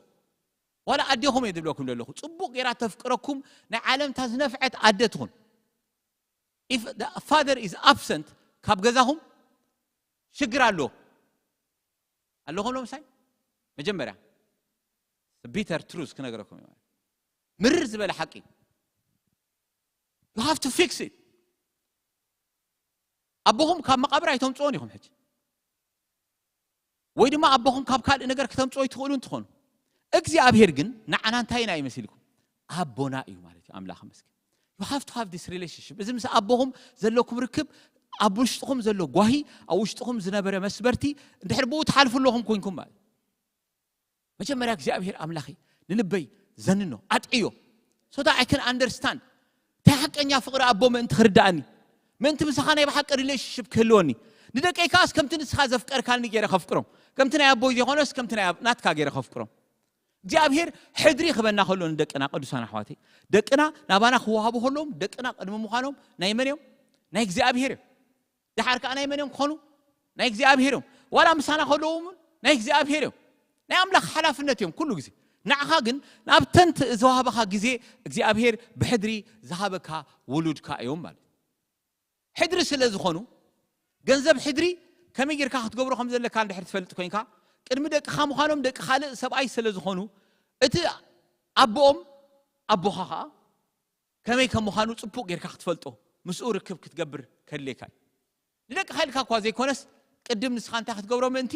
ዋላ ኣዴኹም እየ ዝብለኩም ዘለኹ። ጽቡቕ ጌራ ተፍቅረኩም፣ ናይ ዓለምታ ዝነፍዐት ኣደ ትኹን። If the father is absent፣ ካብ ገዛኹም ሽግር ኣሎ። ኣለኹም ሎ ምሳይ? መጀመርያ፣ bitter truth ክነግረኩም እየ። ምርር ዝበለ ሓቂ። You have to fix it። ኣቦኹም ካብ መቓብር ኣይተምጽኦን ኢኹም ሕጂ። ወይ ድማ ኣቦኹም ካብ ካልእ ነገር ክተምጽኦ ይትኽእሉ እንትኾኑ። እግዚኣብሔር ግን ንዓና እንታይ ኢና ይመሲልኩም? ኣቦና እዩ ማለት እዩ። ኣምላኽ መስኪን። You have to have this relationship። እዚ ምስ ኣቦኹም ዘለኩም ርክብ ኣብ ውሽጥኹም ዘሎ ጓሂ፣ ኣብ ውሽጥኹም ዝነበረ መስበርቲ፣ እንድሕር ብኡ ትሓልፉ ኣለኹም ኮይንኩም ማለት። መጀመርያ እግዚኣብሔር ኣምላኸይ ንልበይ ዘንኖ፣ ኣጥዕዮ። So that I can understand። እንታይ ሓቀኛ ፍቕሪ ኣቦ ምእንቲ ክርዳእኒ፣ ምእንቲ ምሳኻ ናይ ብሓቂ relationship ክህልወኒ። ንደቀይ ከኣስ ከምቲ ንስኻ ዘፍቀርካኒ ገይረ ከፍቅሮም። ከምቲ ናይ ኣቦይ ዘይኮነስ ከምቲ ናይ ኣብ-፣ ናትካ ገይረ ከፍቅሮም። እግዚኣብሔር ሕድሪ ክበና ከሎ ንደቅና፣ ቅዱሳን ኣሕዋተይ፣ ደቅና ናባና ክወሃቡ ከለዎም፣ ደቅና ቅድሚ ምዃኖም ናይ መን እዮም? ናይ እግዚኣብሔር እዮም። ደሓር ከኣ ናይ መን እዮም ክኾኑ? ናይ እግዚኣብሔር እዮም። ዋላ ምሳና ከለዉ እውን ናይ እግዚኣብሔር እዮም። ናይ ኣምላኽ ሓላፍነት እዮም ኩሉ ግዜ። ንዓኻ ግን ናብተን ት-፣ ዝወሃበኻ ግዜ እግዚኣብሔር ብሕድሪ ዝሃበካ ውሉድካ እዮም ማለት እዩ። ሕድሪ ስለ ዝኾኑ፣ ገንዘብ ሕድሪ ከመይ ጌርካ ክትገብሮ ከም ዘለካ እንድሕር ትፈልጥ ኮይንካ፣ ቅድሚ ደቅኻ ምዃኖም ደቂ ካልእ ሰብኣይ ስለ ዝኾኑ፣ እቲ ኣቦኦም ኣቦኻ ኸኣ ከመይ ከም ምዃኑ ጽቡቕ ጌርካ ክትፈልጦ፣ ምስኡ ርክብ ክትገብር ከድልየካ እዩ። ንደቅኻ ኢልካ እኳ ዘይኮነስ፣ ቅድም ንስኻ እንታይ ክትገብሮ ምእንቲ?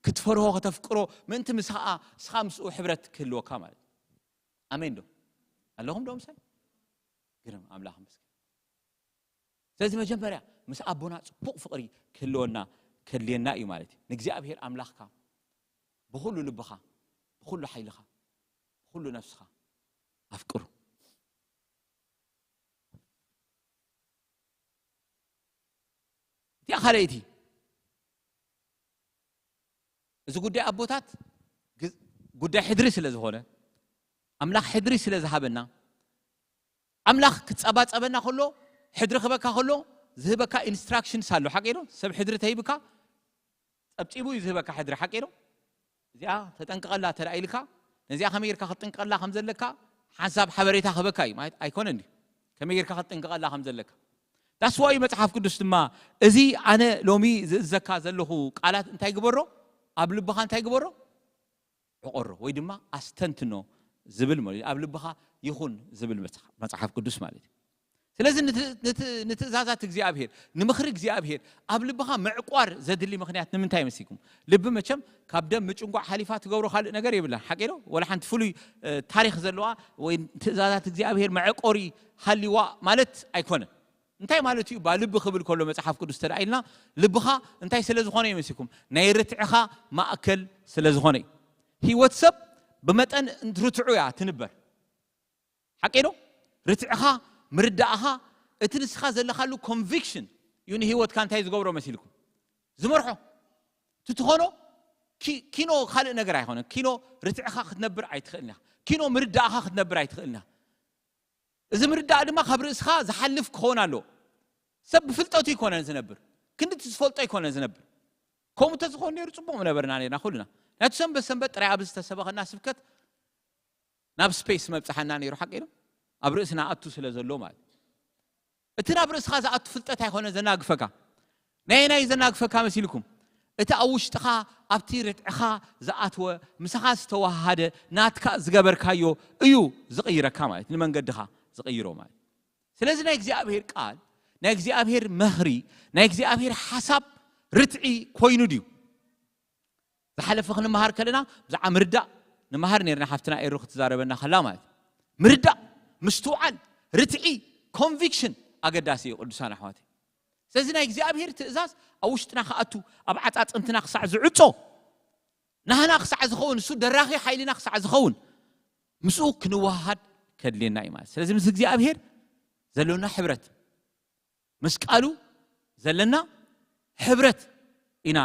ክትፈርሆ፣ ከተፍቅሮ ምእንቲ፣ ምስ ኸኣ ንስኻ ምስኡ ሕብረት ክህልወካ ማለት እዩ። ኣሜን ዶ? ኣለኹም ዶ ምሳይ? ግርም ኣምላኽ መስገን። ስለዚ መጀመርያ ምስ ኣቦና ጽቡቕ ፍቕሪ ክህልወና ከድልየና እዩ ማለት እዩ። ንእግዚኣብሔር ኣምላኽካ ብኹሉ ልብኻ፣ ብኹሉ ሓይልኻ፣ ብኹሉ ነፍስኻ ኣፍቅሩ። እቲኣ ካልኣይቲ፣ እዚ ጉዳይ ኣቦታት ግ-፣ ጉዳይ ሕድሪ ስለ ዝኾነ፣ ኣምላኽ ሕድሪ ስለ ዝሃበና፣ ኣምላኽ ክጸባጸበና ከሎ፣ ሕድሪ ክበካ ከሎ ዝህበካ ኢንስትራክሽንስ ኣሎ። ሓቂ ዶ? ሰብ ሕድሪ ተሂብካ፣ ጸብጺቡ እዩ ዝህበካ ሕድሪ። ሓቂ ዶ? እዚኣ ተጠንቀቐላ እንተ ደኣ ኢልካ፣ ነዚኣ ከመይ ጌርካ ክትጥንቀቐላ ከም ዘለካ ሓንሳብ ሓበሬታ ክህበካ እዩ ማለት ኣይኮነን ድዩ? ከመይ ጌርካ ክትጥንቀቐላ ከም ዘለካ። That's why መጽሓፍ ቅዱስ ድማ፣ እዚ ኣነ ሎሚ ዝእዘካ ዘለኹ ቃላት እንታይ ግበሮ? ኣብ ልብኻ እንታይ ግበሮ? ዕቆሮ ወይ ድማ ኣስተንትኖ ዝብል ማለት እዩ። ኣብ ልብኻ ይኹን ዝብል መጽሓ-፣ መጽሓፍ ቅዱስ ማለት እዩ። ስለዚ ንት-፣ ንት-፣ ንትእዛዛት እግዚኣብሔር፣ ንምኽሪ እግዚኣብሔር ኣብ ልብኻ ምዕቋር ዘድሊ ምኽንያት ንምንታይ መሲልኩም? ልቢ መቸም ካብ ደም ምጭንጓዕ ሓሊፋ ትገብሮ ካልእ ነገር የብላን። ሓቂ ዶ? ወላ ሓንቲ ፍሉይ፣ እ፣ ታሪኽ ዘለዋ ወይ ትእዛዛት እግዚኣብሔር መዕቆሪ ሃሊዋ ማለት ኣይኮነን። እንታይ ማለት እዩ እባ ልቢ ክብል ከሎ መጽሓፍ ቅዱስ እንተ ደኣ ኢልና፣ ልብኻ እንታይ ስለ ዝኾነ እዩ መሲልኩም? ናይ ርትዕኻ ማእከል ስለ ዝኾነ እዩ። ህይወት ሰብ ብመጠን ርትዑ እያ ትንበር። ሓቂ ዶ? ርትዕኻ፣ ምርዳእኻ፣ እቲ ንስኻ ዘለኻሉ ኮንቪክሽን እዩ ንህይወትካ እንታይ ዝገብሮ መሲልኩም? ዝመርሖ። እቲ ትኾኖ ኪ-፣ ኪኖ ካልእ ነገር ኣይኮነን። ኪኖ ርትዕኻ ክትነብር ኣይትኽእልን ኢኻ። ኪኖ ምርዳእኻ ክትነብር ኣይትኽእልን ኢኻ። እዚ ምርዳእ ድማ ካብ ርእስኻ ዝሓልፍ ክኸውን ኣለዎ። ሰብ ብፍልጠቱ ኣይኮነን ዝነብር። ክንዲ እቲ ዝፈልጦ ኣይኮነን ዝነብር። ከምኡ እንተዝኾን ነይሩ ጽቡቕ ምነበርና ነርና ኩልና። ናቱ ሰንበት ሰንበት ጥራይ ኣብዚ ዝተሰበኸና ስብከት ናብ ስፔስ መብጽሓና ነይሩ፣ ሓቂ ዶ? ኣብ ርእስና ኣቱ ስለ ዘሎ ማለት። እቲ ናብ ርእስኻ ዝኣቱ ፍልጠት ኣይኮነ ዘናግፈካ። ናይ ናይ ዘናግፈካ መሲልኩም? እቲ ኣብ ውሽጥኻ፣ ኣብቲ ርትዕኻ ዝኣትወ፣ ምሳኻ ዝተዋሃደ፣ ናትካ ዝገበርካዮ እዩ ዝቕይረካ ማለት፣ ንመንገድኻ ዝቕይሮ ማለት። ስለዚ ናይ እግዚኣብሔር ቃል፣ ናይ እግዚኣብሔር መኽሪ፣ ናይ እግዚኣብሔር ሓሳብ ርትዒ ኮይኑ ድዩ? ዝሓለፈ ክንመሃር ከለና ብዛዕባ ምርዳእ ንመሃር ነርና፣ ሓፍትና ኤሩ ክትዛረበና ከላ ማለት እዩ። ምርዳእ፣ ምስትውዓል፣ ርትዒ፣ ኮንቪክሽን ኣገዳሲ እዩ ቅዱሳን ኣሕዋተይ። ስለዚ ናይ እግዚኣብሔር ትእዛዝ ኣብ ውሽጥና ክኣቱ፣ ኣብ ዓጻጽምትና ክሳዕ ዝዕጾ፣ ናህና ክሳዕ ዝኸውን፣ እሱ ደራኺ ሓይልና ክሳዕ ዝኸውን፣ ምስኡ ክንወሃሃድ ከድልየና እዩ ማለት። ስለዚ ምስ እግዚኣብሔር ዘለና ሕብረት፣ ምስ ቃሉ ዘለና ሕብረት ኢና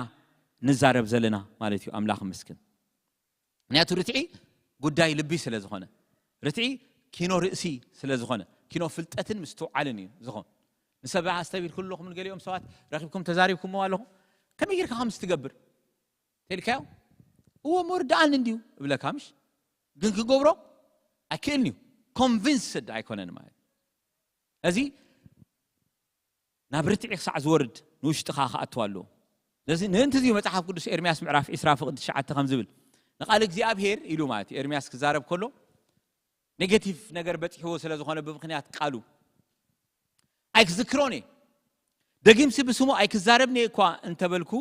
ንዛረብ ዘለና ማለት እዩ። ኣምላኽ ይመስገን። ምክንያቱ ርትዒ ጉዳይ ልቢ ስለ ዝኾነ፣ ርትዒ ኪኖ ርእሲ ስለ ዝኾነ፣ ኪኖ ፍልጠትን ምስትውዓልን እዩ ዝኾን። ንሰብ ኣስተቢልኩ ኣለኹም፣ ንገሊኦም ሰባት ረኺብኩም ተዛሪብኩምዎ ኣለኹም፣ ከመይ ጌርካ ከምዚ ትገብር ተልካዮ፣ እዎ መርዳኣኒ እንዲዩ እብለካ፣ ምሽ ግን ክገብሮ ኣይክእልን እዩ። ኮንቪንስድ ኣይኮነን ማለት እዚ ናብ ርትዒ ክሳዕ ዝወርድ ንውሽጥኻ ክኣትዋ ኣለዎ። ነዚ ምእንቲ እዚ መጽሓፍ ቅዱስ ኤርምያስ ምዕራፍ ዕስራ ፍቕዲ ትሽዓተ ከም ዝብል፣ ንቓል እግዚኣብሔር ኢሉ ማለት እዩ። ኤርምያስ ክዛረብ ከሎ ኔጌቲቭ ነገር በጺሕዎ ስለ ዝኾነ ብምኽንያት ቃሉ ኣይክዝክሮን እየ፣ ደጊምሲ ብስሙ ኣይክዛረብን እየ እኳ እንተበልኩ፣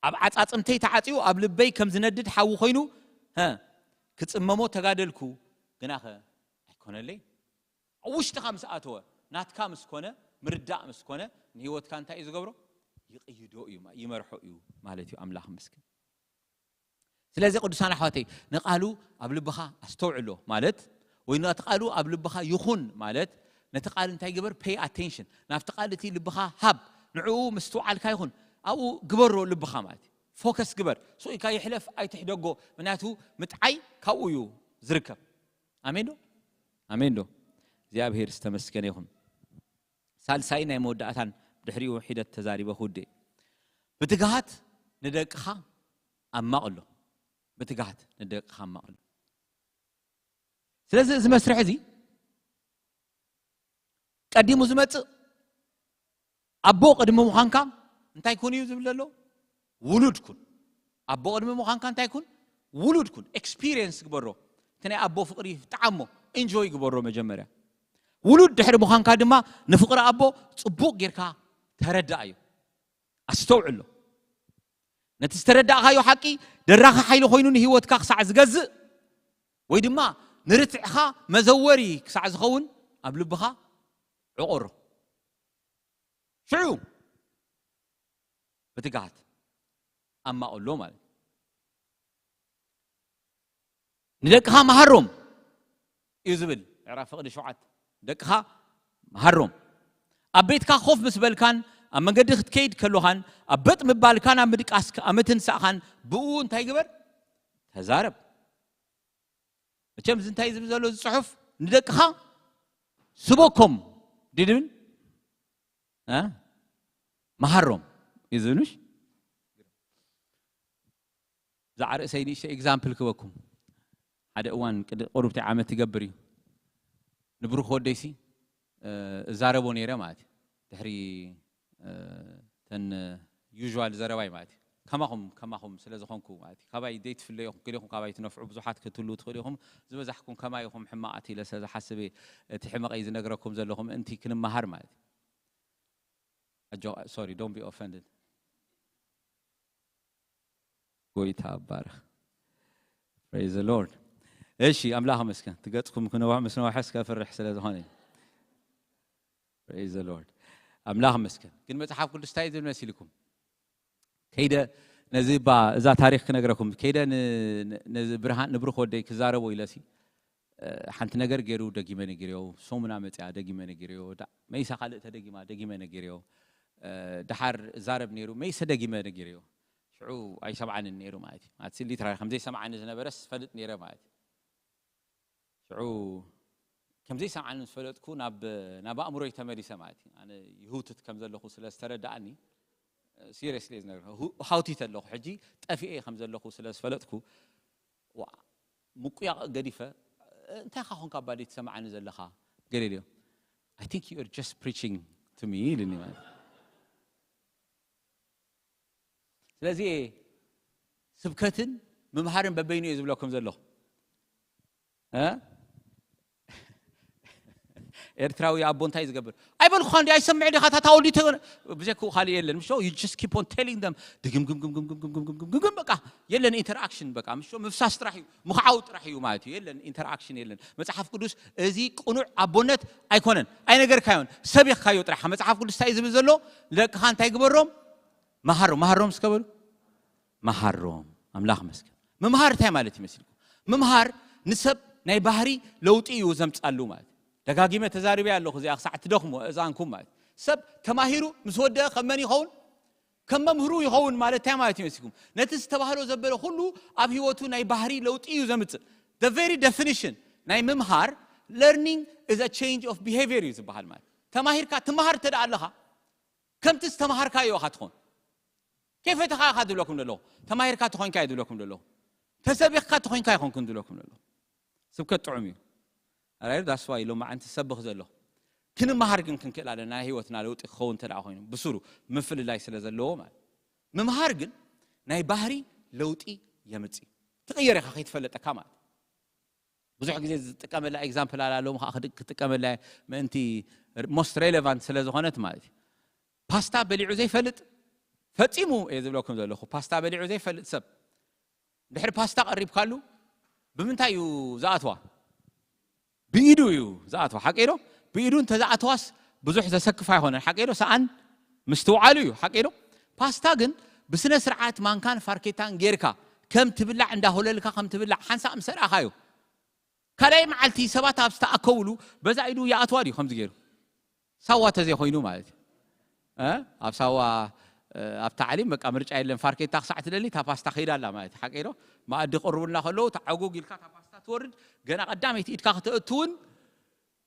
ኣብ ዓጻጽምተይ ተዓጽዩ ኣብ ልበይ ከም ዝነድድ ሓዊ ኮይኑ፣ ሀ፣ ክጽመሞ ተጋደልኩ፣ ግናኸ ኣይኮነለይ። ኣብ ውሽጥኻ ምስ ኣተወ፣ ናትካ ምስ ኮነ፣ ምርዳእ ምስ ኮነ፣ ንህይወትካ እንታይ እዩ ዝገብሮ? ይቕይዶ እዩ፣ ይመርሖ እዩ ማለት እዩ። ኣምላኽ ይመስገን። ስለዚ ቅዱሳን ኣሕዋተይ፣ ንቃሉ ኣብ ልብኻ ኣስተውዕሎ ማለት፣ ወይ ነቲ ቃሉ ኣብ ልብኻ ይኹን ማለት፣ ነቲ ቃል እንታይ ግበር? ፔይ ኣቴንሽን፣ ናብቲ ቃል እቲ ልብኻ ሃብ። ንዕኡ ምስትውዓልካ ይኹን፣ ኣብኡ ግበሮ ልብኻ ማለት እዩ። ፎከስ ግበር። ስቕ ኢልካ ይሕለፍ ኣይትሕደጎ፣ ምክንያቱ ምጥዓይ ካብኡ እዩ ዝርከብ። ኣሜን ዶ? ኣሜን ዶ? እግዚኣብሔር ዝተመስገነ ይኹን። ሳልሳይ ናይ መወዳእታን ድሕሪኡ ሒደት ተዛሪበ ክውድእ። ብትግሃት ንደቅኻ ኣማቕሎ። ብትግሃት ንደቅኻ ኣማቕሎ። ስለዚ እዚ መስርሕ እዚ ቀዲሙ ዝመጽእ ኣቦ ቅድሚ ምዃንካ እንታይ ኩን እዩ ዝብል ዘሎ? ውሉድ ኩን። ኣቦ ቅድሚ ምዃንካ እንታይ ኩን? ውሉድ ኩን። ኤክስፒሪየንስ ግበሮ። እቲ ናይ ኣቦ ፍቕሪ ጣዓሞ፣ ኢንጆይ ግበሮ መጀመርያ። ውሉድ ድሕሪ ምዃንካ ድማ ንፍቕሪ ኣቦ ጽቡቕ ጌርካ ተረዳኣዮ። ኣስተውዕሎ። ነቲ ዝተረዳእካዮ ሓቂ ደራኺ ሓይሊ ኮይኑ ንህይወትካ ክሳዕ ዝገዝእ፣ ወይ ድማ ንርትዕኻ መዘወሪ ክሳዕ ዝኸውን ኣብ ልብኻ ዕቆሮ። ሽዑ ብትግሃት ኣማቕሎ ማለት እዩ። ንደቅኻ መሃሮም እዩ ዝብል ምዕራፍ ፍቕዲ ሸውዓተ። ደቅኻ መሃሮም። ኣብ ቤትካ ኮፍ ምስ በልካን ኣብ መንገዲ ክትከይድ ከሎኻን ኣብ በጥ ምባልካን ኣብ ምድቃስካ ኣብ ምትንሳእኻን ብኡ እንታይ ግበር? ተዛረብ። መቸም እዚ እንታይ ዝብል ዘሎ እዚ ጽሑፍ? ንደቅኻ ስበኮም ድድብን እ? መሃሮም እዩ ዝብል ምሽ? ብዛዕባ ርእሰይ ንእሽተይ ኤግዛምፕል ክበኩም። ሓደ እዋን ቅድ- ቁሩብቲ ዓመት ትገብር እዩ። ንብሩኽ ወደይሲ እ፣ እዛረቦ ነይረ ማለት እዩ። ድሕሪ እ፣ ተን ዩዥዋል ዘረባይ ማለት እዩ። ከማኹም ከማኹም ስለ ዝኾንኩ ማለት እዩ። ካባይ ዘይትፍለዩ ኢኹም፣ ገሊኹም ካባይ ትነፍዑ፣ ብዙሓት ክትህልዉ ትኽእሉ ኢኹም። ዝበዛሕኩም ከማይ ኢኹም፣ ሕማቓት ኢለ ስለ ዝሓስብ እየ እቲ ሕመቐይ ዝነግረኩም ዘለኹ ምእንቲ ክንመሃር ማለት እዩ። ኣጆ- ሶሪ፣ don't be offended። ጎይታ ኣባርኽ። Praise the Lord። እሺ፣ ኣምላኽ መስከን ትገጽኩም ክንዋሕ ምስ ነዋሐስ ከፍርሕ ስለ ዝኾነ እዩ። Praise the Lord። ኣምላኽ መስከን። ግን መጽሓፍ ቅዱስ እንታይ ዝብል መሲልኩም? ከይደ ነዚ ባ እዛ ታሪኽ ክነግረኩም ከይደ ን- ን- ነዚ ብርሃን ንብሩኽ ወደይ ክዛረቦ ኢለሲ እ፣ ሓንቲ ነገር ገይሩ ደጊመ ነጊርዮ፣ ሰሙና መጽያ ደጊመ ነጊርዮ፣ ዳ- መይሳ ካልእ ተደጊማ ደጊመ ነጊርዮ፣ እ፣ ደሓር ዛረብ ነይሩ፣ መይሰ ደጊመ ነጊርዮ። ሽዑ ኣይሰምዓንን ነይሩ ማለት እዩ። ማለት ሊትራሊ ከም ዘይሰምዓኒ ዝነበረስ ፈልጥ ነይረ ማለት እዩ። ሽዑ ከም ዘይሰምዓኒ ምስ ፈለጥኩ ናብ ናብ ኣእምሮይ ተመሊሰ ማለት እዩ። ኣነ ይህውትት ከም ዘለኹ ስለ ዝተረዳኣኒ ሲሪየስሊ ዝነገር ሃውቲት ኣለኹ። ሕጂ ጠፊኤ ከም ዘለኹ ስለ ዝፈለጥኩ ዋ፣ ምቁያቕ ገዲፈ፣ እንታይ ኻ ኾንካ ባዲ ትሰምዓኒ ዘለኻ? ገለ ኢልዮ፣ I think you are just preaching to me ኢልኒ ማለት እዩ። ስለዚ ስብከትን ምምሃርን በበይኑ እየ ዝብለኩም ዘለኹ። እ? ኤርትራዊ ኣቦ እንታይ ዝገብር? ኣይበልኩኻ እንዲ ኣይሰምዕ ዲኻ? ታታ ወዲ ተገነ ብጀክኡ ካልእ የለን። ምሽ you just keep on telling them ድግም ግም ግም ግም ግም ግም ግም ግም ግም ግም በቃ የለን ኢንተርኣክሽን በቃ ምሽ ምፍሳስ ጥራሕ እዩ ምኽዓው ጥራሕ እዩ ማለት እዩ። የለን ኢንተርኣክሽን የለን። መጽሓፍ ቅዱስ እዚ ቅኑዕ ኣቦነት ኣይኮነን። ኣይነገርካዮን ሰብ ኢኻዮ ጥራሕ። መጽሓፍ ቅዱስ እንታይ ዝብል ዘሎ ንደቅኻ እንታይ ግበሮም? መሃሮም መሃሮም እስከ በሉ። መሃሮም ኣምላኽ መስገን። ምምሃር እንታይ ማለት ይመስልኩም? ምምሃር ንሰብ ናይ ባህሪ ለውጢ እዩ ዘምጻሉ ማለት እዩ። ደጋጊመ ተዛሪበ ኣለኹ እዚኣ ክሳዕ ትደኽሞ እዛንኩም ማለት እዩ። ሰብ ተማሂሩ ምስ ወደአ ከም መን ይኸውን? ከም መምህሩ ይኸውን ማለት እንታይ ማለት እዩ መሲልኩም? ነቲ ዝተባህሎ ዘበለ ኩሉ ኣብ ህይወቱ ናይ ባህሪ ለውጢ እዩ ዘምጽእ። The very definition ናይ ምምሃር፣ learning is a change of behavior እዩ ዝበሃል። ማለት ተማሂርካ ትመሃር እንተ ደኣ ኣለኻ፣ ከምቲ ዝተምሃርካዮ ኢኻ ትኾን። ከይፈተኻ ኢኻ ዝብለኩም ዘለኹ፣ ተማሂርካ ተኾንካ እዩ ዝብለኩም ዘለኹ፣ ተሰቢኽካ ተኾንካ ኣይኾንኩን ዝብለኩም ዘለኹ። ስብከት ጥዑም እዩ። ኣራይ that's why ሎማዓንቲ ሰብኽ ዘለኹ። ክንመሃር ግን ክንክእል ኣለና፣ ናይ ህይወትና ለውጢ ክኸውን እንተ ደኣ ኮይኑ ብስሩ ምፍልላይ ስለ ዘለዎ ማለት። ምምሃር ግን ናይ ባህሪ ለውጢ የምጽእ። ትቕየር ኢኻ ከይትፈለጠካ ማለት። ብዙሕ ግዜ ዝጥቀመላ ኤግዛምፕል ኣላ ሎም ከዓ ክጥቀመላ ምእንቲ most relevant ስለ ዝኾነት ማለት እዩ። ፓስታ በሊዑ ዘይፈልጥ ፈጺሙ እየ ዝብለኩም ዘለኹ። ፓስታ በሊዑ ዘይፈልጥ ሰብ ድሕሪ ፓስታ ቀሪብካሉ ብምንታይ እዩ ዝኣትዋ? ብኢዱ እዩ ዝኣትዋ። ሓቂ ዶ? ብኢዱ እንተ ዝኣትዋስ ብዙሕ ዘሰክፍ ኣይኮነን። ሓቂ ዶ? ሰኣን ምስትውዓሉ እዩ። ሓቂ ዶ? ፓስታ ግን ብስነ ስርዓት ማንካን ፋርኬታን ጌርካ ከም ትብላዕ እንዳሆለልካ ከም ትብላዕ ሓንሳእ ምስ ረኣኻዮ ካልኣይ መዓልቲ ሰባት ኣብ ዝተኣከብሉ በዛ ኢዱ ይኣትዋ ድዩ ከምዚ ገይሩ? ሳዋ ተዘይኮይኑ ማለት እዩ። እ? ኣብ ሳዋ፣ እ፣ ኣብ ታዕሊም በቃ ምርጫ የለን። ፋርኬታ ክሳዕ ትደሊ እታ ፓስታ ከይዳ ኣላ ማለት እዩ። ሓቂ ዶ? መኣዲ ክቕርቡልና ከለዉ ተዓጉግ ኢልካ እታ ፓስታ ትወርድ፣ ገና ቀዳመይቲ ኢድካ ክተእትውን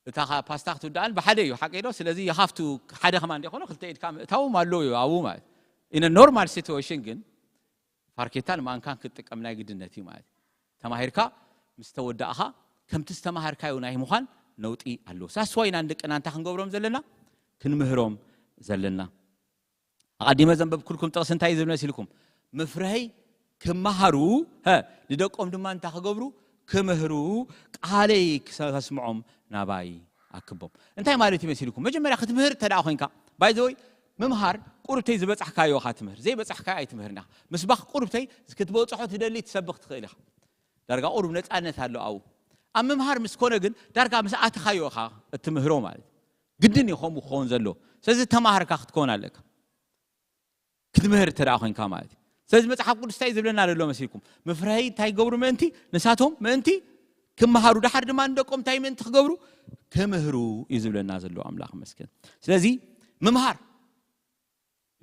እታ ካ-፣ ፓስታ ክትውድኣን ብሓደ እዩ። ሓቂ ዶ? ስለዚ you have to ሓደ ከማን እንዲኾነ ክልተ ኢድካ ምእታው ኣሎ እዩ ኣብኡ ማለት። In a normal situation ግን ፋርኬታን ማንካን ክትጥቀም ናይ ግድነት እዩ ማለት እዩ። ተማሂርካ ምስ ተወዳእኻ ከምቲ ዝተማሃርካዮ ናይ ምዃን ነውጢ ኣለዎ። ሳስዋይና ንደቅና እንታይ ክንገብሮም ዘለና? ክንምህሮም ዘለና። ኣቐዲመ ዘንበብኩልኩም ጥቕሲ እንታይ እዩ ዝብል መሲልኩም? ምፍርሀይ ክመሃሩ፣ ሀ፣ ንደቆም ድማ እንታይ ክገብሩ? ክምህሩ፣ ቃለይ ክሰ-፣ ከስምዖም ናባይ ኣክቦም። እንታይ ማለት እዩ መሲልኩም? መጀመርያ ክትምህር እንተ ደኣ ኮይንካ፣ by the way፣ ምምሃር ቁሩብተይ ዝበጻሕካዮ ኢኻ ትምህር፣ ዘይበጻሕካዮ ኣይትምህርን ኢኻ። ምስባኽ ቁሩብተይ ክትበጽሖ ትደሊ ትሰብኽ ትኽእል ኢኻ። ዳርጋ ቁሩብ ነጻነት ኣሎ ኣብኡ። ኣብ ምምሃር ምስ ኮነ ግን ዳርጋ ምስ ኣተኻዮ ኢኻ እትምህሮ ማለት እዩ። ግድን እዩ ከምኡ ክኸውን ዘለዎ። ስለዚ ተማሃርካ ክትከውን ኣለካ። ክትምህር እንተ ደኣ ኮይንካ ማለት እዩ። ስለዚ መጽሓፍ ቅዱስ እንታይ እዩ ዝብለና ዘሎ መሲልኩም? ምፍርሀይ እንታይ ይገብሩ ምእንቲ? ንሳቶም ምእንቲ ክመሃሩ፣ ደሓር ድማ ንደቆም እንታይ ምእንቲ ክገብሩ? ክምህሩ እዩ ዝብለና ዘሎ ኣምላኽ ይመስገን። ስለዚ ምምሃር፣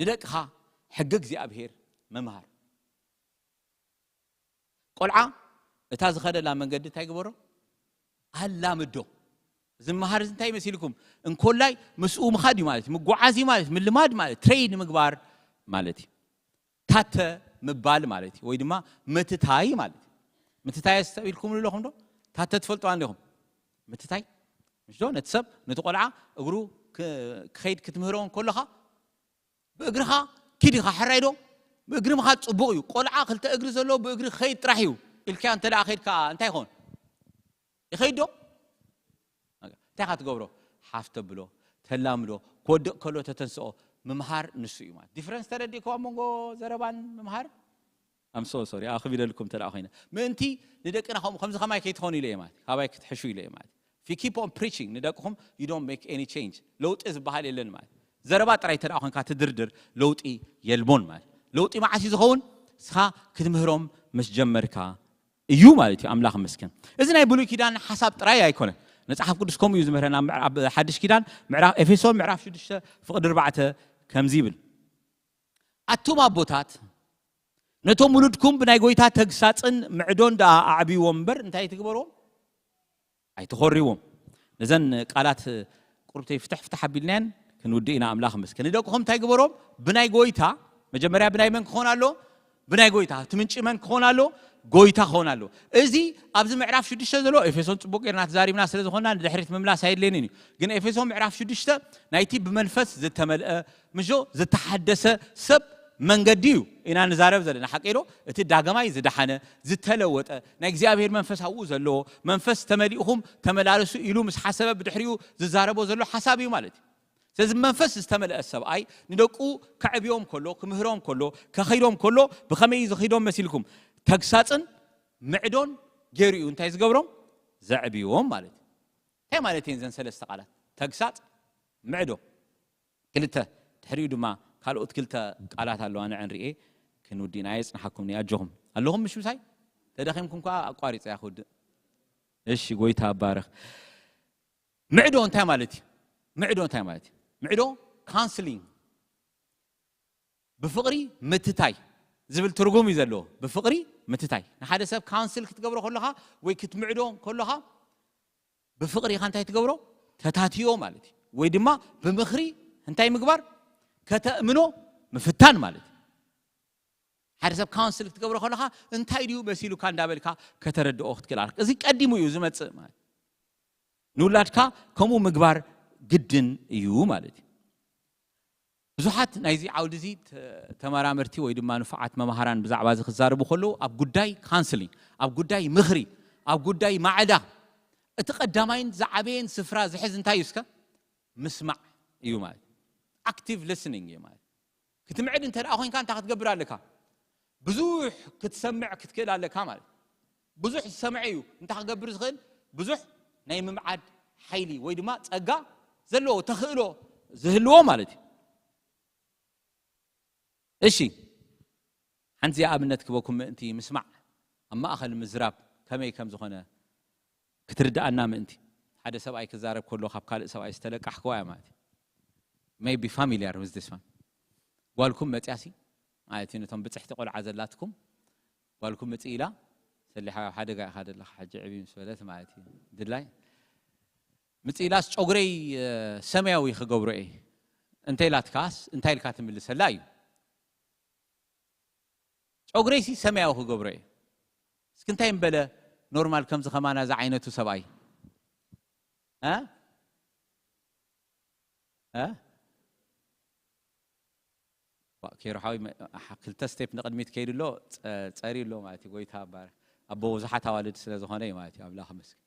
ንደቅኻ ሕጊ እግዚኣብሔር ምምሃር። ቆልዓ እታ ዝኸደላ መንገዲ እንታይ ግበሮ? ኣላምዶ። እዚ ምምሃር እዚ እንታይ መሲልኩም? እንኮላይ ምስኡ ምኻድ እዩ ማለት እዩ። ምጉዓዝ እዩ ማለት እዩ። ምልማድ ማለት ትሬን ምግባር ማለት እዩ። ታተ ምባል ማለት እዩ። ወይ ድማ ምትታይ ማለት እዩ። ምትታይ ሰብ ኢልኩም ኣለኹም ዶ? ታተ ትፈልጡ እንዲኹም? ምትታይ። ምሽ ዶ? ነቲ ሰብ፣ ነቲ ቆልዓ እግሩ ክ-፣ ክኸይድ ክትምህሮ እንከለኻ ብእግርኻ ኪድ ኢኻ፣ ሕራይ ዶ? ብእግሪ ምኻድ ጽቡቕ እዩ። ቆልዓ ክልተ እግሪ ዘለዎ ብእግሪ ክኸይድ ጥራሕ እዩ ኢልካዮ እንተ ደኣ ከይድካ እንታይ ይኸውን? ይኸይድ ዶ? እንታይ ኢኻ ትገብሮ? ሓፍ ተብሎ፣ ተላምዶ፣ ክወድቕ ከሎ ተተንስኦ። ምምሃር ንሱ እዩ ማለት። ዲፍረንስ ተረዲእኩም ኣብ መንጎ ዘረባን ምምሃር? I'm so sorry፣ ኣኽቢደልኩም እንተ ደኣ ኮይነ። ምእንቲ ንደቅና ከምኡ፣ ከምዚ ከማይ ከይትኾኑ ኢለ እየ ማለት። ካባይ ክትሕሹ ኢለ እየ ማለት። If you keep on preaching ንደቅኹም፣ you don't make any change። ለውጢ ዝበሃል የለን ማለት። ዘረባ ጥራይ እንተ ደኣ ኮንካ ትድርድር፣ ለውጢ የልቦን ማለት። ለውጢ መዓስ እዩ ዝኸውን? ንስኻ ክትምህሮም ምስ ጀመርካ እዩ ማለት እዩ። ኣምላኽ ይመስገን። እዚ ናይ ብሉይ ኪዳን ሓሳብ ጥራይ ኣይኮነን። መጽሓፍ ቅዱስ ከምኡ እዩ ዝምህረና። ኣብ ምዕራ-፣ ኣብ ሓድሽ ኪዳን ምዕራፍ፣ ኤፌሶን ምዕራፍ ሽዱሽተ ፍቕዲ ኣርባዕተ ከምዚ ይብል። ኣቱም ኣቦታት፣ ነቶም ውሉድኩም ብናይ ጐይታ ተግሳጽን ምዕዶን ደኣ ኣዕብይዎም እምበር፣ እንታይ ትግበርዎም? ኣይትኾርይዎም። ነዘን ቃላት ቁርብተይ ፍትሕ ፍትሕ ኣቢልናየን ክንውድእ ኢና። ኣምላኽ ይመስገን። ንደቅኹም እንታይ ግበሮም? ብናይ ጐይታ፣ መጀመርያ ብናይ መን ክኾን ኣሎ? ብናይ ጐይታ። እቲ ምንጪ መን ክኾን ኣሎ? ጐይታ ክኾን ኣሎ። እዚ ኣብዚ ምዕራፍ ሽዱሽተ ዘሎ፣ ኤፌሶን ጽቡቕ ጌርና ተዛሪብና ስለ ዝኾንና ንድሕሪት ምምላስ ኣየድልየንን እዩ። ግን ኤፌሶን ምዕራፍ ሽዱሽተ ናይቲ ብመንፈስ ዝተመልአ፣ ምሾ ዝተሓደሰ ሰብ መንገዲ እዩ ኢና ንዛረብ ዘለና። ሓቂ ዶ? እቲ ዳግማይ ዝደሓነ፣ ዝተለወጠ፣ ናይ እግዚኣብሔር መንፈስ ኣብኡ ዘለዎ፣ መንፈስ ተመሊእኹም ተመላለሱ ኢሉ ምስ ሓሰበ ብድሕሪኡ ዝዛረቦ ዘሎ ሓሳብ እዩ ማለት እዩ። ስለዚ መንፈስ ዝተመልአ ሰብኣይ ንደቁ ከዕብዮም ከሎ፣ ክምህሮም ከሎ፣ ከኸይዶም ከሎ፣ ብኸመይ እዩ ዝኸይዶም መሲልኩም? ተግሳጽን ምዕዶን ገይሩ እዩ እንታይ ዝገብሮም? ዘዕብዮም ማለት እዩ። እንታይ ማለት እየን እዘን ሰለስተ ቃላት? ተግሳጽ፣ ምዕዶ። ክልተ፣ ድሕሪኡ ድማ ካልኦት ክልተ ቃላት ኣለዋ፣ ንዐን ርኤ ክንውዲና። ኣየጽንሓኩም፣ ኣጆኹም ኣለኹም፣ ምሽ ምሳይ? ተደኺምኩም ከኣ ኣቋሪጸ እያ ክውድእ። እሺ፣ ጎይታ ኣባረኽ። ምዕዶ እንታይ ማለት እዩ? ምዕዶ እንታይ ማለት እዩ? ምዕዶ ካውንስሊንግ፣ ብፍቕሪ ምትታይ ዝብል ትርጉም እዩ ዘለዎ። ብፍቕሪ ምትታይ። ንሓደ ሰብ ካውንስል ክትገብሮ ከለኻ ወይ ክትምዕዶ ከለኻ ብፍቕሪ ኢኻ እንታይ ትገብሮ? ተታትዮ ማለት እዩ። ወይ ድማ ብምኽሪ እንታይ ምግባር? ከተእምኖ ምፍታን ማለት እዩ። ሓደ ሰብ ካውንስል ክትገብሮ ከለኻ እንታይ ድዩ መሲሉካ እንዳበልካ ከተረድኦ ክትክእል ኣለካ። እዚ ቀዲሙ እዩ ዝመጽእ ማለት እዩ። ንውላድካ ከምኡ ምግባር ግድን እዩ ማለት እዩ። ብዙሓት ናይዚ ዓውዲ እዚ ተ- ተመራመርቲ ወይ ድማ ንፉዓት መምሃራን ብዛዕባ እዚ ክዛረቡ ከለዉ ኣብ ጉዳይ ካውንስሊንግ፣ ኣብ ጉዳይ ምኽሪ፣ ኣብ ጉዳይ ማዕዳ እቲ ቀዳማይን ዝዓበየን ስፍራ ዝሕዝ እንታይ እዩ እስከ? ምስማዕ እዩ ማለት። ኣክቲቭ ሊስኒንግ እዩ ማለት። ክትምዕድ እንተ ደኣ ኮይንካ እንታይ ክትገብር ኣለካ? ብዙሕ ክትሰምዕ ክትክእል ኣለካ ማለት። ብዙሕ ዝሰምዐ እዩ እንታይ ክገብር ዝኽእል? ብዙሕ ናይ ምምዓድ ሓይሊ ወይ ድማ ጸጋ ዘለዎ፣ ተኽእሎ ዝህልዎ ማለት እዩ። እሺ፣ ሓንቲ ኣብነት ክበኩም ምእንቲ ምስማዕ ኣብ ማእኸል ምዝራብ ከመይ ከም ዝኾነ ክትርድኣና ምእንቲ። ሓደ ሰብኣይ ክዛረብ ከሎ ካብ ካልእ ሰብኣይ ዝተለቃሕክዋ እያ ማለት እዩ። May be familiar with this one። ጓልኩም መፅያሲ ማለት እዩ፣ ነቶም ብፅሕቲ ቆልዓ ዘላትኩም ጓልኩም ምፅእ ኢላ ሰሊሓ ኣብ ሓደጋ ኢኻ ዘለኻ ሕጂ ዕብይ ምስ በለት ማለት እዩ። ድላይ ምፅእ ኢላስ ጨጉረይ እ፣ ሰማያዊ ክገብሮ እየ እንተ ኢላትካስ እንታይ ኢልካ ትምልሰላ እዩ? ጨጉረይሲ ሰማያዊ ክገብሮ እየ። እስኪ እንታይ እምበለ ኖርማል ከምዚ ከማና ዝዓይነቱ ሰብኣይ እ? እ? ዋ፣ ኬሮ ሓወይ መ- ኣሓ፣ ክልተ ስቴፕ ንቕድሚት ከይዱ ኣሎ። ጸ- ጸሪ ኣሎ ማለት እዩ። ጎይታ ባር ኣቦ ብዙሓት ኣዋልድ ስለ ዝኾነ እዩ ማለት እዩ። ኣምላኽ መስገን።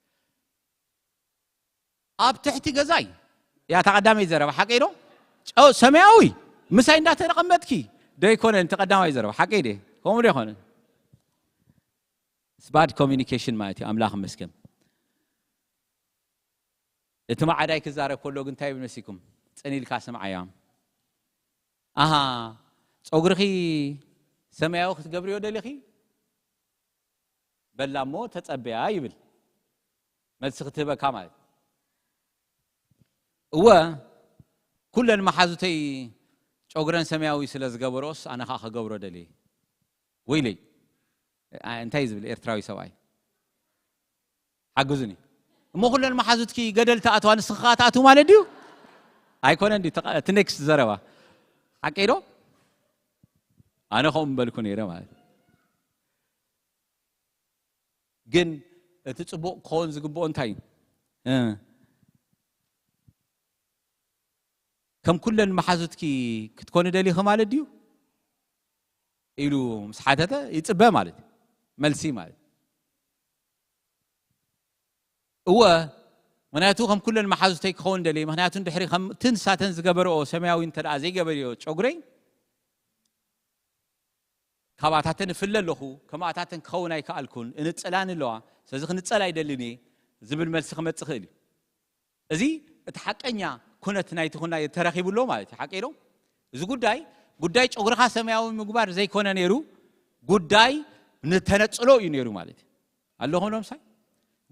ኣብ ትሕቲ ገዛይ እያ እታ ቀዳመይቲ ዘረባ፣ ሓቀይ ዶ? ጨው ሰማያዊ ምሳይ እንዳተቐመጥኪ ዶ ኣይኮነን? እቲ ቀዳማይ ዘረባ ሓቀይ ዶ? ከምኡ ዶ ኣይኮነን? ባድ ኮሚኒኬሽን ማለት እዩ። ኣምላኽ መስገን። እቲ ማዓዳይ ክዛረብ ከሎ ግን እንታይ ይብል መሲኩም? ጽን ኢልካ ስምዓያ። ኣሃ፣ ጸጉርኺ ሰማያዊ ክትገብርዮ ደሊኺ? በላ እሞ ተጸበያ ይብል። መልሲ ክትህበካ ማለት። እወ፣ ኩለን መሓዙተይ ጨጉረን ሰማያዊ ስለ ዝገበርኦስ ኣነ ኸኣ ክገብሮ ደልየ። ወይለይ። ኣ፣ እንታይ ዝብል ኤርትራዊ ሰብኣይ? ሓግዙኒ። እሞ ኩለን መሓዙትኪ ገደል ተኣትዋ ንስኺ ኸኣ ትኣትው ማለት ድዩ? ኣይኮነን ድዩ? ተቐ- እቲ ኔክስት ዘረባ። ሓቀይ ዶ? ኣነ ከምኡ ምበልኩ ነይረ ማለት። ግን እቲ ጽቡቕ ክኸውን ዝግብኦ እንታይ እዩ? እ፣ ከም ኩለን መሓዙትኪ ክትኮኒ ደሊኺ ማለት ድዩ? ኢሉ ምስ ሓተተ ይጽበ ማለት እዩ። መልሲ ማለት እዩ። እወ፣ ምኽንያቱ ከም ኩለን መሓዙተይ ክኸውን ደልየ። ምኽንያቱ ድሕሪ ከም እቲ ንሳተን ዝገበርኦ ሰማያዊ እንተ ደኣ ዘይገበርዮ ጨጉረይ፣ ካብኣታተን እፍለ ኣለኹ፣ ከምኣታተን ክኸውን ኣይከኣልኩን፣ እንጸላኒ ኣለዋ፣ ስለዚ ክንጸል ኣይደልን እየ ዝብል መልሲ ክመጽእ ይኽእል እዩ። እዚ እቲ ሓቀኛ ኩነት ናይቲ ኩናይ ተረኺቡ ኣሎ ማለት እዩ። ሓቀይ ዶ? እዚ ጉዳይ፣ ጉዳይ ጨጉርኻ ሰማያዊ ምግባር ዘይኮነ ነይሩ፣ ጉዳይ ንተነጽሎ እዩ ነይሩ ማለት እዩ። ኣለኹም ዶ ምሳይ?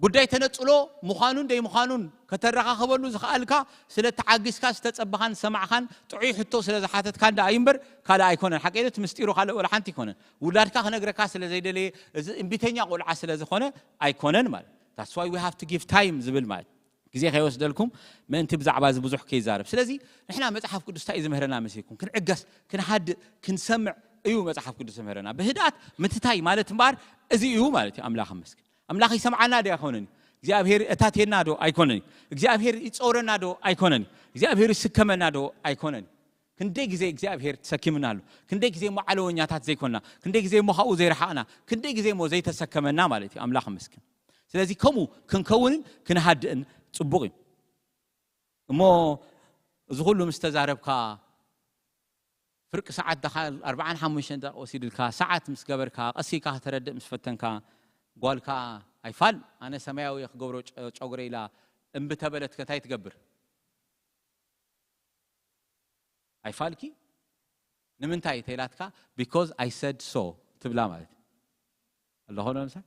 ጉዳይ ተነጽሎ ምዃኑን ደይምዃኑን ከተረኻኽበሉ ዝኸኣልካ ስለ ተዓጊስካ ዝተጸበኻን ዝሰማዕኻን ጥዑይ ሕቶ ስለ ዝሓተትካን ደኣ እዩ እምበር ካልእ ኣይኮነን። ሓቀይ ዶ? እቲ ምስጢሩ ካልእ ወላ ሓንቲ ኣይኮነን። ውላድካ ክነግረካ ስለ ዘይደለየ፣ እዚ እምቢተኛ ቆልዓ ስለ ዝኾነ ኣይኮነን ማለት። That's why we have to give time ዝብል ማለት። ግዜ ከይወስደልኩም ምእንቲ ብዛዕባ እዚ ብዙሕ ከይዛረብ። ስለዚ ንሕና መጽሓፍ ቅዱስ እንታይ እዩ ዝምህረና መሲልኩም? ክንዕገስ፣ ክንሃድእ፣ ክንሰምዕ እዩ መጽሓፍ ቅዱስ ዝምህረና። ብህድኣት ምትታይ ማለት እምበኣር እዚ እዩ ማለት እዩ። ኣምላኽ ይመስገን። ኣምላኽ ይሰምዓና ዶ ኣይኮነን? እግዚኣብሔር እታቴና ዶ ኣይኮነን? እግዚኣብሔር ይጾረና ዶ ኣይኮነን? እግዚኣብሔር ይስከመና ዶ ኣይኮነን? ክንደይ ግዜ እግዚኣብሔር ተሰኪምና ኣሎ። ክንደይ ግዜ እሞ ዓለወኛታት ዘይኮንና፣ ክንደይ ግዜ እሞ ካብኡ ዘይረሓቕና፣ ክንደይ ግዜ እሞ ዘይተሰከመና ማለት እዩ። ኣምላኽ ይመስገን። ስለዚ ከምኡ ክንከውንን ክንሃድእን ጽቡቕ እዩ። እሞ እዚ ኩሉ ምስ ተዛረብካ፣ ፍርቂ ሰዓት ደኻ ኣርብዓን ሓሙሽተን ደቂቕ ወሲድልካ፣ ሰዓት ምስ ገበርካ፣ ቀስ ኢልካ ከተረድእ ምስ ፈተንካ፣ ጓልካ ኣይፋል፣ ኣነ ሰማያዊ እየ ክገብሮ ጨ- ጨጉረ ኢላ እምቢ ተበለትከ እንታይ ትገብር? ኣይፋልኪ? ንምንታይ ተይላትካ? Because I said so ትብላ ማለት እዩ። ኣለኾ ዶ ምሳይ?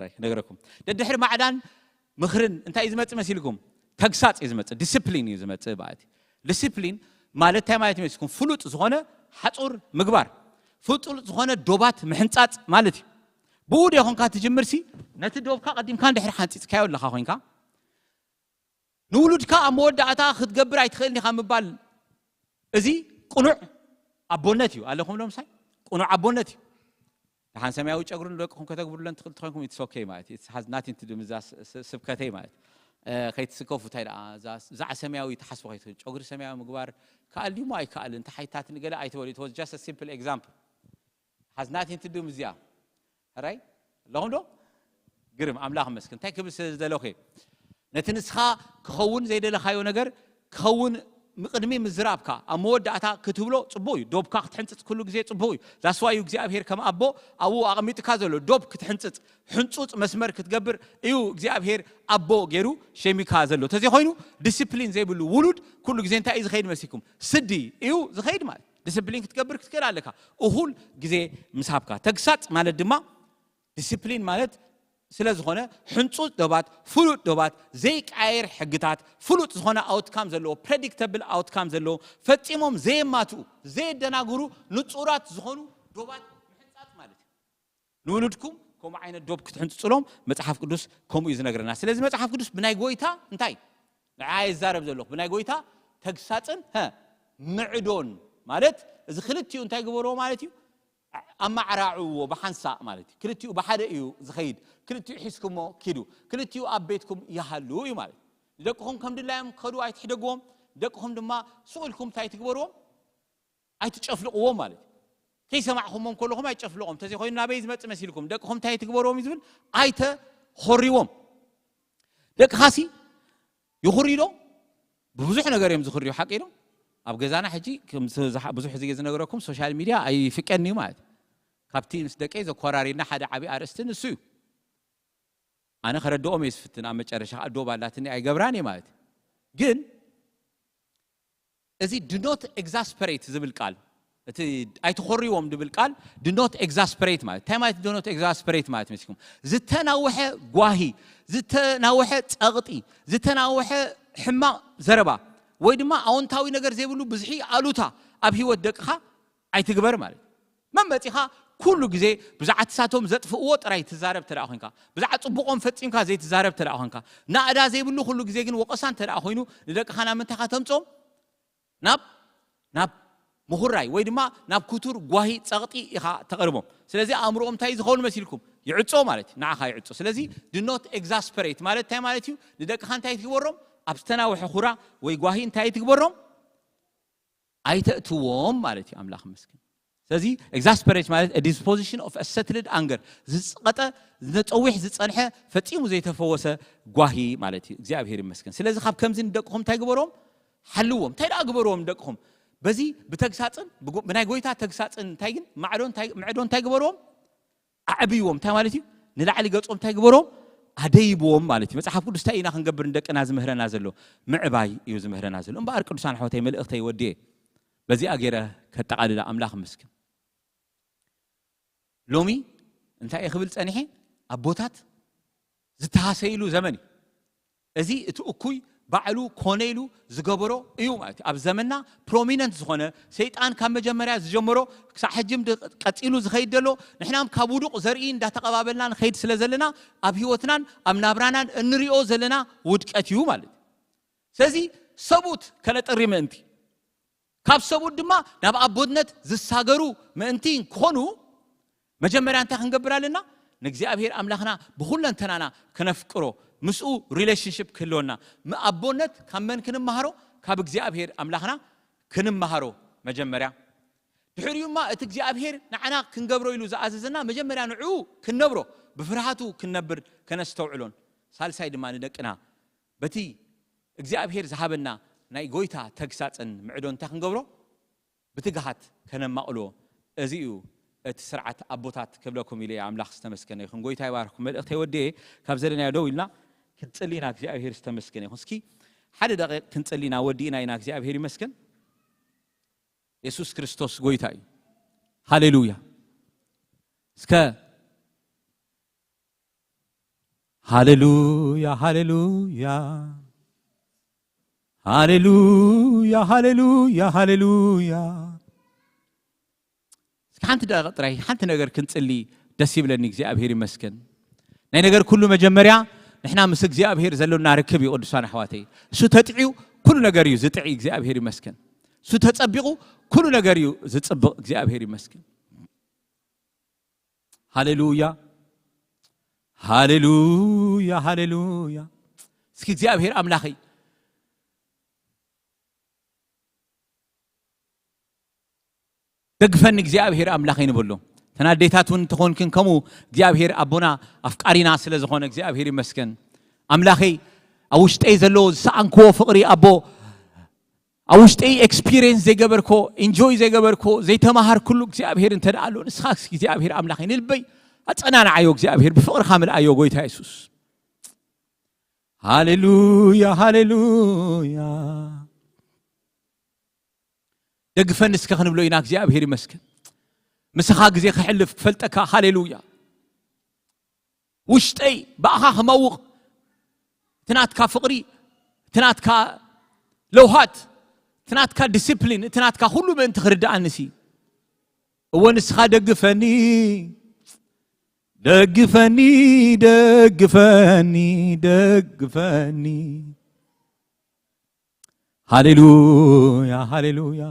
ራይ ክነግረኩም። ደድሕሪ ማዕዳን ምኽርን እንታይ እዩ ዝመጽእ መሲልኩም? ተግሳጽ እዩ ዝመጽእ፣ ዲስፕሊን እዩ ዝመጽእ ማለት እዩ። ዲስፕሊን ማለት እንታይ ማለት ይመስልኩም? ፍሉጥ ዝኾነ ሓፁር ምግባር፣ ፍጡጥ ዝኾነ ዶባት ምሕንፃፅ ማለት እዩ። ብኡ ዶ ይኾንካ ትጅምርሲ? ነቲ ዶብካ ቀዲምካ እንድሕር ሓንፂፅካዮ ኣለኻ ኮይንካ፣ ንውሉድካ ኣብ መወዳእታ ክትገብር ኣይትኽእልን ኢኻ ምባል፣ እዚ ቅኑዕ ኣቦነት እዩ። ኣለኹም ዶ ምሳይ? ቅኑዕ ኣቦነት እዩ። ደሓን ሰማያዊ ጨጉሪ ንደቅኹም ከተግብሩለን ትኽእል ተኾይንኩም፣ it's okay ማለት እዩ። It has nothing to do with ስብከተይ ማለት እዩ። ከይትስከፉ፣ እንታይ ደኣ እዛ ሰማያዊ ተሓስቦ ከይትኽእል፣ ጨጉሪ ሰማያዊ ምግባር ከኣል ድዩ እሞ ኣይከኣልን፣ እንተ ሓይታት ንገለ ኣይትበሉ። It was just a simple example. Has nothing to do with እዚኣ። ሕራይ ኣለኹም ዶ? ግርም ኣምላኽ መስክን። እንታይ ክብል ስለ ዝደለኹ እየ? ነቲ ንስኻ ክኸውን ዘይደለኻዮ ነገር ክኸውን ምቕድሚ ምዝራብካ ኣብ መወዳእታ ክትብሎ ጽቡቕ እዩ። ዶብካ ክትሕንጽጽ ኩሉ ግዜ ጽቡቕ እዩ። ዛስዋዩ እግዚኣብሔር ከም ኣቦ ኣብኡ ኣቐሚጥካ ዘሎ ዶብ ክትሕንጽጽ፣ ሕንጹጽ መስመር ክትገብር እዩ እግዚኣብሔር ኣቦ ገይሩ ሸሚካ ዘሎ። ተዘይኮይኑ ዲስፕሊን ዘይብሉ ውሉድ ኩሉ ግዜ እንታይ እዩ ዝኸይድ መሲልኩም? ስዲ እዩ ዝኸይድ ማለት። ዲስፕሊን ክትገብር ክትክእል ኣለካ። እኹል ግዜ ምስ ሃብካ። ተግሳጽ ማለት ድማ ዲስፕሊን ማለት ስለ ዝኾነ፣ ሕንጹጽ ዶባት፣ ፍሉጥ ዶባት፣ ዘይቀያየር ሕግታት፣ ፍሉጥ ዝኾነ ኣውትካም ዘለዎ፣ ፕሬዲክተብል ኣውትካም ዘለዎ፣ ፈጺሞም ዘየማትኡ፣ ዘየደናግሩ፣ ንጹራት ዝኾኑ ዶባት ምሕንጻጽ ማለት እዩ። ንውሉድኩም ከምኡ ዓይነት ዶብ ክትሕንጽጹሎም መጽሓፍ ቅዱስ ከምኡ እዩ ዝነግረና። ስለዚ መጽሓፍ ቅዱስ ብናይ ጎይታ እንታይ ንዓ ይዛረብ ዘለኹ፣ ብናይ ጎይታ ተግሳጽን፣ ሀ፣ ምዕዶን ማለት እዚ ክልቲኡ እንታይ ግበርዎ ማለት እዩ? ኣማዕራዕዎ ብሓንሳእ ማለት እዩ። ክልቲኡ ብሓደ እዩ ዝኸይድ። ክልቲኡ ሒዝኩሞ ኪዱ። ክልቲኡ ኣብ ቤትኩም ይሃሉ እዩ ማለት እዩ። ንደቅኹም ከም ድላዮም ክኸዱ ኣይትሕደግዎም። ደቅኹም ድማ ስቕ ኢልኩም እንታይ ትግበርዎም? ኣይትጨፍልቕዎም ማለት እዩ። ከይሰማዕኹሞም ከለኹም ኣይጨፍልቖም። ተዘይኮይኑ ናበይ ዝመጽእ መሲልኩም? ደቅኹም እንታይ ትግበርዎም እዩ ዝብል? ኣይተኾርዎም። ደቅኻሲ ይኹሪ ዶ? ብብዙሕ ነገር እዮም ዝኽርዩ፣ ሓቂ ዶ? ኣብ ገዛና ሕጂ ከም ዝ-፣ ዝሓ-፣ ብዙሕ ግዜ ዝነግረኩም ሶሻል ሚድያ ኣይፍቀድን እዩ ማለት እዩ። ካብቲ ምስ ደቀይ ዘኮራሪና ሓደ ዓብዪ ኣርእስቲ ንሱ እዩ። ኣነ ከረድኦም እየ ዝፍትን፣ ኣብ መጨረሻ ከዓ ዶብ ኣላትኒ ኣይገብራን እየ ማለት እዩ። ግን እዚ do not exasperate ዝብል ቃል፣ እቲ ኣይትኾርዎም ዝብል ቃል do not exasperate ማለት እንታይ ማለት? Do not exasperate ማለት መሲልኩም ዝተናውሐ ጓሂ፣ ዝተናውሐ ጸቕጢ፣ ዝተናውሐ ሕማቕ ዘረባ ወይ ድማ ኣወንታዊ ነገር ዘይብሉ ብዝሒ ኣሉታ ኣብ ህይወት ደቅኻ ኣይትግበር ማለት እዩ። መመጺኻ ኩሉ ግዜ ብዛዕባ ንሳቶም ዘጥፍእዎ ጥራይ ትዛረብ ተደኣ ኮንካ፣ ብዛዕባ ጽቡቖም ፈጺምካ ዘይትዛረብ ተደኣ ኮንካ፣ ናእዳ ዘይብሉ ኩሉ ግዜ ግን ወቐሳ እንተ ደኣ ኮይኑ ንደቅኻ ናብ ምንታይ ኢኻ ተምጽኦም? ናብ፣ ናብ ምኹራይ ወይ ድማ ናብ ክቱር ጓሂ ጸቕጢ ኢኻ ተቕርቦም። ስለዚ ኣእምሮኦም እንታይ እዩ ዝኸውን መሲልኩም? ይዕጾ ማለት እዩ፣ ንዓኻ ይዕጾ። ስለዚ do not exasperate ማለት እንታይ ማለት እዩ? ንደቅኻ እንታይ ትግበሮም? ኣብ ዝተናውሐ ኩራ ወይ ጓሂ እንታይ ትግበሮም? ኣይተእትዎም ማለት እዩ። ኣምላኽ ይመስገን። ስለዚ exasperate ማለት a disposition of a settled anger፣ ዝጸቐጠ፣ ነጸዊሕ ዝጸንሐ፣ ፈጺሙ ዘይተፈወሰ ጓሂ ማለት እዩ። እግዚኣብሔር ይመስገን። ስለዚ ካብ ከምዚ ንደቅኹም እንታይ ግበርዎም? ሓልዎም። እንታይ ደኣ ግበርዎም ንደቅኹም? በዚ ብተግሳጽን ብጎ-፣ ብናይ ጎይታ ተግሳጽን እንታይ ግን ማዕዶ እንታይ፣ ምዕዶ እንታይ ግበርዎም? ኣዕብይዎም። እንታይ ማለት እዩ? ንላዕሊ ገጾም እንታይ ግበርዎም? ኣደይብዎም ማለት እዩ። መጽሓፍ ቅዱስ እንታይ ኢና ክንገብር ንደቅና ዝምህረና ዘሎ? ምዕባይ እዩ ዝምህረና ዘሎ። እምበኣር ቅዱሳን ኣሕዋተይ፣ መልእኽተይ ወድየ በዚኣ ገይረ ከጠቓልላ። ኣምላኽ ይመስገን። ሎሚ እንታይ እየ ክብል ጸኒሐ? ኣቦታት ዝተሃሰይሉ ዘመን እዩ። እዚ እቲ እኩይ ባዕሉ ኮነ ኢሉ ዝገበሮ እዩ ማለት እዩ። ኣብ ዘመንና ፕሮሚነንት ዝኾነ፣ ሰይጣን ካብ መጀመርያ ዝጀመሮ ክሳዕ ሕጂ ም-፣ ቀጺሉ ዝኸይድ ዘሎ፣ ንሕና ም ካብ ውዱቕ ዘርኢ እንዳተቐባበልና ንኸይድ ስለ ዘለና፣ ኣብ ህይወትናን ኣብ ናብራናን እንሪኦ ዘለና ውድቀት እዩ ማለት እዩ። ስለዚ ሰብኡት ከነጥሪ ምእንቲ፣ ካብ ሰብኡት ድማ ናብ ኣቦነት ዝሳገሩ ምእንቲ ክኾኑ፣ መጀመርያ እንታይ ክንገብር ኣለና? ንእግዚኣብሔር ኣምላኽና ብኹለንተናና ከነፍቅሮ፣ ምስኡ ሪሌሽንሽፕ ክህልወና። ም-፣ ኣቦነት ካብ መን ክንመሃሮ? ካብ እግዚኣብሔር ኣምላኽና ክንመሃሮ መጀመርያ። ድሕሪኡማ እቲ እግዚኣብሔር ንዓና ክንገብሮ ኢሉ ዝኣዘዘና መጀመርያ ንዕኡ ክንነብሮ፣ ብፍርሃቱ ክንነብር ከነስተውዕሎን፣ ሳልሳይ ድማ ንደቅና በቲ እግዚኣብሔር ዝሃበና ናይ ጎይታ ተግሳጽን ምዕዶ እንታይ ክንገብሮ? ብትግሃት ከነማቕሎ። እዚ እዩ እቲ ስርዓት ኣቦታት ክብለኩም ኢለ እየ። ኣምላኽ ዝተመስገነ ይኹን። ጎይታ ይባርኽኩም። መልእኽተይ ወዲኤ ካብ ዘለናዮ ደው ኢልና ክንጽሊ ኢና። እግዚኣብሔር ዝተመስገነ ይኹን። እስኪ ሓደ ደቂቕ ክንጽሊ ኢና። ወዲእና ኢና። እግዚኣብሔር ይመስገን። የሱስ ክርስቶስ ጎይታ እዩ። ሃሌሉያ። እስከ ሃሌሉያ፣ ሃሌሉያ። ሃሌሉያ፣ ሃሌሉያ፣ ሃሌሉያ። ሓንቲ ደቂቕ ጥራይ ሓንቲ ነገር ክንጽሊ ደስ ይብለኒ። እግዚኣብሔር ይመስገን። ናይ ነገር ኩሉ መጀመርያ ንሕና ምስ እግዚኣብሔር ዘሎና ርክብ እዩ። ቅዱሳን ኣሕዋተይ፣ እሱ ተጥዕዩ ኩሉ ነገር እዩ ዝጥዒ። እግዚኣብሔር ይመስገን። እሱ ተጸቢቑ ኩሉ ነገር እዩ ዝጽብቕ። እግዚኣብሔር ይመስገን። ሃሌሉያ፣ ሃሌሉያ፣ ሃሌሉያ። እስኪ እግዚኣብሔር ኣምላኸይ፣ ደግፈኒ እግዚኣብሔር ኣምላኸይ ንበሎ። እተን ኣዴታት እውን እንተኾንክን ከምኡ፣ እግዚኣብሔር ኣቦና ኣፍቃሪና ስለ ዝኾነ እግዚኣብሔር ይመስገን። ኣምላኸይ፣ ኣብ ውሽጠይ ዘሎ ዝሰኣንክዎ ፍቕሪ ኣቦ፣ ኣብ ውሽጠይ ኤክስፒሪየንስ ዘይገበርኮ፣ ኢንጆይ ዘይገበርኮ፣ ዘይተማሃርኩሉ እግዚኣብሔር እንተ ደኣ ኣሎ፣ ንስኻ እስኪ እግዚኣብሔር ኣምላኸይ ንልበይ ኣጸናንዓዮ። እግዚኣብሔር ብፍቕርኻ ምልኣዮ። ጎይታ የሱስ፣ ሃሌሉያ፣ ሃሌሉያ። ደግፈኒ እስከ ክንብሎ ኢና። እግዚኣብሔር ይመስገን። ምስኻ ግዜ ከሕልፍ ክፈልጠካ። ሃሌሉያ። ውሽጠይ ብኣኻ ክመውቕ፣ እቲ ናትካ ፍቕሪ፣ እቲ ናትካ ለውሃት፣ እቲ ናትካ ዲሲፕሊን፣ እቲ ናትካ ኩሉ ምእንቲ ክርድኣንሲ። እወ፣ ንስኻ ደግፈኒ፣ ደግፈኒ፣ ደግፈኒ፣ ደግፈኒ። ሃሌሉያ፣ ሃሌሉያ።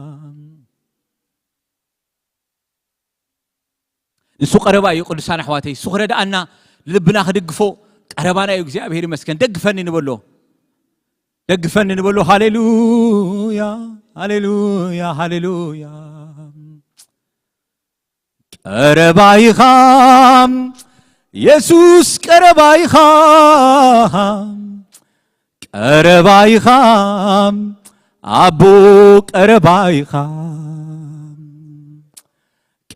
ንሱ ቀረባ እዩ። ቅዱሳን ኣሕዋተይ፣ እሱ ክረድኣና፣ ልብና ክድግፎ ቀረባና እዩ። እግዚኣብሔር ይመስገን። ደግፈኒ ንበሎ፣ ደግፈኒ ንበሎ። ሃሌሉያ፣ ሃሌሉያ፣ ሃሌሉያ። ቀረባ ኢኻ የሱስ፣ ቀረባ ኢኻ፣ ቀረባ ኢኻ ኣቦ፣ ቀረባ ኢኻ፣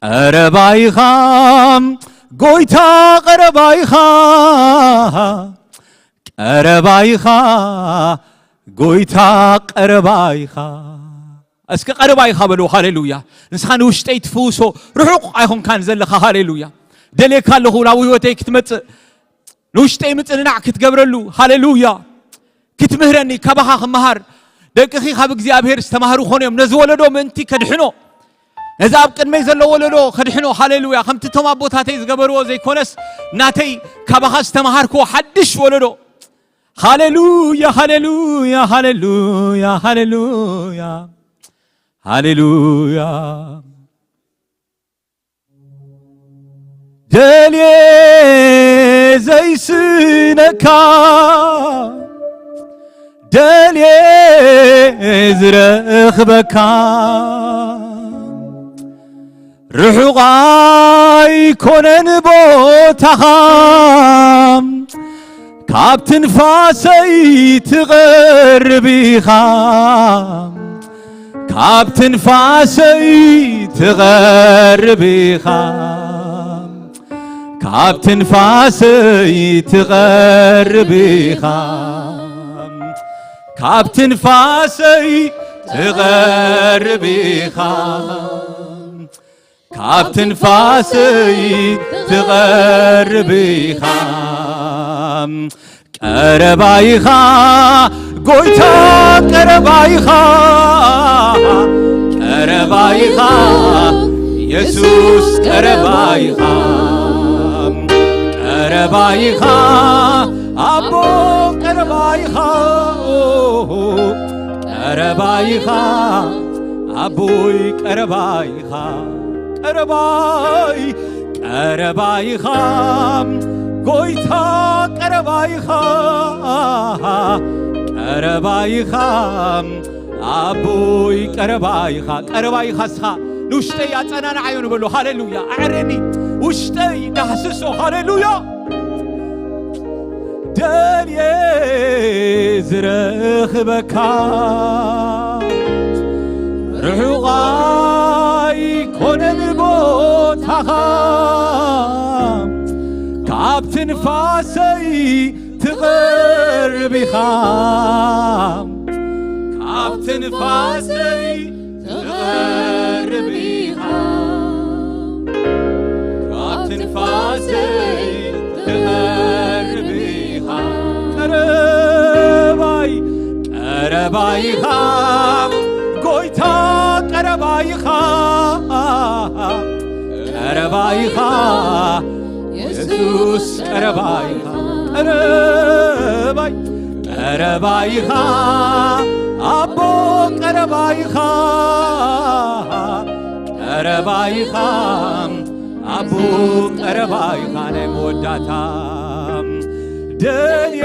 ቀረባ ኢኻ ጎይታ፣ ቀረባ ኢኻ፣ ቀረባ ኢኻ ጎይታ፣ ቀረባ ኢኻ። እስከ ቀረባ ኢኻ በልዎ። ሃሌሉያ። ንስኻ ንውሽጠይ ትፍውሶ፣ ርሑቕ ኣይኾንካን ዘለኻ። ሃሌሉያ። ደልየካ ኣለኹ ናብ ህይወተይ ክትመጽእ፣ ንውሽጠይ ምጽንናዕ ክትገብረሉ። ሃሌሉያ። ክትምህረኒ፣ ካባኻ ክመሃር። ደቅኺ ካብ እግዚኣብሔር ዝተማህሩ ኾኑ እዮም። ነዚ ወለዶ ምእንቲ ከድሕኖ፣ ነዚ ኣብ ቅድመይ ዘሎ ወለዶ ከድሕኖ። ሃሌሉያ። ከምቲ እቶም ኣቦታተይ ዝገበርዎ ዘይኮነስ፣ ናተይ ካባኻ ዝተማሃርክዎ ሓድሽ ወለዶ። ሃሌሉያ፣ ሃሌሉያ፣ ሃሌሉያ፣ ሃሌሉያ፣ ሃሌሉያ። ደልየ ዘይስነካ፣ ደልየ ዝረኽበካ፣ ርሑቕ ኣይኮነን ቦታኻ፣ ካብ ትንፋሰይ ትቐርብ ኢኻ፣ ካብ ትንፋሰይ ትቐርብ ኢኻ፣ ካብ ትንፋሰይ ትቐርብ ኢኻ፣ ካብ ትንፋሰይ ትቐርብ ኢኻ። ካብ ትንፋሰይ ትቐርብ ኢኻ፣ ቀረባ ኢኻ ጎይታ፣ ቀረባ ኢኻ፣ ቀረባ ኢኻ የሱስ፣ ቀረባ ኢኻ፣ ቀረባ ኢኻ ኣቦ፣ ቀረባ ኢኻ፣ ቀረባ ኢኻ ኣቦይ፣ ቀረባ ኢኻ። ቀረባይ፣ ቀረባይ ኢኻ ጎይታ፣ ቀረባይ ኢኻ፣ ቀረባይ ኢኻ ኣቦይ፣ ቀረባይ ኢኻ። ቀረባይ ኢኻ እስኻ። ንውሽጠይ ኣጸናንዓዮ ንበሎ። ሃሌሉያ። ኣዕርየኒ፣ ውሽጠይ ዳህስሶ። ሃሌሉያ። ደልየ ዝረኽበካ፣ ርሑቕ ኣይኮነን ቦታኻ፣ ካብ ትንፋሰይ ትቐርብ ኢኻ፣ ካብ ትንፋሰይ ትቐርብ ኢኻ፣ ካብ ትንፋሰይ ትቐርብ ኢኻ። ቀረባይ፣ ቀረባይ ኢኻ ጎይታ፣ ቀረባይ ኢኻ፣ ቀረባ ኢኻ የሱስ፣ ቀረባ ኢኻ፣ ቀረባይ፣ ቀረባ ኢኻ ኣቦ፣ ቀረባ ኢኻ፣ ቀረባ ኢኻ ኣቦ፣ ቀረባ ኢኻ። ናይ መወዳእታ ደልየ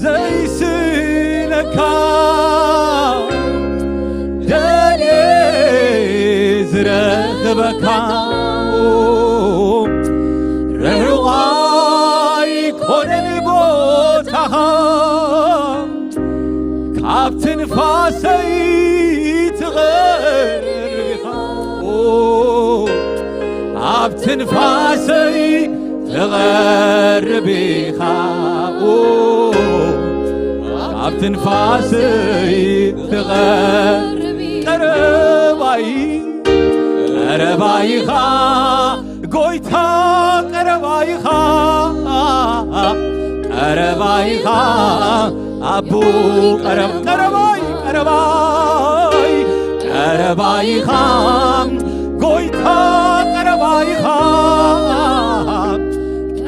ዘይስእነካ፣ ደልየ ዝረኽበካ፣ ርሑቕ ኣይኮነን ቦታኻ፣ ካብ ትንፋሰይ ትቐርብ ኢኻ። ኣብ ትንፋሰይ ትቐርብ ኢኻ። ኣብ ትንፋሰይ ትቐርብ፣ ቀረባይ፣ ቀረባይ ኢኻ ጎይታ፣ ቀረባይ ኢኻ፣ ቀረባይ ኢኻ ኣቦ፣ ቀረብ-፣ ቀረባይ፣ ቀረባይ፣ ቀረባይ ኢኻ ጎይታ፣ ቀረባይ ኢኻ፣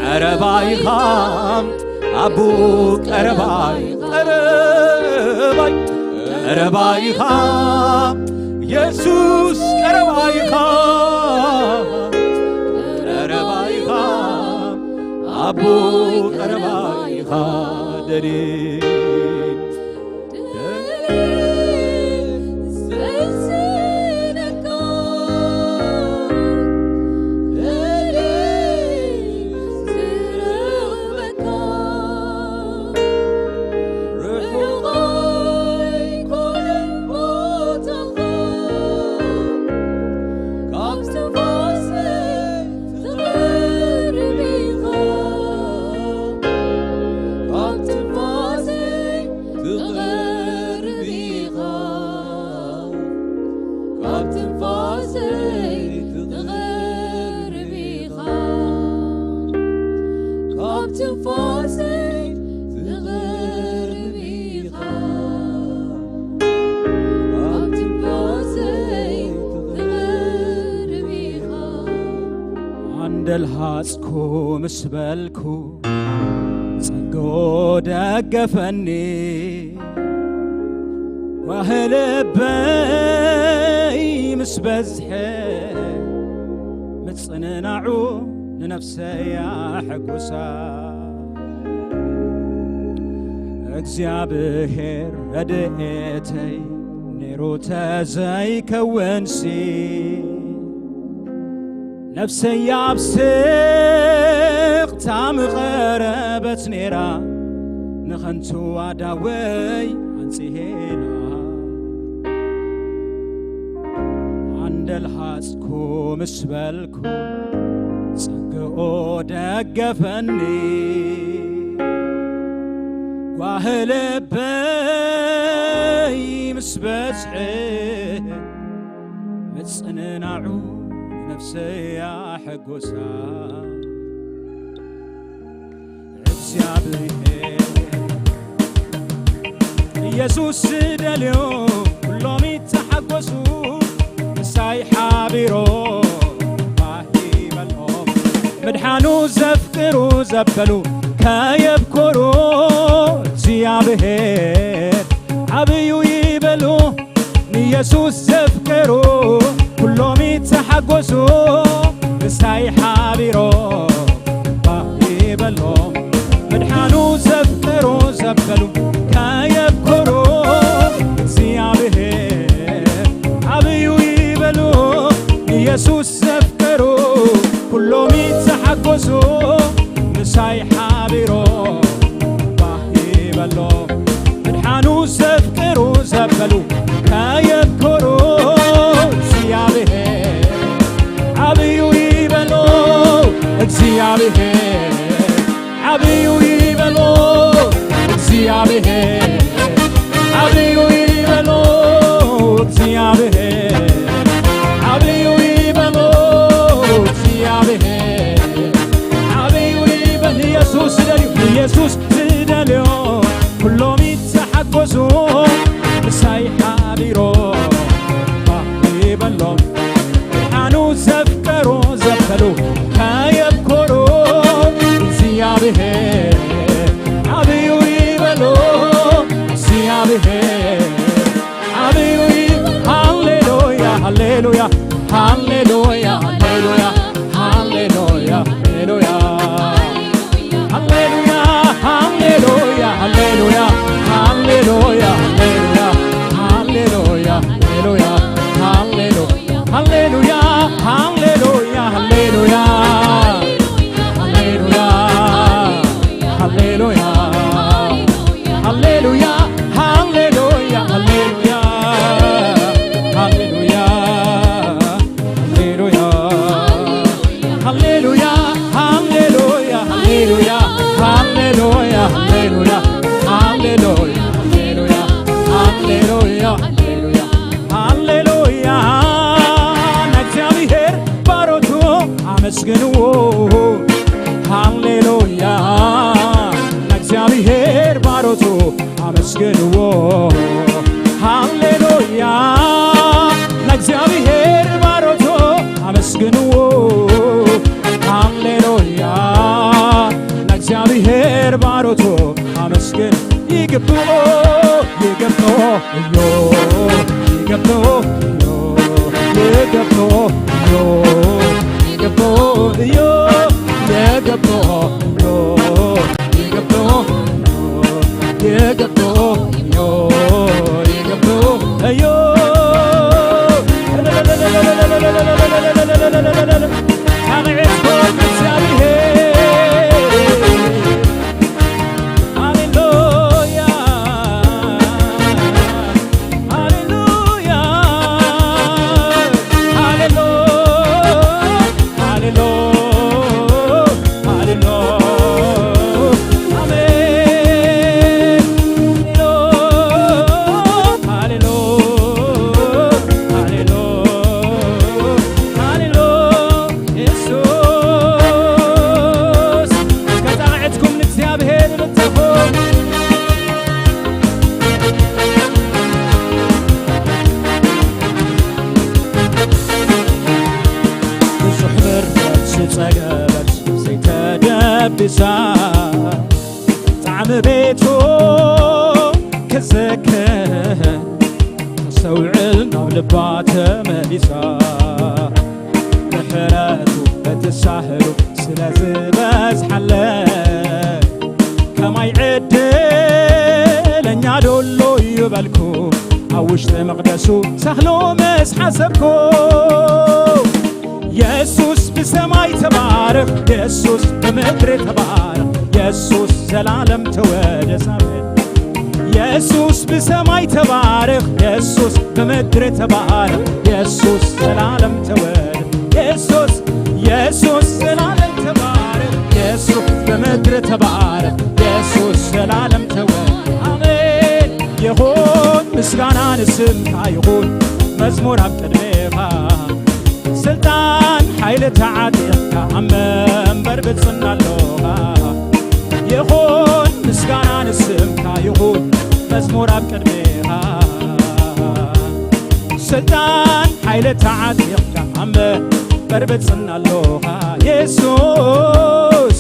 ቀረባይ ኢኻ ኣቦ፣ ቀረባይ፣ ቀረባይ፣ ቀረባይ ኢኻ የሱስ፣ ቀረባይ ኢኻ፣ ቀረባይ ኢኻ ኣቦ፣ ቀረባይ ኢኻ። ደልየ ትቐርብ ኢኻ፣ ካብ ትንፋሰይ ትቐርብ ኢኻ፣ ካብ ትንፋሰይ ትቐርብ ኢኻ፣ ካብ ትንፋሰይ ትቐርብ ኢኻ። ኣንደልሃጽኩ ምስ በልኩ ጸግኡ ደገፈኒ፣ ጓሂ ልበይ ምስ በዝሐ፣ ምጽንናዑ ንነፍሰይ ኣሐጉሳ። እግዚኣብሔር ረድኤተይ ነይሩ ተዘይከውንሲ፣ ነፍሰይ ኣብ ስቕታ ምቐረበት ነይራ፣ ንኸንቱ ኣዳወይ ኣንጺሄላ። ኣንደልሃጽኩ ምስ በልኩ ጸግኡ ደገፈኒ፣ ጓሂ ልበይ ምስ በዝሐ፣ ምጽንናዑ ነፍሰይ ኣሐጎሳ። እግዚኣብሔር ኢየሱስ ዝደልዮ ኩሎም ይተሓጎሱ፣ ምሳይ ሓቢሮ ባህ ይበልኦ። ምድሓኑ ዘፍቅሩ ዘበሉ ከየብኮሩ፣ እግዚኣብሔር ዓብዩ ይበሉ። ንየሱስ ዘፍቅሩ ኩሎም ይተሓጎሱ፣ ምሳይ ሓቢሮ ባህ ይበሎ። ምድሓኑ ዘፍቅሩ ዘበሉ ከየብኮሩ፣ እግዚኣብሔር ዓብዩ ይበሉ። ንየሱስ ዘፍቅሩ ኩሎም ይተሓጎሱ፣ ምሳይ ሓቢሮ ባህ ይበሎ። ምድሓኑ ዘፍቅሩ ዘበሉ ከየብኮሩ፣ እግዚኣብሔር ዓብዩ ይበሎ። እግዚኣብሔር ዓብዩ ይበሎ። እግዚኣብሔር ዓብዩ ይበሎ። እግዚኣብሔር ዓብዩ ይበሎ። እግዚኣብሔር ዓብዩ ይበል። ኢየሱስ ዝደልዩ፣ ኢየሱስ ዝደልዮ ኩሎም ይተሓጎሱ፣ ምሳይ ሓቢሮ ባህ ይበሎም። ምድሓኑ ዘፍቀ ይገብኦ፣ ይገብኦ፣ ይገብኦ፣ ይገብኦ። ሃሌሉያ። ሃሌሉያ፣ ሃሌሉ፣ ሃሌሉ፣ ሃሌሉ፣ አሜን። ሃሌሉ፣ ሃሌሉ፣ ሃሌሉ፣ ሃሌሉ፣ ኢየሱስ። እስከ ጣዕዕትኩም ንእግዚኣብሔር ንብጽሑ። ብዙሕ ምረት ዝጸገበት ዘይተደብሳ ጣዕሚ ቤቱ ክዘክር ተስተውዕል ናብ ልባ ተመሊሳ ምሕረቱ በትሳህሉ ስለ ዝበዝሓለ ከማይ ዕድለኛ ዶሎ ይበልኩ ኣብ ውሽጢ መቕደሱ ሳህሎ ምስ ሓሰብኩ የሱስ ብሰማይ ተባረኽ፣ የሱስ ብምድሪ ተባረኽ፣ የሱስ ዘላለም ተወደስ። ኣሜን። የሱስ ብሰማይ ተባረኽ፣ የሱስ ብምድሪ ተባረኽ፣ የሱስ ዘላለም ተወደስ። የሱስ፣ የሱስ ዘላለም ተባረኽ፣ የሱስ ብምድሪ ተባረኽ፣ የሱስ ዘላለም ተወደስ። ኣሜን። ይኹን ምስጋና ንስምካ ይኹን፣ መዝሙር ኣብ ቅድሜኻ ስልጣን ሓይሊ ተዓጢቕካ ኣብ መንበር ብጽና ኣለኻ። ይኹን ምስጋና ንስምካ ይኹን፣ መዝሙር ኣብ ቅድሜኻ ስልጣን ሓይሊ ተዓጢቕካ ኣብ መንበር ብጽና ኣለኻ። የሱስ፣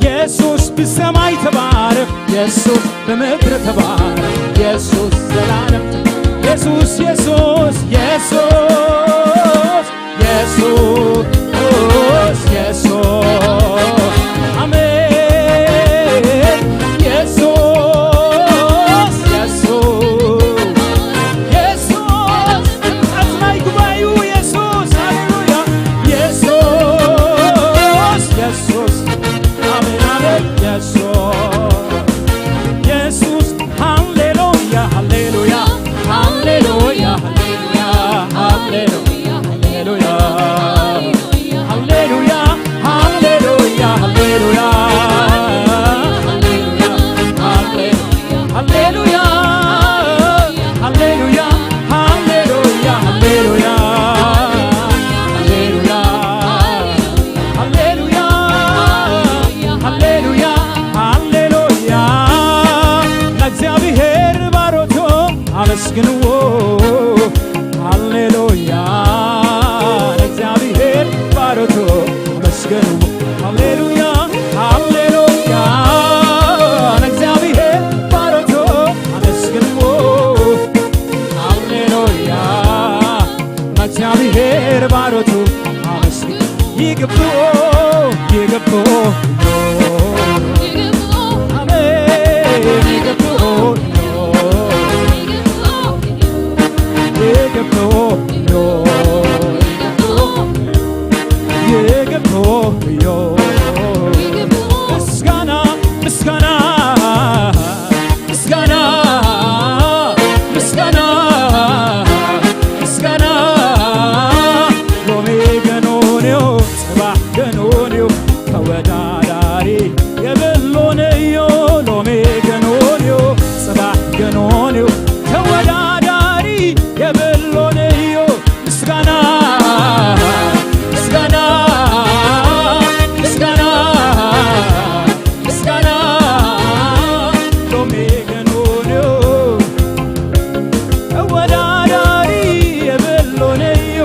የሱስ ብሰማይ ተባረኽ፣ የሱስ ብምድሪ ተባረኽ፣ የሱስ ዘላለም። የሱስ፣ የሱስ፣ የሱስ፣ የሱስ፣ የሱስ፣ ኣሜን። የሱስ፣ የሱስ፣ የሱስ፣ ድምጸት ናይ ጉባኤኡ የሱስ፣ ሃሌሉያ። የሱስ፣ የሱስ፣ ኣሜን፣ ኣሜን። የሱስ፣ የሱስ፣ ሃሌሉያ፣ ሃሌሉያ፣ ሃሌሉያ፣ ሃሌሉያ፣ ሃሌሉያ፣ ሃሌሉያ፣ ሃሌሉያ፣ ሃሌሉያ፣ ሃሌሉያ፣ ሃሌሉያ፣ ሃሌሉያ፣ ሃሌሉያ፣ ሃሌሉያ፣ ሃሌሉያ፣ ሃሌሉያ፣ ሃሌሉያ፣ ንእግዚኣብሔር ባሮቶ ኣመስግንዎ። ሃሌሉያ፣ ንእግዚኣብሔር ባሮቶ ኣመስግንዎ። ሃሌሉያ፣ ሃሌሉያ፣ ንእግዚኣብሔር ባሮቶ ኣመስግንዎ። ሃሌሉያ፣ ንእግዚኣብሔር ባሮቱ ኣመስግን። ይግብኦ፣ ይግብኦ፣ ኣሜን፣ ይግብኦ፣ ይግብኦ፣ ይግብኦ፣ ምስጋና፣ ምስጋና፣ ምስጋና፣ ምስጋና፣ ምስጋና፣ ሎሚ ገኖንዮ፣ ጽባሕ ገኖንዮ፣ ተወዳዳሪ የብሎንዮ። ሎሚ ገኖንዮ፣ ጽባሕ ገኖንዮ፣ ተወዳዳሪ የብሎንዮ። ምስጋና፣ ምስጋና፣ ምስጋና፣ ምስጋና፣ ሎሚ ገኖንዮ፣ ተወዳዳሪ የብሎንዮ።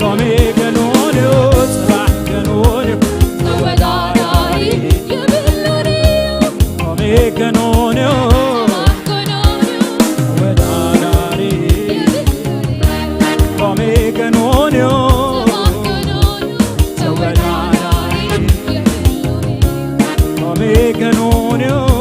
ሎሚ ገኖንዮ፣ ጽባሕ ገኖንዮ፣ ተወዳዳሪ የብሎንዮ። Ganoneo